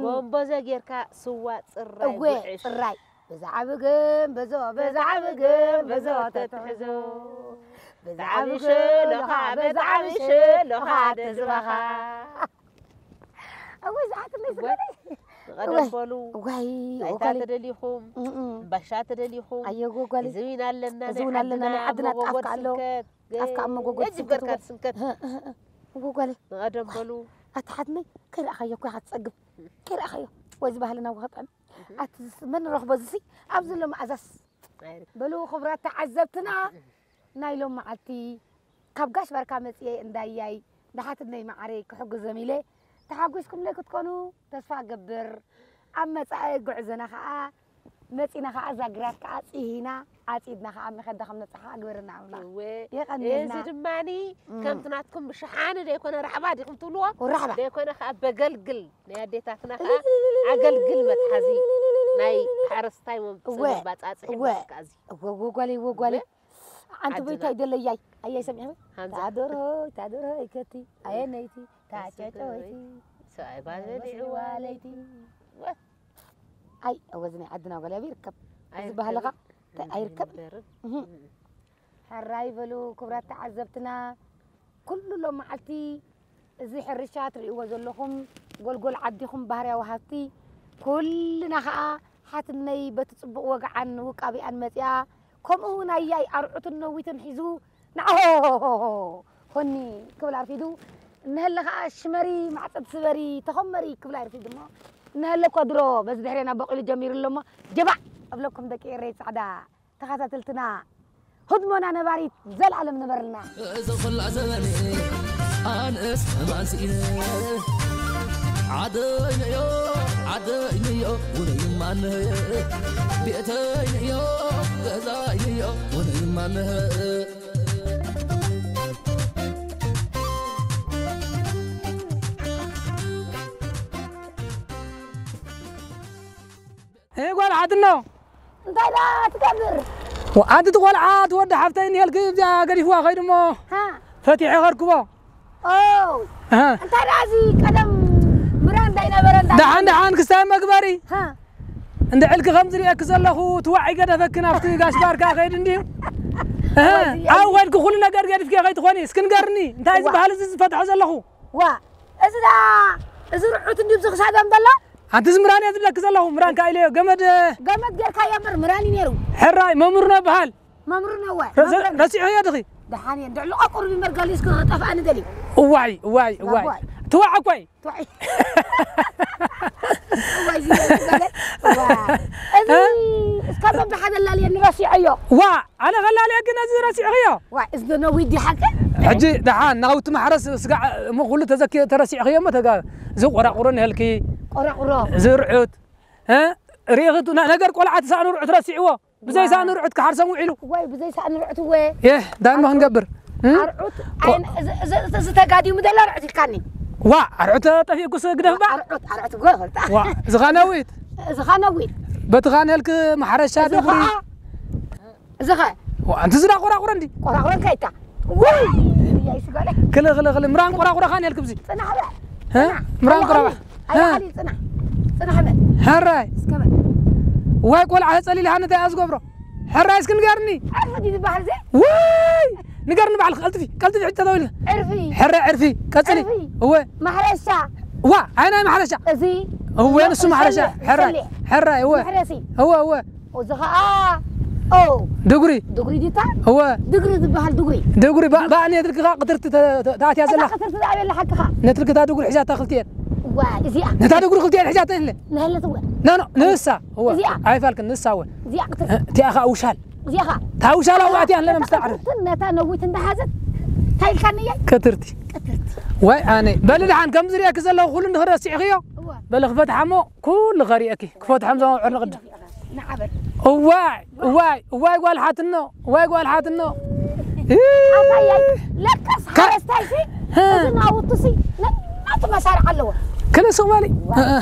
ጎንቦ ዘጌርካ ስዋ ፅራይ እወ ጉዕሽ። ፅራይ በዛ ዓቢ ግን በዞ በዛ ዓቢ ግን በዞ ተትሕዞ። በዛ ዓቢ ዓቢ ሸሎኻ ሸሎኻ በዛ ዓቢ በዛ ዓቢ ሸሎኻ ሸሎኻ ተዝባኻ። ተዝባኻ። እወ ዝሓትለይ እወ ስጋለይ። ንቐደም በሉ። ዋይ ጣይታ ወጋሊ ተደሊኹም እም። እምባሻ ተደሊኹም ኣየ ጎጓሊ እዚ እውን ኣለና እዚ ናይ እውን ኣለና ናይ ዓድና ዓድና መጎጎ ጣፍካ ኣሎ። ስንከት ጣፍካ ኣብ መጎጎ የጅበርካ ስንከት ስንከት ጎጓሊ ንቐደም በሉ። ኣቲ ሓትነይ ከይረኣኻዮ እኮ ኢኻ ትጸግብ። ከይረኣኻዮ ወይ እዚ ባህልና ወኸጠን ኣቲ መን ረኽቦ ዝሲ ኣብ ዘሎ መኣዛስ ኣይርክ- በሉ ክቡራት ተዓዘብትና ናይ ሎም መዓልቲ ካብ ጋሽ ባርካ መፅየ እንዳያይ ደሓትነይ መዓረይ ክሕግዞም ኢለ ተሓጒስኩምለይ ክትኮኑ ተስፋ እገብር። ኣብ መፃኢ ጉዕዞና ከዓ መፂና ከዓ እዛ ግራት ከዓ ፅሂና ዓፂድና ከዓ መኸዳ ከም ነብፅሓ ኣግበረና ኣምላኽ። እወ የቐንየልና። እዚ ድማኒ እም። ከምቲ ናትኩም ብሸሓኒ ዘይኮነ ራሕባ ዲኹም ትብልዎ ወራሕባ ዘይኮነ ከዓ በገልግል ናይ ኣዴታትና ከዓ ኣገልግል መትሓዚ ናይ ሓረስታይ መምፅእ እወ፣ መባፃፅሒ እወ። በቃ እዚ እወ ወጓለይ ወጓለይ ኣንቲ ዓድና። በይታይ ደለያይ ኣያይ ሰሚዕወ ሃንዛ ታደሮይ ታደሮይ ከቲ ኣየነይቲ ታጨጨወይቲ ሰብኣይ ባል በሊዕዋ ለይቲ ኣይ እወ እዚ ናይ ዓድና ጓል ኣብ ይርከብ እዚ ባህልኻ እንታይ ኣይርከብ እምበር እህ። ሕራይ በሉ ክቡራት ተዓዘብትና ኩሉ ሎም መዓልቲ እዚ ሕርሻ ትርእይዎ ዘለኹም ጎልጎል ዓዲኹም ባህርያዊ ሃብቲ ኩልና ኸዓ ሓትነይ በቲ ፅቡቕ ወግዓን ውቃቢኣን መፅያ ከምኡ እውን ኣያይ ኣርዑትን ነዊትን ሒዙ ንዓሆ ሆኒ ክብል ኣርፊዱ እነሀለ ኸዓ ሽመሪ ማዕፀድ ስበሪ ተኸመሪ ክብል ኣርፊዱ እሞ እነሀለ እኮ ድሮ በዚ ድሕሬና በቂሉ ጀሚሩ ኣሎ እሞ ጀባዕ እብለኩም ደቂ ኤረይ ፃዕዳ ተኸታተልትና ህድሞና ነባሪት ዘልኣለም ንበርልና። እዚ ኹላ ዘበን ኣንስ ማንስኢነ ዓደይነዮ ዓደይነዮ ውነይማነየ ቤተይነዮ ገዛይነዮ ውነይማነየ እህ ጓል ሓትኖ እንታይ ደኣ ትገብር? ኣንቲ ትቆልዓ ትወዲ ሓፍተይ እኒሄልኪ እዚኣ ገዲፍዋ ከይዱ እሞ ሃ ፈቲሐ ከርክቦ ኦ እህ። እንታይ ደኣ እዚ ቀደም ምራ እንዳይነበረ እንዳ ደሓን ደሓን ክስታይ መግበሪ ሃ እንድዕልኪ ከምዚ ሪኤኪ ዘለኹ ትዋዒ ገደፈኪ ናብቲ ጋሽ ባርካ ከይድ እንድዩ እህ። ወዚ- ኣብ ከድኪ ኩሉ ነገር ገዲፍኪ ከይትኾኒ እስኪ ንገርኒ እንታይ እዚ ዋ። ባህሊ እዚ ዝፈትሖ ዘለኹ ዋ እዚ ደኣ እዚ ርዑት እንድዩ ብዚ ክሳዶም ዘሎ ኣንቲ እዚ ምራን እየ ዝብለኪ ዘለኹ ምራን ከ ኢለዮ ገመድ ገመድ ጌርካዮ እምበር ምራን እዩ ነይሩ ሕራይ መምርኖ በሃል መምርኖ ወ ረሲ- ረሲዕዮ ድኺ ደሓን እየ እንድዕሉ ኣቁርቢ መርገሊ እስኪ ክጠፍኣኒ ደልዩ እዋይ እዋይ እዋይ እዋይ። ትዋዕ እኮይ ትዋዒ እዋይ እዚ ገለ እዋ እዚ እስካብ በብሓደ ላልየ ንረሲዐዮ ዋ ኣነ ከላልየ ግን እዚ ረሲዕኽዮ ዋ እዚ ነዊት ዲሓቂ ሕጂ ደሓን ናውቲ ማሕረስ ስጋዕ እሞ ኩሉ ተዘኪ ተረሲዕኽዮ እሞ ተጋ እዚ ቆራቁሮ ንህልኪ ቆራቁሮ ዝርዑት እ? ርኢኺ ቱ- ነ- ነገር ቆልዓ ትሰኣኑ ርዑት ረሲዕዎ ብዘይሰኣኑ ርዑት ክሓርሶም ውዒሉ ወይ ብዘይሰኣን ርዑት ወ የ ዳን ሞ ክንገብር እ? ኣርዑት ኣይን- እዚ- እዚ- እዚ- እዚ ተጋዲሙ ዘሎ ርዑት ኢልካኒ ዋ ኣርዑት ጠፊእኩስ ግደፍ ባ ኣርዑት ኣርዑት ጎ ዋ ዝኻነዊት ዝኻነዊት በቲ ኻነልክ ማሕረሻ እዚ ድጉሪ ኸዓ እዚ ኸ ዋ ኣንቲ ዝዳ ቆራቁረ እንዲ ቆራቁረ ከይታ ወይ ያይ ስጋለ ክል ክል ክል ምራን ቆራቁረ ኻነልክ ብዚ ጽናሕ በ እ? ምራን ቆራባ ኣይ ሓሊ ጽናሕ ጽናሕ በ ሕራይ እስከ በል ዋይ ቆልዓ ጸሊል ሃነ እንታይ ዝገብሮ ሕራይ እስኪ ንገርኒ ዓርፊ ድዩ ዝበሃል ዘ ውይ ንገርኒ ባዕልክ ቀልጥፊ ቀልጥፊ ሕጂ ተተውልኒ ዕርፊ ሕራይ ዕርፊ ቀጽሊ ዕርፊ። እወ ማሕረሻ ዋ ዓይናይ ማሕረሻ ሕራይ እዚ እወ ንሱ ማሕረሻ ጸሊእ- ሕራይ ጸሊእ። ሕራይ እወ መሕረሲ እወ እወ እዚ ኸዓ ኦ ድጉሪ ድጉሪ ዲታ እወ ድግሪ ዝበሃል ድጉሪ ድጉሪ ባ- ባእ ነትርክኻ ቅትርቲ ተ- ተ- ተኣትያ እዛ ዘላ ክትርቲ ዝኣበየላ ሓቅኻ ነትርክታ ድጉሪ ሒዛታ ክልቲኤን ዋ እዚኣ ነታ ድጉሪ ክልቲኤን ሒዛታ የለ ንህለት እወ ኖ ኖ ንሳ እወ እዚኣ። ኣይፋልክን ንሳ እወ እዚኣ ክትርቲ እቲኣ ኸዓ ውሻል እዚኣ ኸዓ ታውሻላ እታ- ዋእቲ ኣለ እታ ምስተባዕረ ቅትርትን ነታ ነዊትን እንዳሓዘት እንታይ ኢልካኒ እየ ክትርቲ ቅትርቲ ወይ ኣነ በሊ ደሓን ከምዚ ሪእኪ ዘለኹ ኩሉ እንድኽረሲዕኽዮ እወ በሊ ክፈትሓሞ ኩሉ ኸሪእኪ ክፈትሖም ዘማውዕር ንቕድም ንዓበል እዋይ እዋይ እዋይ ጓል ሓትኖ እዋይ ጓል ሓትኖ ኣታያይ ለካስ ሓረስታይሲ ሀ። እዚ ናውቱሲ ነናቱ መሳርዕ ኣለዎ ክልስቕ በሊ ዋ።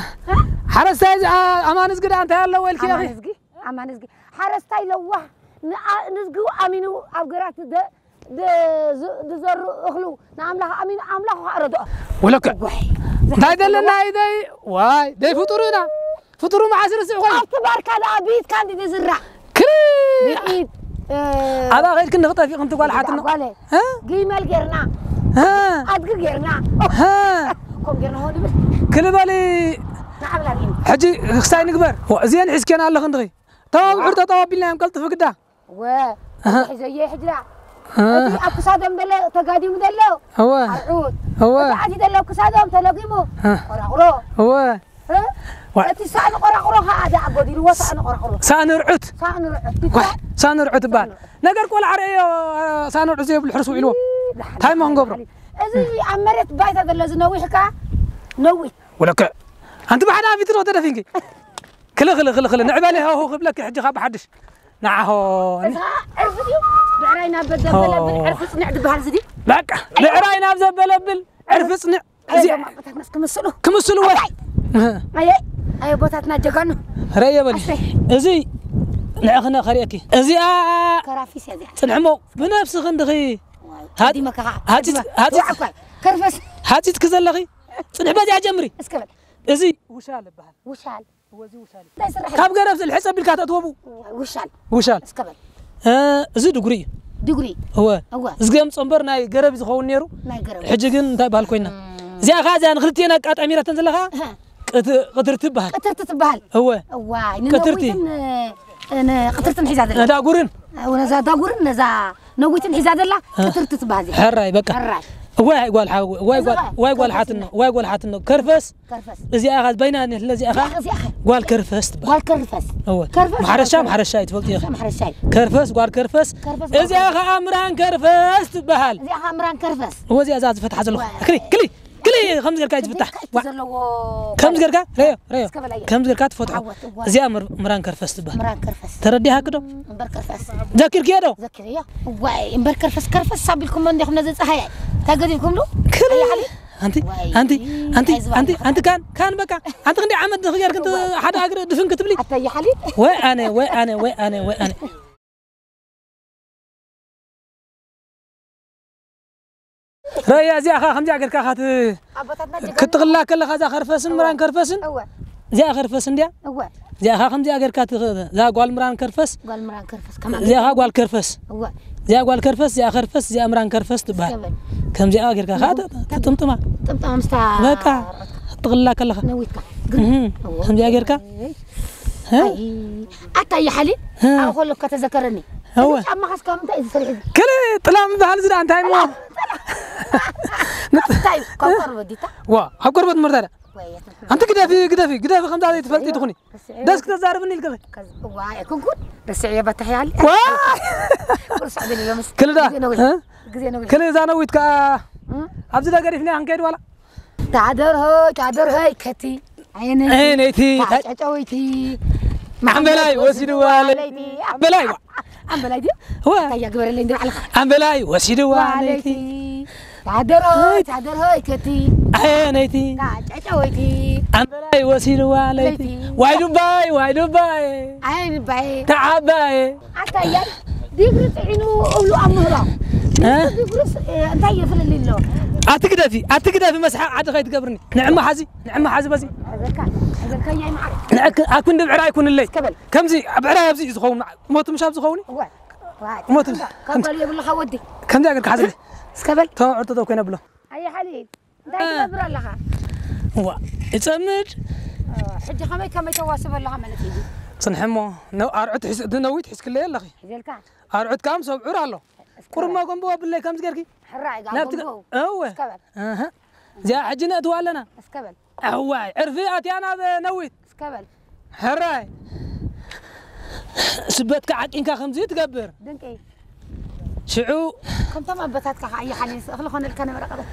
ሀ? ሓረስታይ እዚ፣ ኣ-፣ ኣማን እዝጊ ደኣ እንታይ ኣለዎ ኢልኪ ኢኺ? ኣማን እዝጊ፣ ኣማን እዝጊ። ሓረስታይ ለዋህ ንኣ-፣ ንዝጊኡ ኣሚኑ ኣብ ግራት ደ-፣ ደ-፣ ዝ-፣ ዝዘሩ እኽሉ ንኣምላኽ ኣሚኑ ኣምላኽ ከዓ ረድኦ። ወለከ። ዋይ። እንታይ ዘለና ኢደይ? ዋይ፣ ደይ ፍጡር ኢና። ፍጡሩ መዓስ ርስዕ ኮይኑ? ኣብቲ ባርካ ደኣ ብኢድካ እንዲ ዝዝራእ። ክሪ! ብኢድ፣ እ፣ ኣባ ኸይድክን ንኽጠፊ ክንቲ ጓል ሓትኖ። ጓለ። እ? ግመል ጌርና። እ? ኣድጊ ጌርና። እ? ኮም ጌርና ሆ ንብል። ክልበሊ። ንዓብላ ርኢን። ሕጂ ክስታይ ንግበር። ዋ፣ እዚአን ሒዝኬን ኣለኽን ድኺ? ተባብዑር ተጠባቢልና እዮም ቀልጥፊ ግዳ። ወ-፣ ኣሃ። ሒዘየ ሕጂ ደኣ። ኣሃ። እቲ ኣብ ክሳዶም ዘሎ ተጋዲሙ ዘሎ። እወ። ኣርዑት። እወ። እቲ ኣቲ ዘሎ ኣብ ክሳዶም ተለጊሙ። ኣሃ። ቆራቑሮ። እወ። እ? ዋይ። እቲ ሳእኒ ቆራቑሮ ኸኣ ደኣ ጎዲልዎ፣ ሳእኒ ቆራቑሮ። ሳእኒ ርዑት። ሳእኒ ርዑት። ዋይ፣ ሳእኒ ርዑት ይበሃል። ሳእኒ ርዑት። ነገር ቆልዓ ርእዮ፣ ሳእኒ ርዑት ዘይብሉ ሕርስ ውዒልዎ። ይይ፣ እንታይ እሞ ክንገብሮ? እዚ ኣብ መሬት ባይታ ዘሎ እዚ ነዊሕ ከኣ ነዊት። ወለከ። ኣንቲ ብሓደ ኣፊት ዶ ተደፊንኪ? ክሊ፣ ክሊ፣ ክሊ፣ ክሊ። ንዕበሊ ሃሁ ክብለኪ ሕጂ ካብ ብሓድሽ። ንዓሆ። እዚ ኸኣ ዕርፊ ድዩ? ብዕራይ ናብ ዘበለብል ኦ። ዕርፊ ጽንዕ ዝበሃል እዚ ድዩ? በቃ፣ ብዕራይ ናብ ዘበለብል ዕርፊ ጽንዕ። ኣየ እዚኣ ዶማ ኣቦታትና እስኪ ምስሉ። ክምስሉ ወይ? ኣታይ? ኣየ፣ ኣየ ኣቦታትና ጀጋኑ። ረየ በሊ። ኣሰይ። እዚ ንዕኽነ ከርእየኪ። እዚኣ ከራፊስ እያ እዚኣ። ጽንሕሞ ብነብስኺ እንድኺ። ዋይ፣ ሃ-፣ ቀዲመካ ኸዓ። ሃፂት-፣ ቀዲመ-፣ ሃፂት-፣ ዋዕ እኳ። ከርፈስ። ሃፂትኪ ዘለኺ። ጽንሕ በዚኣ ጀምሪ። እስከ በል። እዚ ውሻል ይበሃል። ውሻል። እወ፣ እዚ ውሻል እዩ። እንታይ ስራሕ እዩ? ካብ ገረብ ዝልሕፅ ኣቢልካ ተእትወቡ። እወ፣ ውሻል። ውሻል። እስከ በል። እ፣ እዚ ድጉሪ እዩ። ድጉሪ። እወ። እወ። እዚ ገምፆ እምበር ናይ ገረብ ዝኸውን ነይሩ። ናይ ገረብ። ሕጂ ግን እንታይ በሃል ኮይና? እም። እዚኣ ኸዓ እዚኣ ንክልቲኤን ኣቃጣሚራተን ዘለኻ እህ። ቅት-፣ ቅትርቲ ትበሃል። ቅትርቲ ትበሃል። እወ። እዋይ፣ ቅትርቲ። ንነዊትን፣ እ፣ ንቅትርትን ሒዛ ዘላ። ዳጉርን። እወ፣ ነዛ ዳጉርን ነዛ ነዊትን ሒዛ ዘላ እ። ቅትርቲ ትበሃል እዚኣ። ሕራይ፣ በቃ። ሕራይ። ዋይ ጓል ሓው-፣ ዋይ እዚ ጓል፣ ኸ? ዋይ ጓል ከርፈስ ሓትኖ፣ እያ። ዋይ ጓል ሓትኖ። ከርፈስ። ከርፈስ። እዚኣ ኸ በይና ነህለ እዚኣ ኸ? እዚኣ ኸ? ጓል ከርፈስ ትበሃል። ጓል ከርፈስ። እወ። ከርፈስ ማሕረሻ፣ ጓል ማሕረሻ እዩ ትፈልጥዮ ኸ? ማሕረሻ እዩ። ከርፈስ ጓል ከርፈስ። ከርፈስ ጓል እዚኣ ከርፈስ። ኸ ኣምራን ከርፈስ ትበሃል። እዚኣ ኸ ኣምራን ከርፈስ። እወ እዚኣ እዛ ዝፈትሓ ዘለኹ። ዋይ። ክሊ፣ ክሊ፣ ክሊ ከምዚ ጌርካ እዩ ዝፍታሕ። እንታይ ዋ። ዘለዎ ከምዚ ጌርካ፣ ረዮ፣ ረዮ። እስከ በላዮ። ከምዚ ጌርካ ትፈትሖ። ዓወት፣ እዋ። እዚኣ ምር-፣ ምራን ከርፈስ ትበሃል። ምራን ከርፈስ። ተረዲሃ ክዶ? እምበር ከርፈስ። ዘኪርክዮ ዶ? ዘኪረዮ። ዋይ፣ እምበር ከርፈስ፣ ከርፈስ ኣቢልኩሞ እንዲኹም ነዚ ጸሃያይ። እንታይ ገዲፍኩምሉ? ክል-፣ ኣያ ሓሊ? ኣንቲ፣ ዋይ፣ ኣንቲ፣ ኣንቲ፣ ኣይ ዝባን ኣንቲ፣ ኣንቲ ካን፣ ካን በቃ። ኣንቲ ክንደይ ዓመት ድኺ ጌርክ እንት ዋይ። ሓደ እግሪ ድፍን ክትብሊ? ኣታ ኣያ ሓሊ? ወይ ኣነ፣ ወይ ኣነ፣ ወይ ኣነ፣ ወይ ኣነ። ረያ እዚኣ ኸ ከምዚኣ ጌርካ ኻት ኣቦታትና ጀጋኑ። ክትጥቕላ ከለኻ እዛ ከርፈስን ምራን ከርፈስን? እወ። እዚኣ ከርፈስ እንድያ? እወ። እዚኣ ኸ ከምዚኣ ጌርካ ትኽ-፣ እዛ ጓል ምራን ከርፈስ? ጓል ምራን ከርፈስ። ከማን እዚኣ ኸ ጓል ከርፈስ? እወ። እዚኣ ጓል ከርፈስ፣ እዚኣ ከርፈስ፣ እዚኣ ምራን ከርፈስ ትበሃል። እስከ በል። ከምዚኣ ጌርካ ኸ ተ-፣ ትጥምጥማ። ጥምጥማ ምስታ በቃ። ክትጥቕላ ከለኻ። ነዊትካ። ግን እህም። እወ። ከምዚኣ ጌርካ? እይ። እ? ኣይ፣ ኣታ ይሓሊ? እ። ኣብ ኾለካ ተዘከረኒ። እወ። እዚ ጫማኻስ ካብ ምንታይ እዩ ዝሰርሕ? ክሊ ጥላም ዝበሃል እዚ ደኣ እንታይ እሞ? እንታይ እዩ? ካብ ቆርበት ዲታ? ዋ፣ ኣብ ቆርበት ምርታ ደኣ። ወይ፣ ኣንቲ ግደፊ፣ ግደፊ፣ ግደፊ፣ ከምዛ ዘይትፈልጢ ትኹኒ። ደስ ክተዛርብኒ ኢልክኺ። ከዝ-፣ ዋ፣ ኣይኮንኩን። ደስ እየ በታሕ ያሊ። ዋ! ቁርስ ዕድል ኢሎምስ። ክሊ ደኣ? ግዜ ነዊሕ። እ? ግዜ ነዊሕ። ክሊ እዛ ነዊት ከኣ እ? ኣብዚ ዳ ገዲፍና ክንከይድ ዋላ? ታደር ሆይ፣ ታደር ሆይ፣ ከቲ። ዓይነይቲ። ዓይነይቲ። ታጨጨወይቲ። ኣምበላይ ወሲድዋ ለይቲ። ኣምበላይ ዋ። ኣምበላይ ድዩ? ዋ። እንታይ እያ ግበረለይ እንዲ ባዕልኻ? ኣምበላይ ወሲድዋ ለይቲ። ለይቲ። ታደር ሆይ፣ ታደር ሆይ፣ ከቲ። ዓይነይቲ። ታጨጨወይቲ። ኣምበላይ ወሲድዋ ለይቲ። ለይቲ። ዋይ ዱባይ፣ ዋይ ዱባይ። ዓይን ባይ። ተዓባየ። ኣታ እያይ ዲግሪ ጥዒኑ እብሉ ኣብ ምህሮ። እ? ዲግሪስ፣ እ፣ እንታይ የፍልልይ ኣሎ? ኣቲ ግደፊ፣ ኣቲ ግደፊ መስሓቕ ዓዲ ከይትገብርኒ። ንዕማ ሓዚ፣ ንዕማ ሓዚ በዚ። ሓዘልካ፣ ሓዘልካ እያይ መዓር። ንዕክ-፣ ኣኩን ድብዕራ ኣይኩንለይ። እስከ በል። ከምዚ ብዕራ ኣብዚ እዩ ዝኸውን። ሞት ምሻብ ዝኸውን። እወ። ዋ፣ ሞት። ካብ ባል የብልኻ ወዲ። ከምዚ ኣገርካ ሓዘለይ። እስከ በል። ተዋዕር ተተው ኮይነ ብሎ። ኣየ ሓሊ። እንታይ ትገብር ኣለኻ? እዋ፣ እጸምድ። እ፣ ሕጂ ከመይ ከመይ ተዋስብ ኣለኻ ማለት እዩ? ጽንሒ እሞ፣ ነ-፣ ኣርዑት ሒዝ-፣ ነዊት ሒዝክለይ ኣለኺ። ሒዘልካ? ኣርዑት ከኣ ምስ ኣብዑር ኣሎ። እስከ ቁርማ በል። ጎንቦ ኣብለይ ከምዚ ጌርኪ። ሕራይ፣ እዛ ናብቲ ጎንቦ። እወ። እስከ በል። እህ። እዚኣ ሕጂ ነእትዋ ኣለና። እስከ በል። እዋይ፣ ዕርፊ ኣትያ ናብ ነዊት። እስከ በል። ሕራይ። ስበትካ ዓቂንካ ከምዚ ትገብር። ድንቂ። ሽዑ ከምቶም ኣቦታትካ ከኣ ይሓሊ እኽሊ ኾነልካ ነበረ ቀደም።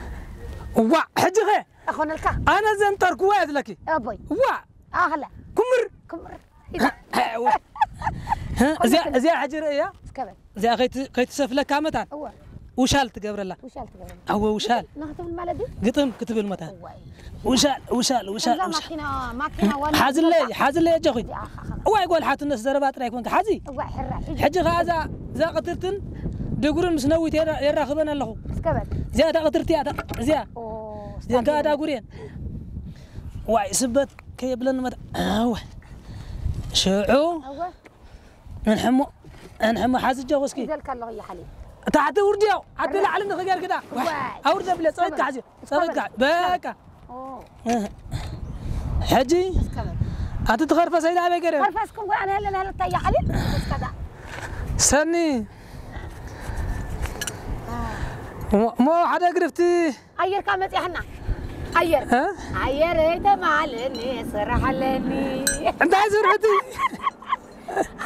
እዋ፣ ሕጂ ኸ? ኣኾነልካ? ኣነ ዘንጠርኩዋ እየ ዝለኪ። ኣቦይ። እዋ። ኣኽለ። ኩምር። ኩምር። እዋ። እ፣ እዚኣ፣ እዚኣ ሕጂ ርእያ። እስከ በል። እዚኣ ከይት-፣ ከይትሰፍለካ መታን። እወ። ውሻል ትገብረላ። ውሻል ትገብረላ። ኣወ ውሻል። ንክትብል ማለት ድዩ? ግጥም ክትብል መታ። እዋይ። ውሻል ውሻል ውሻል ከምዛ ውሻል። ማኪና ማኪና ዋና ሓዝለይ ሓዝለይ ኣጆኺ። እዚኣ ኸ- እዋይ ጓል ሓትነት ዘረባ ጥራይ ኮንካ ሓዚ። እዋይ ሕራ ሒጂ። ሕጂ ኸዓ እዛ እዛ ቅትርትን ድጉርን ምስ ነዊት የራ- የራኽበን ኣለኹ። እስከ በል። እዚኣ እታ ቅትርቲ እያ እታ- እዚኣ ኦ እዚኣን ከዓ ስታዲየም። ዳጉርየን። ዋይ ስበት ከየብለኒ መታ። ኣወ ሽዑ ኣወ እንሕሞ እንሕሞ ሓዚ ጀኹ እስኪ። ይዘልካ ኣለኹ እየ ሓሊ። ታሕቲ ውርድዮ ዓዲ ላዕሊ ንኽገርግዳ። ዋይ። ኣውርደ ብለ ጸበካ ሓዚ ጸበካ በቃ። ኦ። ሕጂ እስከ በል። ኣቲ ትኸርፈ ሰይዳ ኣበይ ገረ? ከርፈስኩም ጓ ኣነ ኣለና ኣለታ እያ ሓሊ። እስከ ዳ። ሰኒ ሞ- ሞ ሓደ ግርፍቲ ኣየርካ መጽያህና ኣየር እ? ኣየር ተማልኒ ስራሕ ኣለኒ። እንታይ ዝርሕቲ?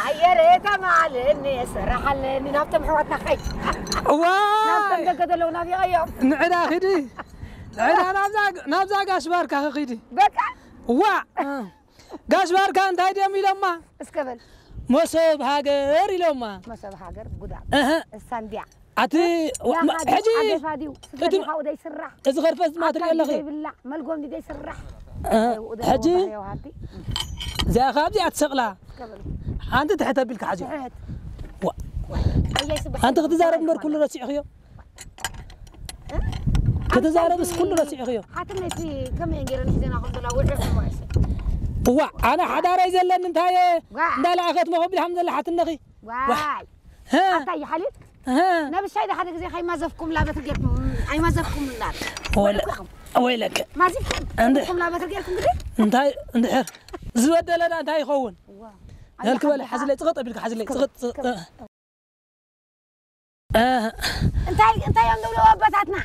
ኣየር ተማልኒ ስራሕ ኣለኒ ናብቶም ኣሕዋትና ኸይ ናብቶም ዋይ ደገ ዘለዉ ናፊቐዮም። ንዕዳ ኺዲ ንዕዳ ናብዛ ናብዛ ጋሽ ባርካ ኺዲ በቃ ዋ ጋሽ ባርካ እንታይ ድዮም ኢሎማ እስከ በል መሶብ ሃገር ኢሎማ መሶብ ሃገር ጉዳ እህ እሳ እንድያ ኣቲ ዋ- ማ- ሕጂ ኣገፋ ድዩ እቲ ስፈዲኻኡ ደይስራሕ እዚ ኸርፈስ ድማ ትርኢ ኣለኺ ዘይብላዕ መልጎም ደይስራሕ እ፣ ሕጂ እዚኣ ካብዚኣ ትሰቕላ ሓንቲ ትሕት ኣቢልካ ሓዚ ሓንቲ ክትዛረብ እምበር ኩሉ ረሲዕኽዮ ክትዛረብስ ኩሉ ረሲዕኽዮ ሓትነይቲ ከመይ ገይረን ሒዘና ከም ዘላ ውዕል እዋ ኣነ ሓዳረይ ዘለኒ እንታይ እንዳለኣኸት መኸቢል ሃም ዘላ ሓትነኺ ዋይ ኣታ ይሓሊት ነብሻይ ሓደ ግዜ ከይማዘፍኩም ላበት ጌርኩም ኣይማዘፍኩም ላበት ወይለከ ማዚፍኩም ላበት ጌርኩም ግዲ እንታይ እንድሕር ዝበደለና እንታይ ይኸውን ገልክ በለ ሓዝለይ ጽቕጥ ኣቢልካ ሓዝለይ ጽቕጥ እንታይ እንታይ እዮም ዝብለዎ ኣቦታትና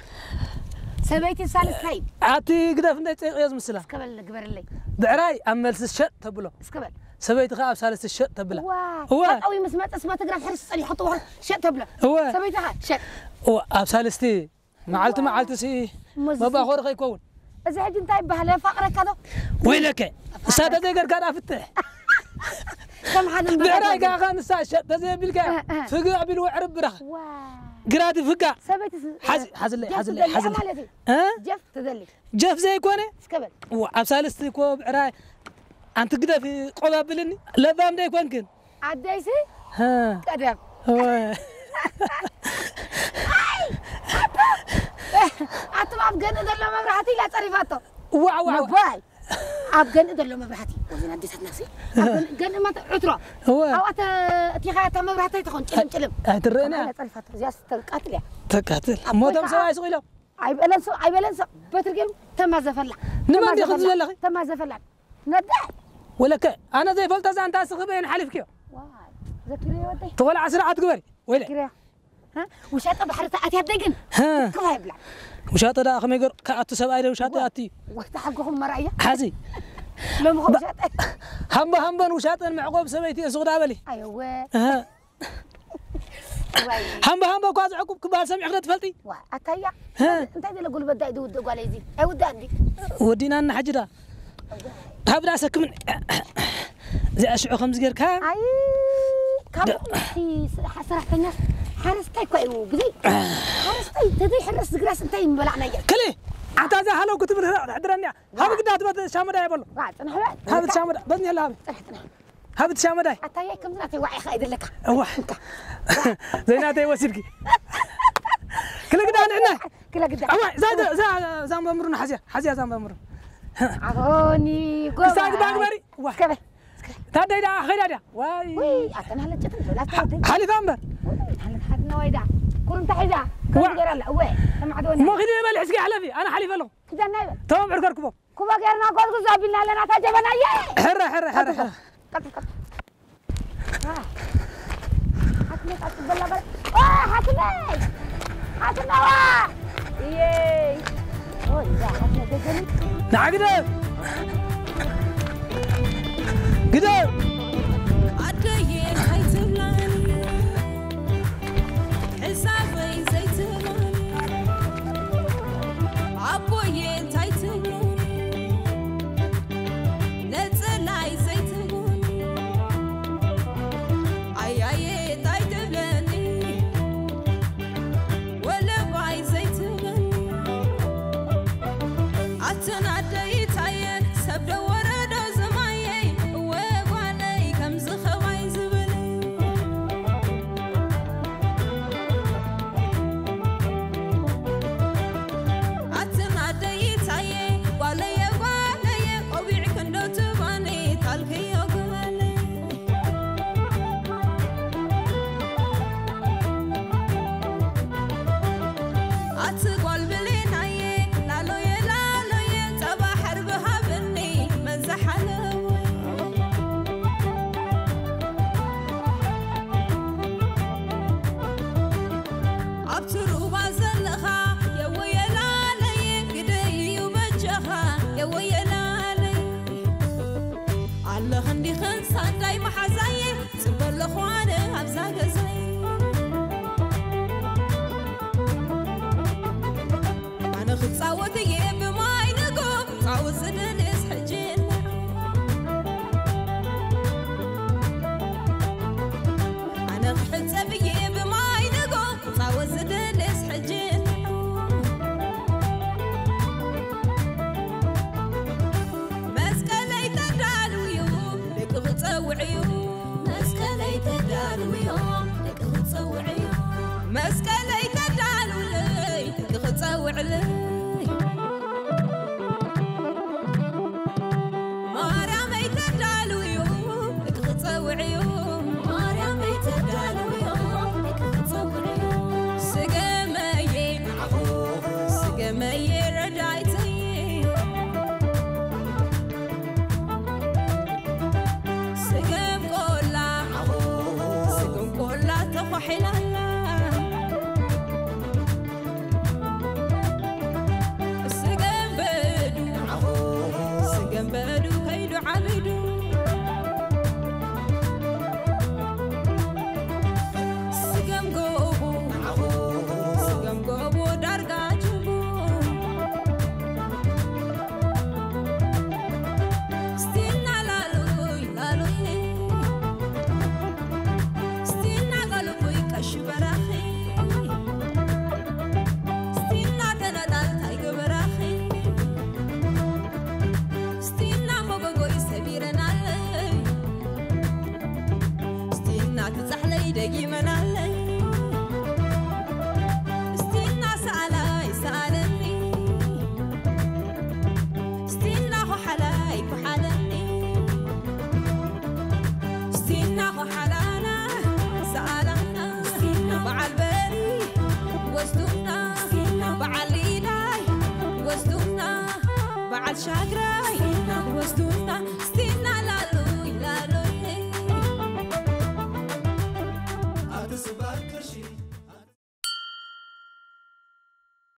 ሰበይቲ ሳልስታይ ኣቲ ግደፍ እንታይ ጸይቕዮ ዝምስላ እስከበል ግበርለይ ብዕራይ ኣብ መልሲ ሸጥ ተብሎ እስከበል ሰበይቲ ከኣ ኣብ ሳልስቲ ሸጥ ተብላ። እዋ። እዋ። ጠጠው ምስ መጠስ መትግራ ሕርስ ጸኒሑ ጥዋሕ ሸጥ ተብላ። እዋ። ሰበይትኻ ሸጥ። እዋ ኣብ ሳልስቲ መዓልቲ መዓልቲ ሲ መባኾሪ ከይከውን። እዚ ሕጂ እንታይ ይበሃል? የፋቕረካ ዶ? ወይለከ እሳ ተዘይገርካ ዳ ፍትሕ። ከም ሓደ ብዕራይ እምበረታ ካኻ ንሳ ሸጥ ተዘየቢልካ እ፣ እ። ፍግእ ኣቢሉ ወዕርብ ብራኽ። ዋ። ግራት ይፍጋ። ሰበይቲ ስ-፣ ሓዚ-፣ ሓዝለይ፣ ጀፍ ሓዝለይ፣ ትደሊ ሓዝለይ። ማለት እዩ። እ? ጀፍ ትደሊ። ጀፍ ዘይኮነ እስከ በል። ዋ፣ ኣብ ሳልስቲ እኮ ብዕራይ ኣንቲ ግደፊ ቆብ ኣብልኒ። ለባም ዶ ኣይኮንክን? ኣደይሲ? ሃ። ቀደም። ዋ። ኣይ! ኣቶ! ኣቶም ኣብ ገንኢ ዘሎ መብራህቲ ኢላ ጸሪፋቶ። ዋ፣ ዋ፣ ዋ። ነባይ! ኣብ ገንኢ ዘሎ መብራህቲ። ወዘን ኣዴታትናሲ? ኣብ ገንኢ፣ ገንኢ ማለት ዕትሮ። እወ። ኣብኣ ተ-፣ እቲኻ እታ መብራህቲ ኣይትኾን፣ ጭልም፣ ጭልም። ኣይትረአን እያ። ኢላ ጸሪፋቶ። እዚኣስ ተቃጥል እያ። ተቃትል። ኣብ ሞቶም ወይከዓ ሰብኣይ ስቕ ኢሎም። ኣይበለን ሰብ፣ ኣይበለን ሰብ። በትሪ ገይሩ ተማዘፈላ። ንመን ዲኹም ተማዘፈላ። ዝደለኺ? ተማዘፈላ። ነዳ። ወለከ፣ ኣነ ዘይፈልጦ እዛ እንታ ስኺ በየን ሓሊፍክዮ? ዋይ፣ ዘኪረዮ ወደይ። ተቆልዓ ስርዓት ግበሪ። ወይለ። ዘኪረዮ። ሃ? ውሻጠ ባሕሪ ተኣትያ ደይ ግን? ሃ። ክፋ ይብላ። ውሻጠ ደኣ ከመይ ገር-፣ ከኣቱ ሰብኣይ ዶ ውሻጠ ዋ-፣ ኣቲ? ወይ ተሓጎኹም መርኣያ። ሓዚ። ሎሚ ኸ ባ-፣ ውሻጠ። ሃምቦ ሃምቦን ውሻጠን መዕቆብ ሰበይቲ እየ ሱቕ ዳ በሊ። ኣየወ። ሃ። ዋይ። ሃምቦ ሃምቦ እኳ ዘዕቁብ ክበሃል ሰሚዕኺ ዶ ትፈልጢ? ዋ፣ ኣታያ? ሀ? እንታይ ዘለ ጉልበት ዳይ ዝውድእ ጓለይ እዚ? ኣይውዳእን ድዩ? ወዲና እና ሕጂ ዳ? ካብ ዳ ሰክምን። እዚኣ ሽዑ ከምዚ ጌርካ? ኣይ፣ ካብ ዳ- እቲ ስራሕ-፣ ሰራሕተኛ ሓረስታይ እኳ እዩ። ብዘይ ሓረስታይ ተዘይ ሕረስ ዝግራስ እንታይ ምበላዕናዮ? ክሊ! ኣታ እዛ ሃለው ክትብል ሕድረኒ እያ። ዋ። ሃብ ግዳ ትበት ሻመዳ ይበሎ። ዋ፣ ጽናሕ በል። ሃብ ሻመዳ፣ በዝኒ ያለ ሃብ። ጽናሕ፣ ጽናሕ። ሃብት ሻመዳይ። ኣታየ ከምዚ ናተይ ዋዒኻ ኣይደለካ። እዋ። ዘይናተይ ወሲድኪ። ክለግዳ ንዕና። ክለግዳ። እዋ፣ እዛ፣ እዛ፣ እዛ፣ እዛ መምሩን ሓዝያ፣ ሓዝያ እዛ መምሩን። ኣኾኒ ክሳግ ጎባይ። ባግበሪ። እዋ። እስከ በል። ታደይ ደኣ ኸይዳ ድያ? ዋይ። ውይ፣ ኣተን ሃለጨትን ዶላት ሓ-፣ ታደይ። ሓሊፋ እምበር። ውይ፣ ሃለት ሓትና ዋይዳ። ኩርምታ ሒዛ። ዋ። ከምዚ ገይራ ኣላ። እወ፣ ተማዕዶ ወኒ። እሞ ኺዲ በል ሕዝጊ ሓለፊ። ኣነ ሓሊፈ ኣለኹ። ኪዳና ይበል። ተማም ዕርገርክቦ። ኩባ ጌርና ጎዝጉዝ ኣቢልና ኣለና እታ ጀበናየ። ሕረ፣ ሕረ፣ ሕረ፣ ቀጥል፣ ሕረ። ቀጥል፣ ቀጥል። አ። ሓትነይ ቀጥል በላ በላ። አ፣ ሓትነይ! ሓትነዋ! እየይ! ኦይ፣ እዛ ሓትነይ ገገኒ። ንዓ ግደፍ! ግደፍ! ኣደየ እንታይ ትብላኒ? ሕሳበይ ዘይትብሉኒ ኣቦየ እንታይ ትብሉኒ ነፀላይ ዘይትብሉኒ ኣያየ እንታይ ትብለኒ ወላ ጻወትዬ ብማይ ንጎ ጻወት ዝደልስ ሕጂ እንሆ። ኣነ ክሕጸብ እየ ብማይ ንጎ ጻወት ዝደልስ ሕጂ እንሆ። መስቀለይ ተዳልውዩ ደቂ ክጸውዕዩ። መስቀለይ ተዳልውዮም ደቂ ክጸውዕዩ። መስቀለይ ተዳልውለይ ደቂ ክጸውዕለይ። ማርያመይ ተዳልውዩ ደቂ ክጸውዕዩ። ማርያመይ ተዳልውዮ ደቂ ክጸውዕዩ። ስገመየ ስገመየ ረዳይተይ። ስገም ቆላ ስገም ቆላ ተኳሒላላ። ስገም በዱ ስገም በዱ ከይዱ ዓቢዱ። ስገም ጎቦ ስገም ጎቦ ዳርጋ ጅቡ። ስቲና ላሉይ ላሉይ። ስቲና ጋልኩይ ቀሺ በራኺ። ስቲና ተነጣልታይ ገበራኺ። ስቲና መጎጎይ ሰቢረናለይ። ስቲና ትጻሕለይ ደጊመናለይ። ስቲና ሰኣላይ ሰኣለኒ። ስቲና ኹሓላይ ኩሓለኒ። ስቲና ኹሓላና ሰኣላና። ስቲና በዓል በሪ ወስዱና። ስቲና በዓል ሊላይ ወስዱና። በዓል ሻግራይ ወስዱና።